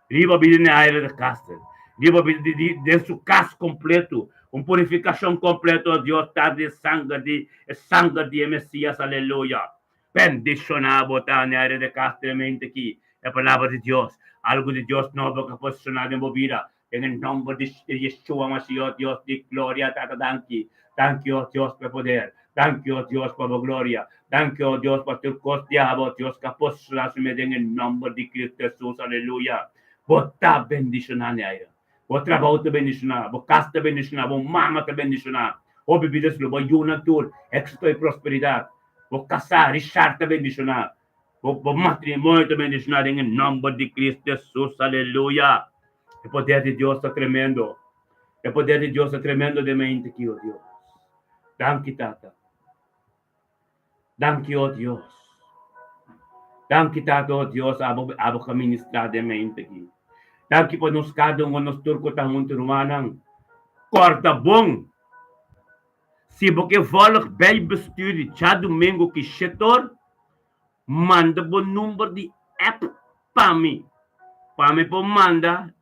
riba bida di Naira de Castro, riba bida di di den su kas kompletu. Un purifikashon kompletu, o Dios, Tata, di e sanger di E sanger di e Mesias, aleluya! Bendishoná bo ta na área de kas tremente aki, e palabra di Dios, algu di Dios nobo ka posishoná den bo bida, den e nomber di Yeshua Mashiach, Dios di gloria, Tata danki, danki o Dios pa e poder, danki o Dios pa bo gloria, danki o Dios pa tur kos di abo, Dios ka posishoná su mes den e nomber di Cristo Jesus, aleluya! Bo ta bendishoná na área. Bo trabou ta bendishoná, bo kas ta bendishoná, bo mama ta bendishoná, hopi bidas lo bo yunan tur éksito i prosperidat. Bo kasá, Richard, ta bendishoná, bo bo matrimonio ta bendishoná den e nòmber di Cristo Hesus. Aleluya! E poder di Dios ta tremendo. E poder di Dios ta tremendo den mente aki, o Dios. Danki, Tata. Danki, o Dios. Danki, Tata, o Dios, abo, abo ka ministrá den mente aki. Danki pa nos kada un, nos tur ku ta huntu, rumannan. Kòrda bon, si bo ke vòlg Bijbelstudie djadumingu ki shetor, manda bo number di app pa mi, pa mi por manda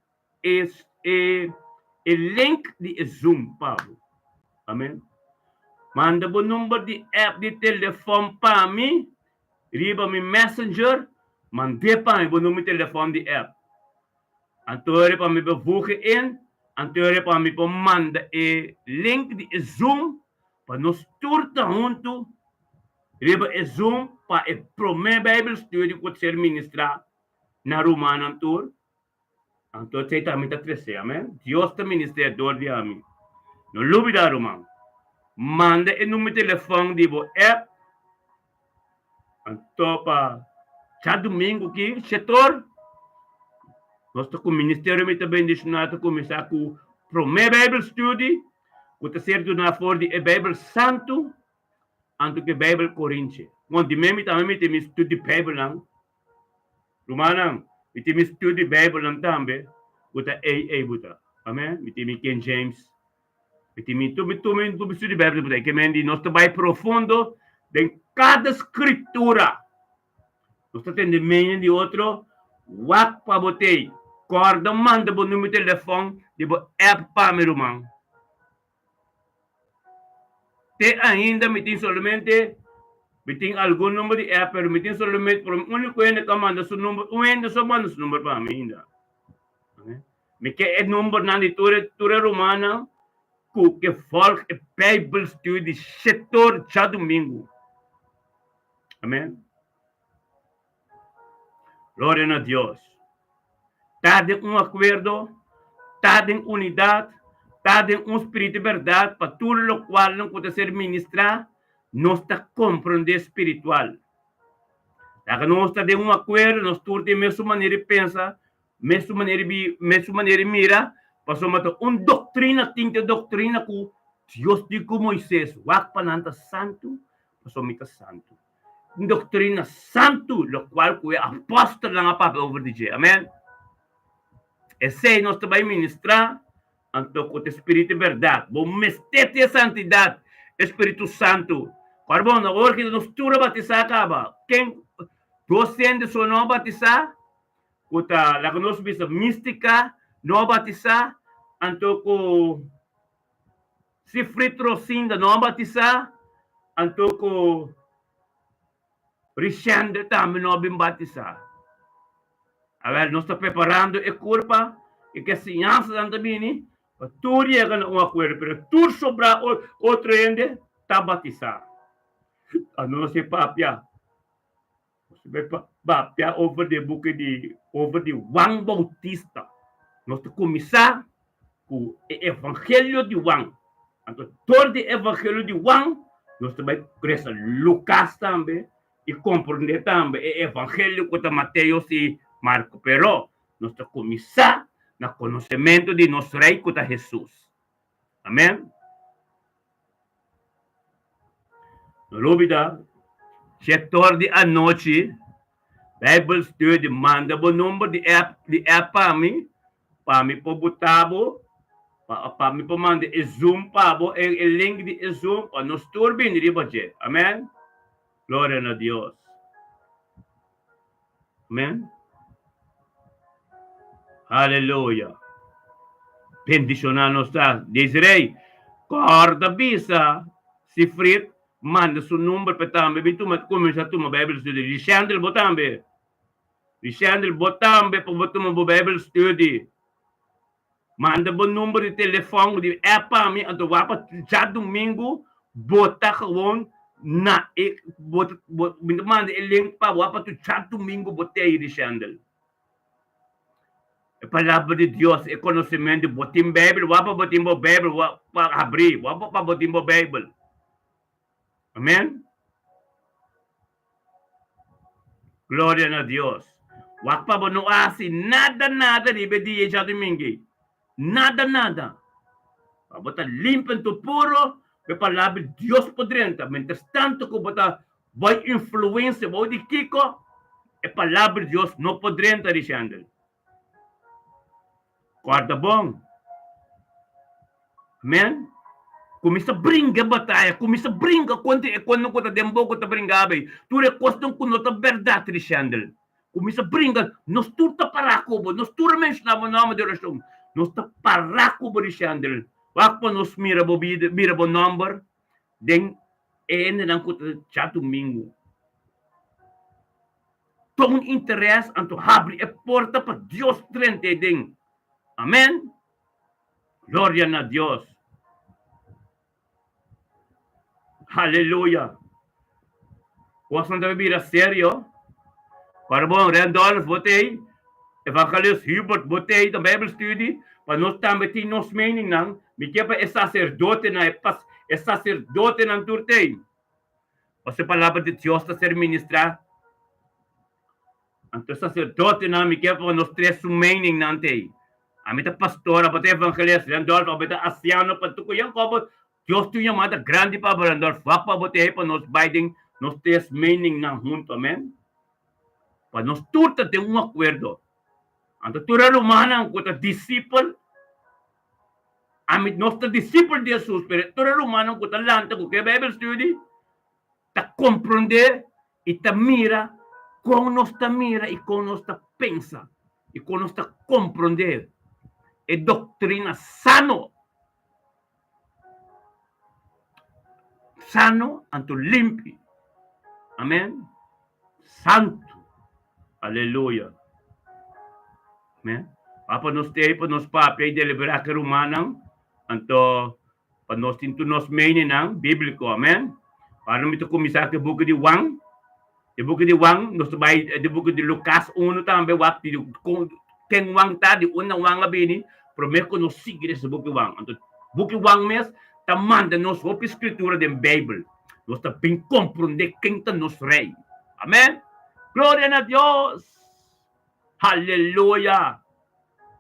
e e e link di e Zoom pa bo. Amen. Manda bo number di app di telefòn pa mi riba mi messenger, mand'é pa mi bo number di telefòn di app. Anto ora pa mi por voege in, anto ora pa mi por manda e link di e Zoom pa nos tur ta huntu riba e Zoom pa e promé Bijbelstudie ku ta ser ministrá na rumannan tur. Anto esei ta mi ta trese, amen. Dios ta ministria dor di ami. No lubida, ruman. Manda e numero telefon di bo app. Anto pa djadumingu ki shetor, nos ta ku ministerio Mi Ta Bendiciona ta kuminsá ku promé Bijbelstudie ku ta ser duná for di e Bijbel Santu anto ku e Bijbel Korintje. Bon, di mi tambe mi tin mi studie Bijbelnan. Rumannan, mi tin mi studio Bijbelnan tambe ku ta ei ei bo ta. Amen. Mi tin mi King James. Mi tin mi tur mi tur mi tur mi studio Bijbel bo ta. Ke men di nos ta bai profundo den kada skritura. Nos ta tende meña di otro. Wak pa bo tei. Kòrda manda bo numero telefòn di bo app pa mi ruman. Te ainda mi tin solamente, mi tin algun number di app, pero mi tin solamente, pero mi único hende ku a manda su number, un hende so manda su number pa mi ainda. Mi ke e numbernan di tur e tur e rumannan ku ke volg e Bijbelstudie shetor djadumingu. Amen. Gloria na Dios. Ta den un akuerdo, ta den unidat, ta den un spiritu di bèrdat pa tur lokualnan ku ta ser ministrá, nos ta komprondé spiritual. Laga nos ta den un akuerdo, nos tur tin mesun manera di pensa, mesun manera di biba, mesun manera di mira, pasobra ta un doktrina tin, ta e doktrina ku Dios di ku Moises, wak pa nan ta santu, pasobra mi ta santu. Un doctrina santu, locual cu e apostelnan a papia over di dje. Amen. Esey nos ta bay ministra, anto cu ta e Spiritu di berdad. Bo mester tin e santidad, e Spiritu Santu. Ora bon, awor ki nos tur a batisa caba, ken dos hende so no a batisa, cu ta laga nos bisa mistica, no a batisa, anto cu Si Frit Rosinda no a batisá, anto ku Richende tambe no a bin batisá. Awel, nos ta preparando e kurpa i ku e siñansanan ta bini pa tur yega na un akuerdo, pero tur sobrá otro hende ta batisá. Anos e papia, nos bai papia over di e buki di over di Juan Bautista. Nos ta kuminsá ku e evangelio di Juan. Anto dor di e evangelio di Juan nos ta bai resa Lukas tambe i komprondé tambe e evangelio ku ta Mateos i Marko. Pero nos ta kuminsá na konosementu di nos Rei ku ta Hesus. Amèn. No lubida, Shètor di anochi, Bijbel Study, manda bo number di app di app pa mi, pa mi por buta bo, pa pa mi por manda e Zoom pa bo, e e link di e Zoom, pa nos tur bini riba dje. Amèn. Gloria na Dios. Amèn. Aleluya. Bendishoná nos ta. Desiree, kòrda bisa Sifrit manda su number pa e tambe bin tuma kuminsá tuma Bijbel study. Lishandel bo tambe. Lishandel bo tambe pa bo tuma bo Bijbel study. Manda bo number di telefòn di app pa mi anto wak pa djadumingu bo ta gewoon na e bo ta bo mi ta manda e link pa bo wak pa tur djadumingu bo ta ei Rishandel. E palabra di Dios e konosementu bo tin Bijbel wak pa bo tin bo Bijbel wak pa habri wak pa bo tin bo Bijbel. Amen. Gloria na Dios. Wak pa bo no hasi nada nada riba e dia djadumingu. Nada nada. Pa bo ta limpi anto puro pa e palabra di Dios por drenta. Mientras tanto ku bo ta bai influensia bou di kiko, e palabra di Dios no por drenta, Richendel. Kòrda bon. Amen. Kuminsá bringa e bataya, kuminsá bringa kontra e kosnan ku ta den bo ku ta bringa bay. Tur e kosnan ku no ta bèrdat, Richendel. Kuminsá bringa, nos tur ta pará ku bo, nos tur a menshoná bo nòmber den orashon. Nos ta pará ku bo, Richendel. Wak pa nos mira bo bida, mira bo nòmber den e hendenan ku ta djadumingu. Ton interes anto habri e porta pa Dios drenta ei den. Amen. Gloria na Dios. Haleluya. Kosnan ta bira serio. Para bon, Randolph bo t'ei, Evangelist Hubert bo t'ei ta Bijbel studie, pa nos tambe tin nos meningnan. Mi ke pa e sacerdotenan, e pas, e sacerdotenan tur t'ei. Pasobra e palabra di Dios ta ser ministrá. Anto e saserdotenan, mi ke pa nos tres su meningnan t'ei. Ami ta pastor, abo ta evangelist, Randolph, abo ta asiano, pa tuku yen kobo, Dios tin un yamada grandi pa abo, Randolph, wak pa abo t'ei pa nos bai den nos tres meningnan huntu, amen. Pa nos tur ta den un akuerdo. Anto tur e rumannan ku ta disipel, Ami nos ta disipel di Hesus, pero tur e rumannan ku ta lanta ku ke Bijbel studie ta komprondé i ta mira kon nos ta mira i kon nos ta pensa i kon nos ta komprondé e doktrina sano, sano anto limpi. Amen. Santu. Aleluya. Amen. Pa nos tei pa nos papia i deliberá ku e rumannan, anto pa nos tin tur nos meninan bíbliko. Amen. Ora mi ta kuminsá ku e buki di Juan, e buki di Juan, nos ta bai di buki di Lukas unu tambe wak di kon ken Juan ta, di unda Juan a bini, promé ku nos sigui den e buki Juan. Anto buki Juan mes ta manda nos hopi skritura den Beibel. Nos ta bin komprondé ken ta nos Rei. Amen. Gloria na Dios. Aleluya.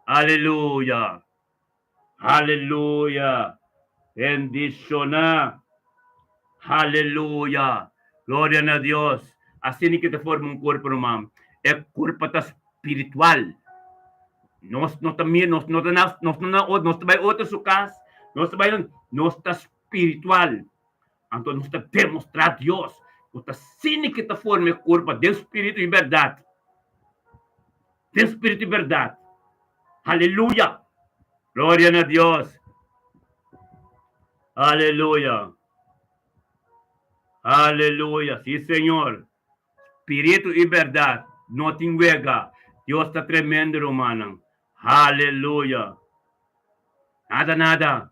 Aleluya. Aleluya. Bendishoná. Aleluya. Gloria na Dios. Asina ke ta forma un kurpo, ruman. E kurpo ta spiritual. Nos no ta mira, nos no ta na, nos no na, nos ta bai otro su kas, nos ta bai, nos ta spiritual. Anto nos ta demostrá Dios ku ta asina ke ta forma e kurpa den spiritu i bèrdat. Den spiritu i bèrdat. Aleluya! Gloria na Dios! Aleluya! Aleluya! Sí, Señor. Spiritu i bèrdat no tin wega. Dios ta tremendo, rumannan. Haleluya. Nada, nada.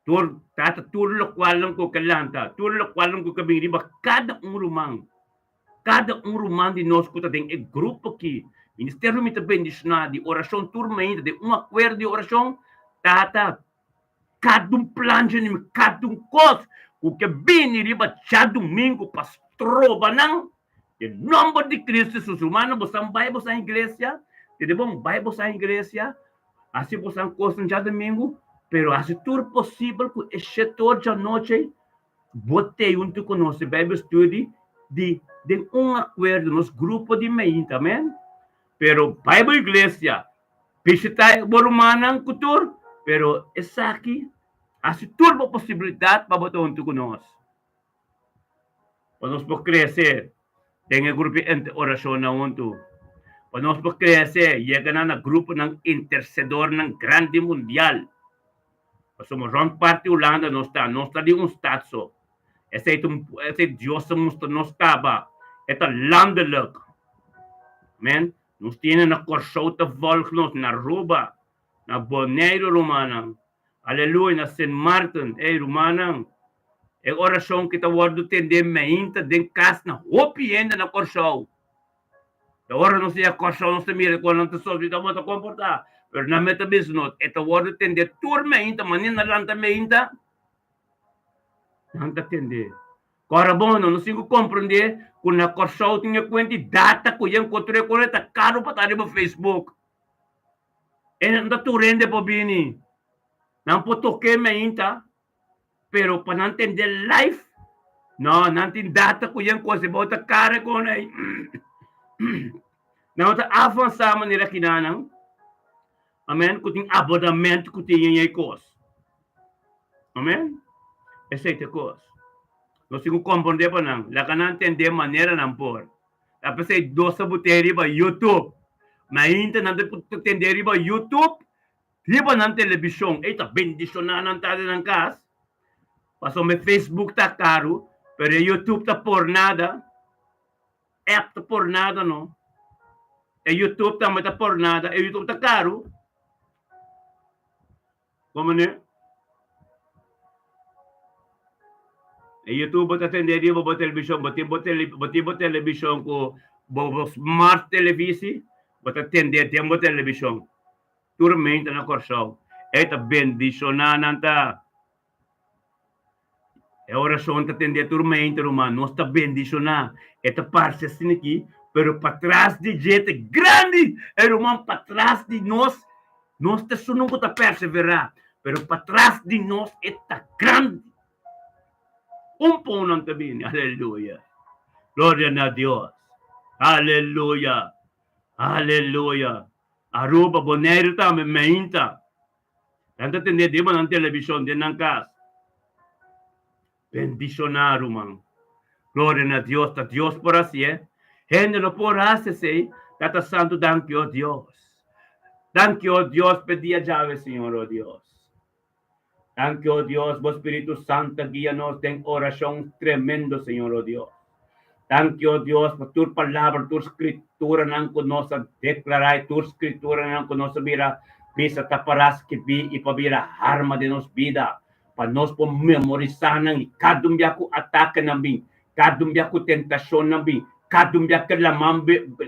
Tur, tata tur lokualnan ku ke lanta, tur lokualnan ku ke bin riba kada un ruman, kada un ruman di nos ku ta den e grupo aki, ministerio mi ta bendishoná di orashon tur mainta den un akuerdo di orashon, tata kada un plan dje nimi, kada un kos ku ke bini riba djadumingu pa stroba nan, den nòmber di Kristu Hesus. Rumannan, bosan bai bosan iglesia, tende bon, bai bosan iglesia, Hasi bosan kosnan djadumingu, pero hasi tur posibel ku e shetor djanochi bo tei huntu ku nos e Bijbel study di den un akuerdo, nos grupo di meinta, amen. Pero bai bo iglesia, bishita bo rumannan ku tur, pero esaki hasi tur bo posibilidat pa bo ta huntu ku nos. Pa nos por krese den e grupo di orashonnan huntu. Pa nos por krese yega nan na gruponan intersedornan grandi mundial. Pasobra rònt parti Hulanda nos ta, nos ta di un stad so. Esei ta un, esei Dios a mustra nos kaba. E ta landelijk. Amen. Nos tiene na Kòrsou ta vòlg nos, na Aruba, na Boneiru rumannan. Aleluya, na Sint Maarten, ey rumannan. E orashon ki ta wòrdu tendé meinta den kas na hopi hende na Kòrsou. Ta ora nos yega Kòrsou nos ta mira kon nan ta sosio ta ta komportá. Pero nan mester bisa nos e ta wòrdu tendé tur meinta, manera nan lanta meinta nan ta tendé. Kòrda bon, nos tin ku komprendé ku na Kòrsou tin e kuenta di data ku yen kontr'é kon e ta karu pa ta riba Facebook. E no ta tur hende por bini. Nan por tok'é meinta. Pero pa nan tende live, no, nan tin data ku yen kos e bo ta kare kon ei. Nan no ta avansá manera kinanan, amen, ku tin abonament ku tin yen ei kos. Amen. Esei ta e kos. Nos tin ku komprondé pa nan, laga nan tende manera nan por. Ta p'esei nos ta bot'é riba YouTube. Mainta nan ta tende riba YouTube. Riba nan televishon ei ta bendishoná nan ta den nan kas, pasobra e Facebook ta karu, pero e YouTube ta por nada, app ta por nada no, e YouTube tambe ta por nada, e YouTube ta karu. Komo ne? E YouTube bo ta tende riba bo televishon, bo tin bo tele, bo tin bo televishon ku bo bo smart televisi, bo ta tende den bo televishon. Tur meinta na Kòrsou. E ta bendishoná nan ta. E orashon ta tendé tur meinta, ruman. Nos ta bendishoná. E ta parse asina aki, pero patras di dje ta grandi. E ruman, patras di nos, nos ta esun ku ta perseverá, pero patras di nos e ta grandi. Un pon nan ta bini. Aleluya. Gloria na Dios. Aleluya. Aleluya. Aruba, Boneiru tambe, meinta. Nan ta tende riba nan televishon den nan kas. Bendishoná, ruman. Gloria na Dios, ta Dios por hasié. Hende no por hasi esei. Tata Santu, danki, o Dios. Danki, o Dios, p'e dia djawe, Señor, o Dios. Danki, o Dios, bo Spiritu Santu ta guia nos den orashon tremendo, Señor, o Dios. Danki, o Dios, pa tur palabra, tur skrituranan ku nos a deklará i tur skrituranan ku nos a bira bisa ta pará skibí i pa bira harma den nos bida, pa nos por memorisá nan i kada un bia ku atakenan bin, kada un bia ku tentashonnan bin, kada un bia ke laman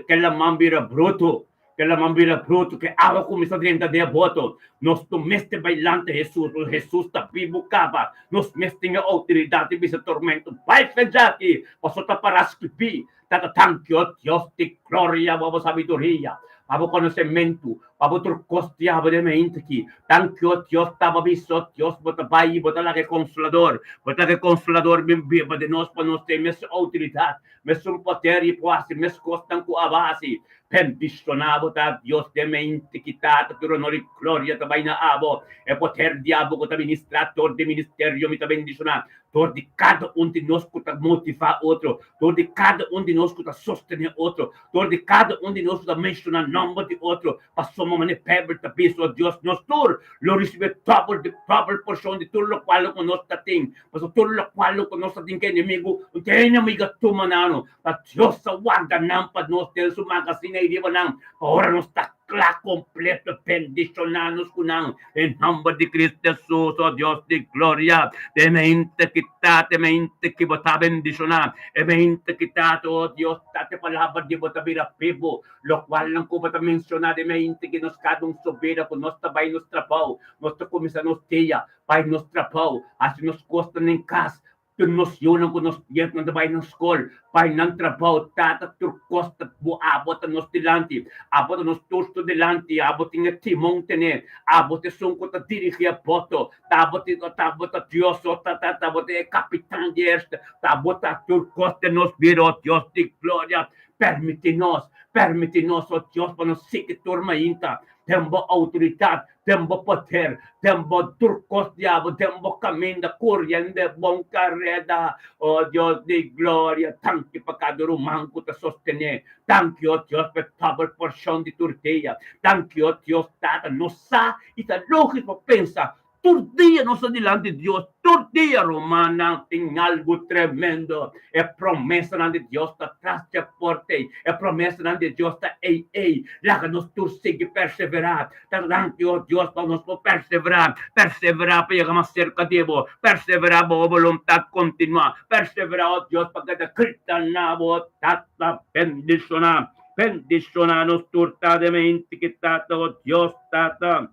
ke laman bira brutu, Ke laman bira brutu, ke awa kuminsá drenta den e boto. Nos no mester bai lanta Hesus, pasobra Hesus ta bibu kaba. Nos mes tin e outoridat di bisa tormento, Bai fe djaki, pasobra ta pará skibí. Tata, danki, o Dios di gloria, pa bo sabiduria, pa bo konosementu, pa bo tur kos di abo den mente aki. Danki, o Dios, ta bo bisa, o Dios, bo ta bai i bo ta laga e Konsolador, bo ta laga e Konsolador bin biba den nos pa nos tin mes outoridat, Mesun poder i por hasi mes kosnan ku abo a hasi. Bendishoná bo ta Dios den mente ki Tata tur honor i gloria ta bai na abo. E poder di abo ku ta ministrá dor di ministerio mi ta bendishoná dor di kada un di nos ku ta motivá otro, dor di kada un di nos ku ta sostené otro, dor di kada un di nos ku ta menshoná nòmber di otro. Pasobra. Pasobra manera Bijbel ta bisa, o Dios, nos tur lo ricibi double di double porcion di tur locual cu nos ta tin. Pasobra tur locual cu nos ta tin cu enemigo, un te enemigo a tuma nano. Pa Dios a warda nan pa nos den su magazine ei riba nan, pa ora nos ta kla kompleto bendishoná nos ku nan den nòmber di Cristo Jesus, o Dios di gloria. Den e hende ki ta, den e hende ki bo ta bendishoná, e hende ki ta, o Dios, ta te palabra di bo ta bira bibu, lokualnan ku bo ta menshoná den e hende ki nos kada un su bida ku nos ta bai nos trabou, nos ta kuminsá nos dia, bai nos trabou, hasi nos kosnan den kas, Tur nos yunan ku nos yetnan ta bai nan skol, bai nan trabou, tata tur kos ta bo abo ta nos dilanti, abo ta nos tur su dilanti, abo tin e timon tené, abo ta esun ku ta dirigí e boto, ta abo tin ta abo ta Dios o ta ta abo ta e kapitan di esta, ta abo ta tur kos den nos bida, o Dios di gloria, permití nos, permití nos, o Dios, pa nos sigui tur mainta den bo outoridat, Den bo poder, den bo tur kos di abo, den bo kaminda, kuriendo e bon kareda. O Dios di gloria, danki pa kada ruman ku ta sostené. Danki, o Dios, pa e dòbel porshon di tur dia. Danki, o Dios Tata, nos sa i ta lógiko pa pensa Tur dia nos ta dilanti Dios, tur dia, rumannan, tin algu tremendo. E promesanan di Dios ta tras dje porta ei, e promesanan di Dios ta ei ei. Laga nos tur sigui perseverá. Ta danki, o Dios, pa nos por perseverá, perseverá pa yega mas serka di bo, perseverá pa bo boluntat kontinuá, perseverá, o Dios, pa keda grita na bo, Tata, bendishoná, bendishoná nos tur ta den mente ki Tata, o Dios, Tata.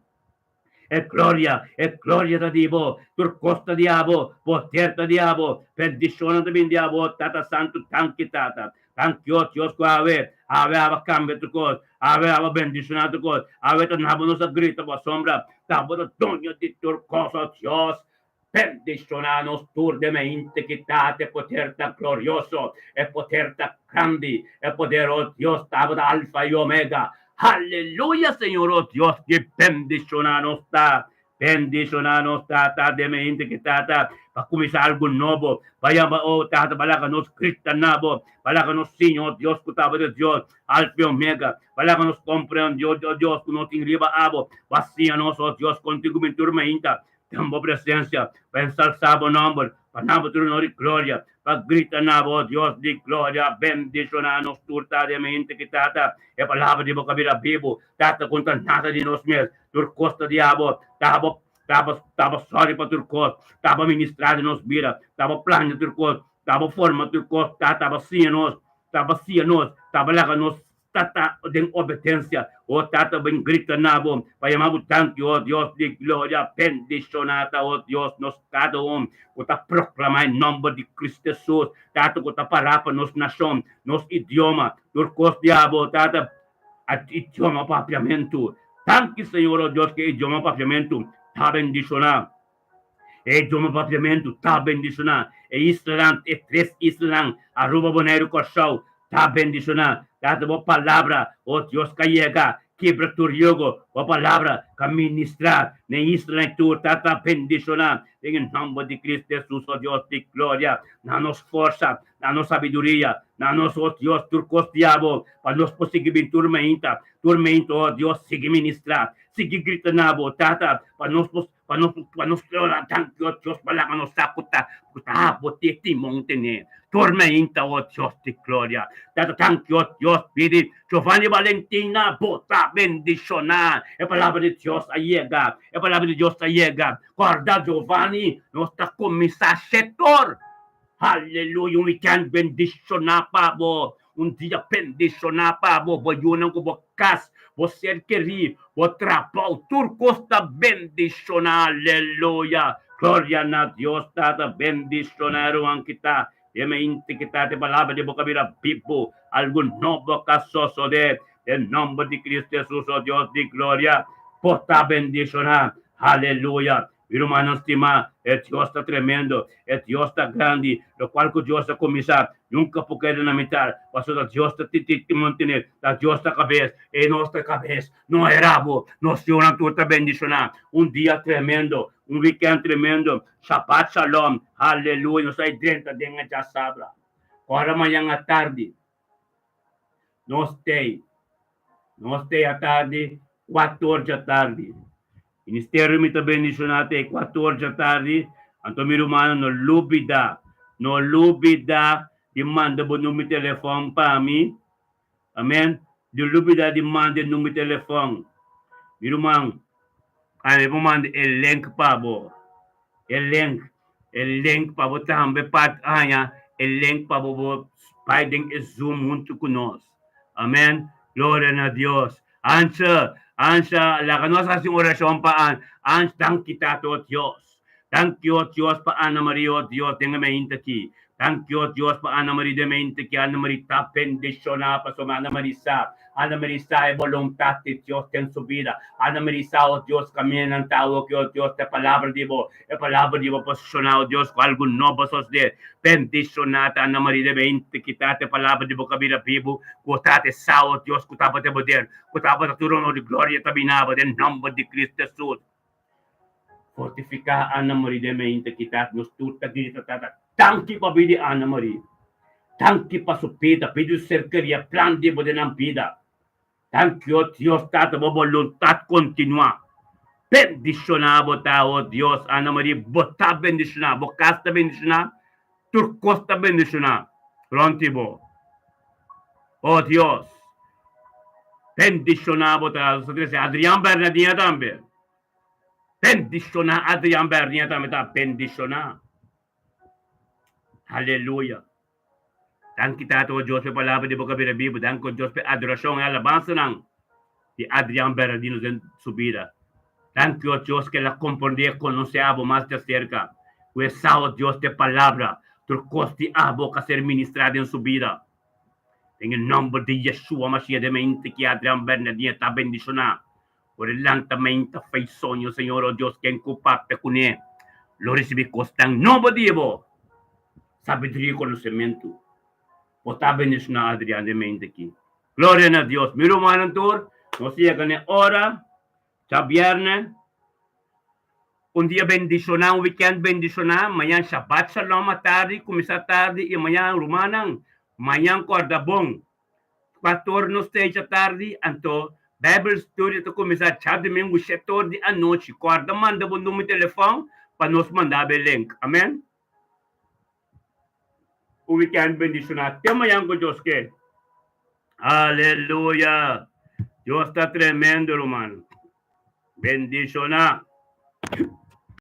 E gloria, e gloria ta di bo, tur kos ta di abo, poder ta di abo, bendishonnan ta bin di abo, Tata Santu, danki Tata. Danki o Dios ku awe, awe abo a kambia tur kos, awe abo a bendishoná tur kos, awe ta nabo nos a grita bo asombra, ta bo ta doño di tur kos, o Dios. Bendishoná nos tur den mente ki Tata e poder ta glorioso, e poder ta grandi, e poder, o Dios, ta abo ta Alfa i Omega. Haleluya, Señor, o Dios, ki bendishoná nos ta. Bendishoná nos, Tata, den mente ki Tata, pa kuminsá algu nobo, pa yama, o Tata, pa laga nos grita na bo, pa laga nos siña, o Dios, ku ta abo ta Dios, Alfa i Omega, pa laga nos komprende, o Dios, ku nos tin riba abo, pa siña nos, o Dios, kontigu mi tur mainta. Den bo presencia, pa ensalsa bo nomber, pa na bo trono di gloria, pa grita na bo, Dios di gloria, bendiciona nos tur ta den mente ki Tata, e palabra di bo ka bira bibu, Tata ku no ta nada di nos mes, tur cos ta di abo, ta bo, ta bo, ta bo sorry pa tur cos, ta bo ministra den nos bida, ta bo plania tur cos, ta bo forma tur cos, Tata bo siña nos, ta bo siña nos, ta bo laga nos Tata, den obedensia, o Tata, ben grita na bo, pa yama bo danki, o Dios di gloria, bendishoná ta, o Dios, nos kada un ku ta proklamá e nòmber di Cristo Hesus, Tata, ku ta pará pa nos nashon, nos idioma, tur kos di abo, Tata, a idioma papiamentu. Danki, Señor, o Dios, ku e idioma papiamentu ta bendishoná. E idioma papiamentu ta bendishoná. E islanan, e tres islanan, Aruba, Boneiru, Kòrsou, ta bendishoná. Tata, bo palabra, o Dios, ka yega, kibra tur yugo. Bo palabra ka ministrá na e islanan tur. Tata, bendishoná den e nòmber di Cristo Hesus, o Dios di gloria. Na nos forsa, na nos sabiduria, na nos, o Dios, tur kos di abo, pa nos por sigui bin tur mainta, tur mainta, o Dios, sigui ministrá, sigui grita na bo, Tata, pa nos por Pa nos pa nos ora danki o Dios pa laga nos sa ku ta ku ta abo ti timon tene tormenta o Dios di gloria tata danki o Dios pidi Giovanni Valentina bo ta bendishona e palabra di Dios a yega e palabra di Dios a yega korda Giovanni nos ta kuminsá shetor Aleluya un weekend bendishona pa bo Un dia bendishoná pa bo, bo yunan ku bo kas, bo ser kerí, bo trabou, tur kos ta bendishoná. Aleluya! Gloria na Dios Tata. Bendishoná e ruman ki ta den mente ki ta te palabra di bo ka bira bibu. Algu nobo ka sosodé. Den nòmber di Cristo Hesus, o Dios di gloria, bo ta bendishoná. Aleluya! Mi rumannan stimá, e Dios ta tremendo, e Dios ta grandi, lokual ku Dios a kuminsá nunka por keda na mitar, pasobra ta Dios ta mantené, ta Dios ta kabes, e nos ta kabes, no e rabo, nos yunan tur ta bendishoná. Un dia tremendo, un wikènt tremendo, Shabbat Shalom, aleluya, nos ta drenta den e djasabra, ora mañan atardi nos tei, nos tei atardi. Kuator djatardi. Ministerio mi ta bendishoná te kuator djatardi. Anto mi rumannan no lubidá, no lubidá di manda bo number di telefòn pa mi. Amen. No lubidá di manda e number di telefòn. Mi ruman, ami por manda e link pa bo. E link, e link pa bo tambe pa haña e link pa bo bo bai den e Zoom huntu ku nos. Amen. Gloria na Dios. Ansha, Ansha, laga nos hasi un orashon pa An. Ansh, danki Tata, o Dios. Danki, o Dios, pa Ana Maria, o Dios, den e mente aki. Danki, o Dios, pa Ana Maria den e mente aki. Ana Maria ta bendishoná pasobra Ana Maria sa, Ana Maria sa e boluntat di Dios den su bida. Ana Maria sa, o Dios, kamindanan ta awoki, o Dios, ta e palabra di bo. E palabra di bo posishoná, o Dios, ku algu nobo a sosodé. Bendishoná ta Ana Maria den mente ki ta e palabra di bo kabida bibu, ku ta e sa, o Dios, ku tabata e poder, ku tabata tur honor i gloria ta bini abo den nòmber di Cristo Hesus. Fortifiká Ana Maria den mente ki ta nos tur ta grita, Tata, danki pa bida di Ana Maria. Danki pa su bida, bida di su ser kerí, plan di bo den nan bida. Danki, o Dios Tata, bo boluntat kontinuá. Bendishoná bo ta, o Dios, Ana Maria, bo ta bendishoná, bo kas ta bendishoná, tur kos ta bendishoná rònt di bo. O Dios, bendishoná bo ta. Nos ta trese Adrian Bernardina tambe. Bendishoná Adrian Bernardina tambe ta bendishoná. Aleluya. Danki Tata o Dios pa e palabra di bo kabira bibu. Danki o Dios pa e adorashon i alabansanan di Adrian Bernardino den su bida. Danki o Dios ku el a komprondé i konosé abo mas djaserka. Ku e sa o Dios di e palabra tur kos di abo ku a ser ministrá den su bida. Den e nòmber di Yeshua Mashiach den mente ki Adrian Bernardino ta bendishoná. Ora e lanta meinta fei soño, Señor, o Dios, ken ku papia kuné lo risibí kosnan nobo di bo. Sabiduria i konosementu. Bo ta bendishoná Adrian den mente aki. Gloria na Dios. Mi rumannan tur, nos yega na e ora, djabièrnè. Un dia bendishoná, un wikènt bendishoná. Mañan Shabbat Shalom atardi, kuminsá tardi i mañan rumannan, mañan kòrda bon. Pastor nos ta echa tardi, anto Bijbel studio ta kuminsá djadumingu shete or di anochi. Kòrda manda bo number di telefòn pa nos manda bo e link. Amen. Un wikènt bendishoná. Te mañan ku Dios ke. Aleluya! Dios ta tremendo, ruman. Bendishoná.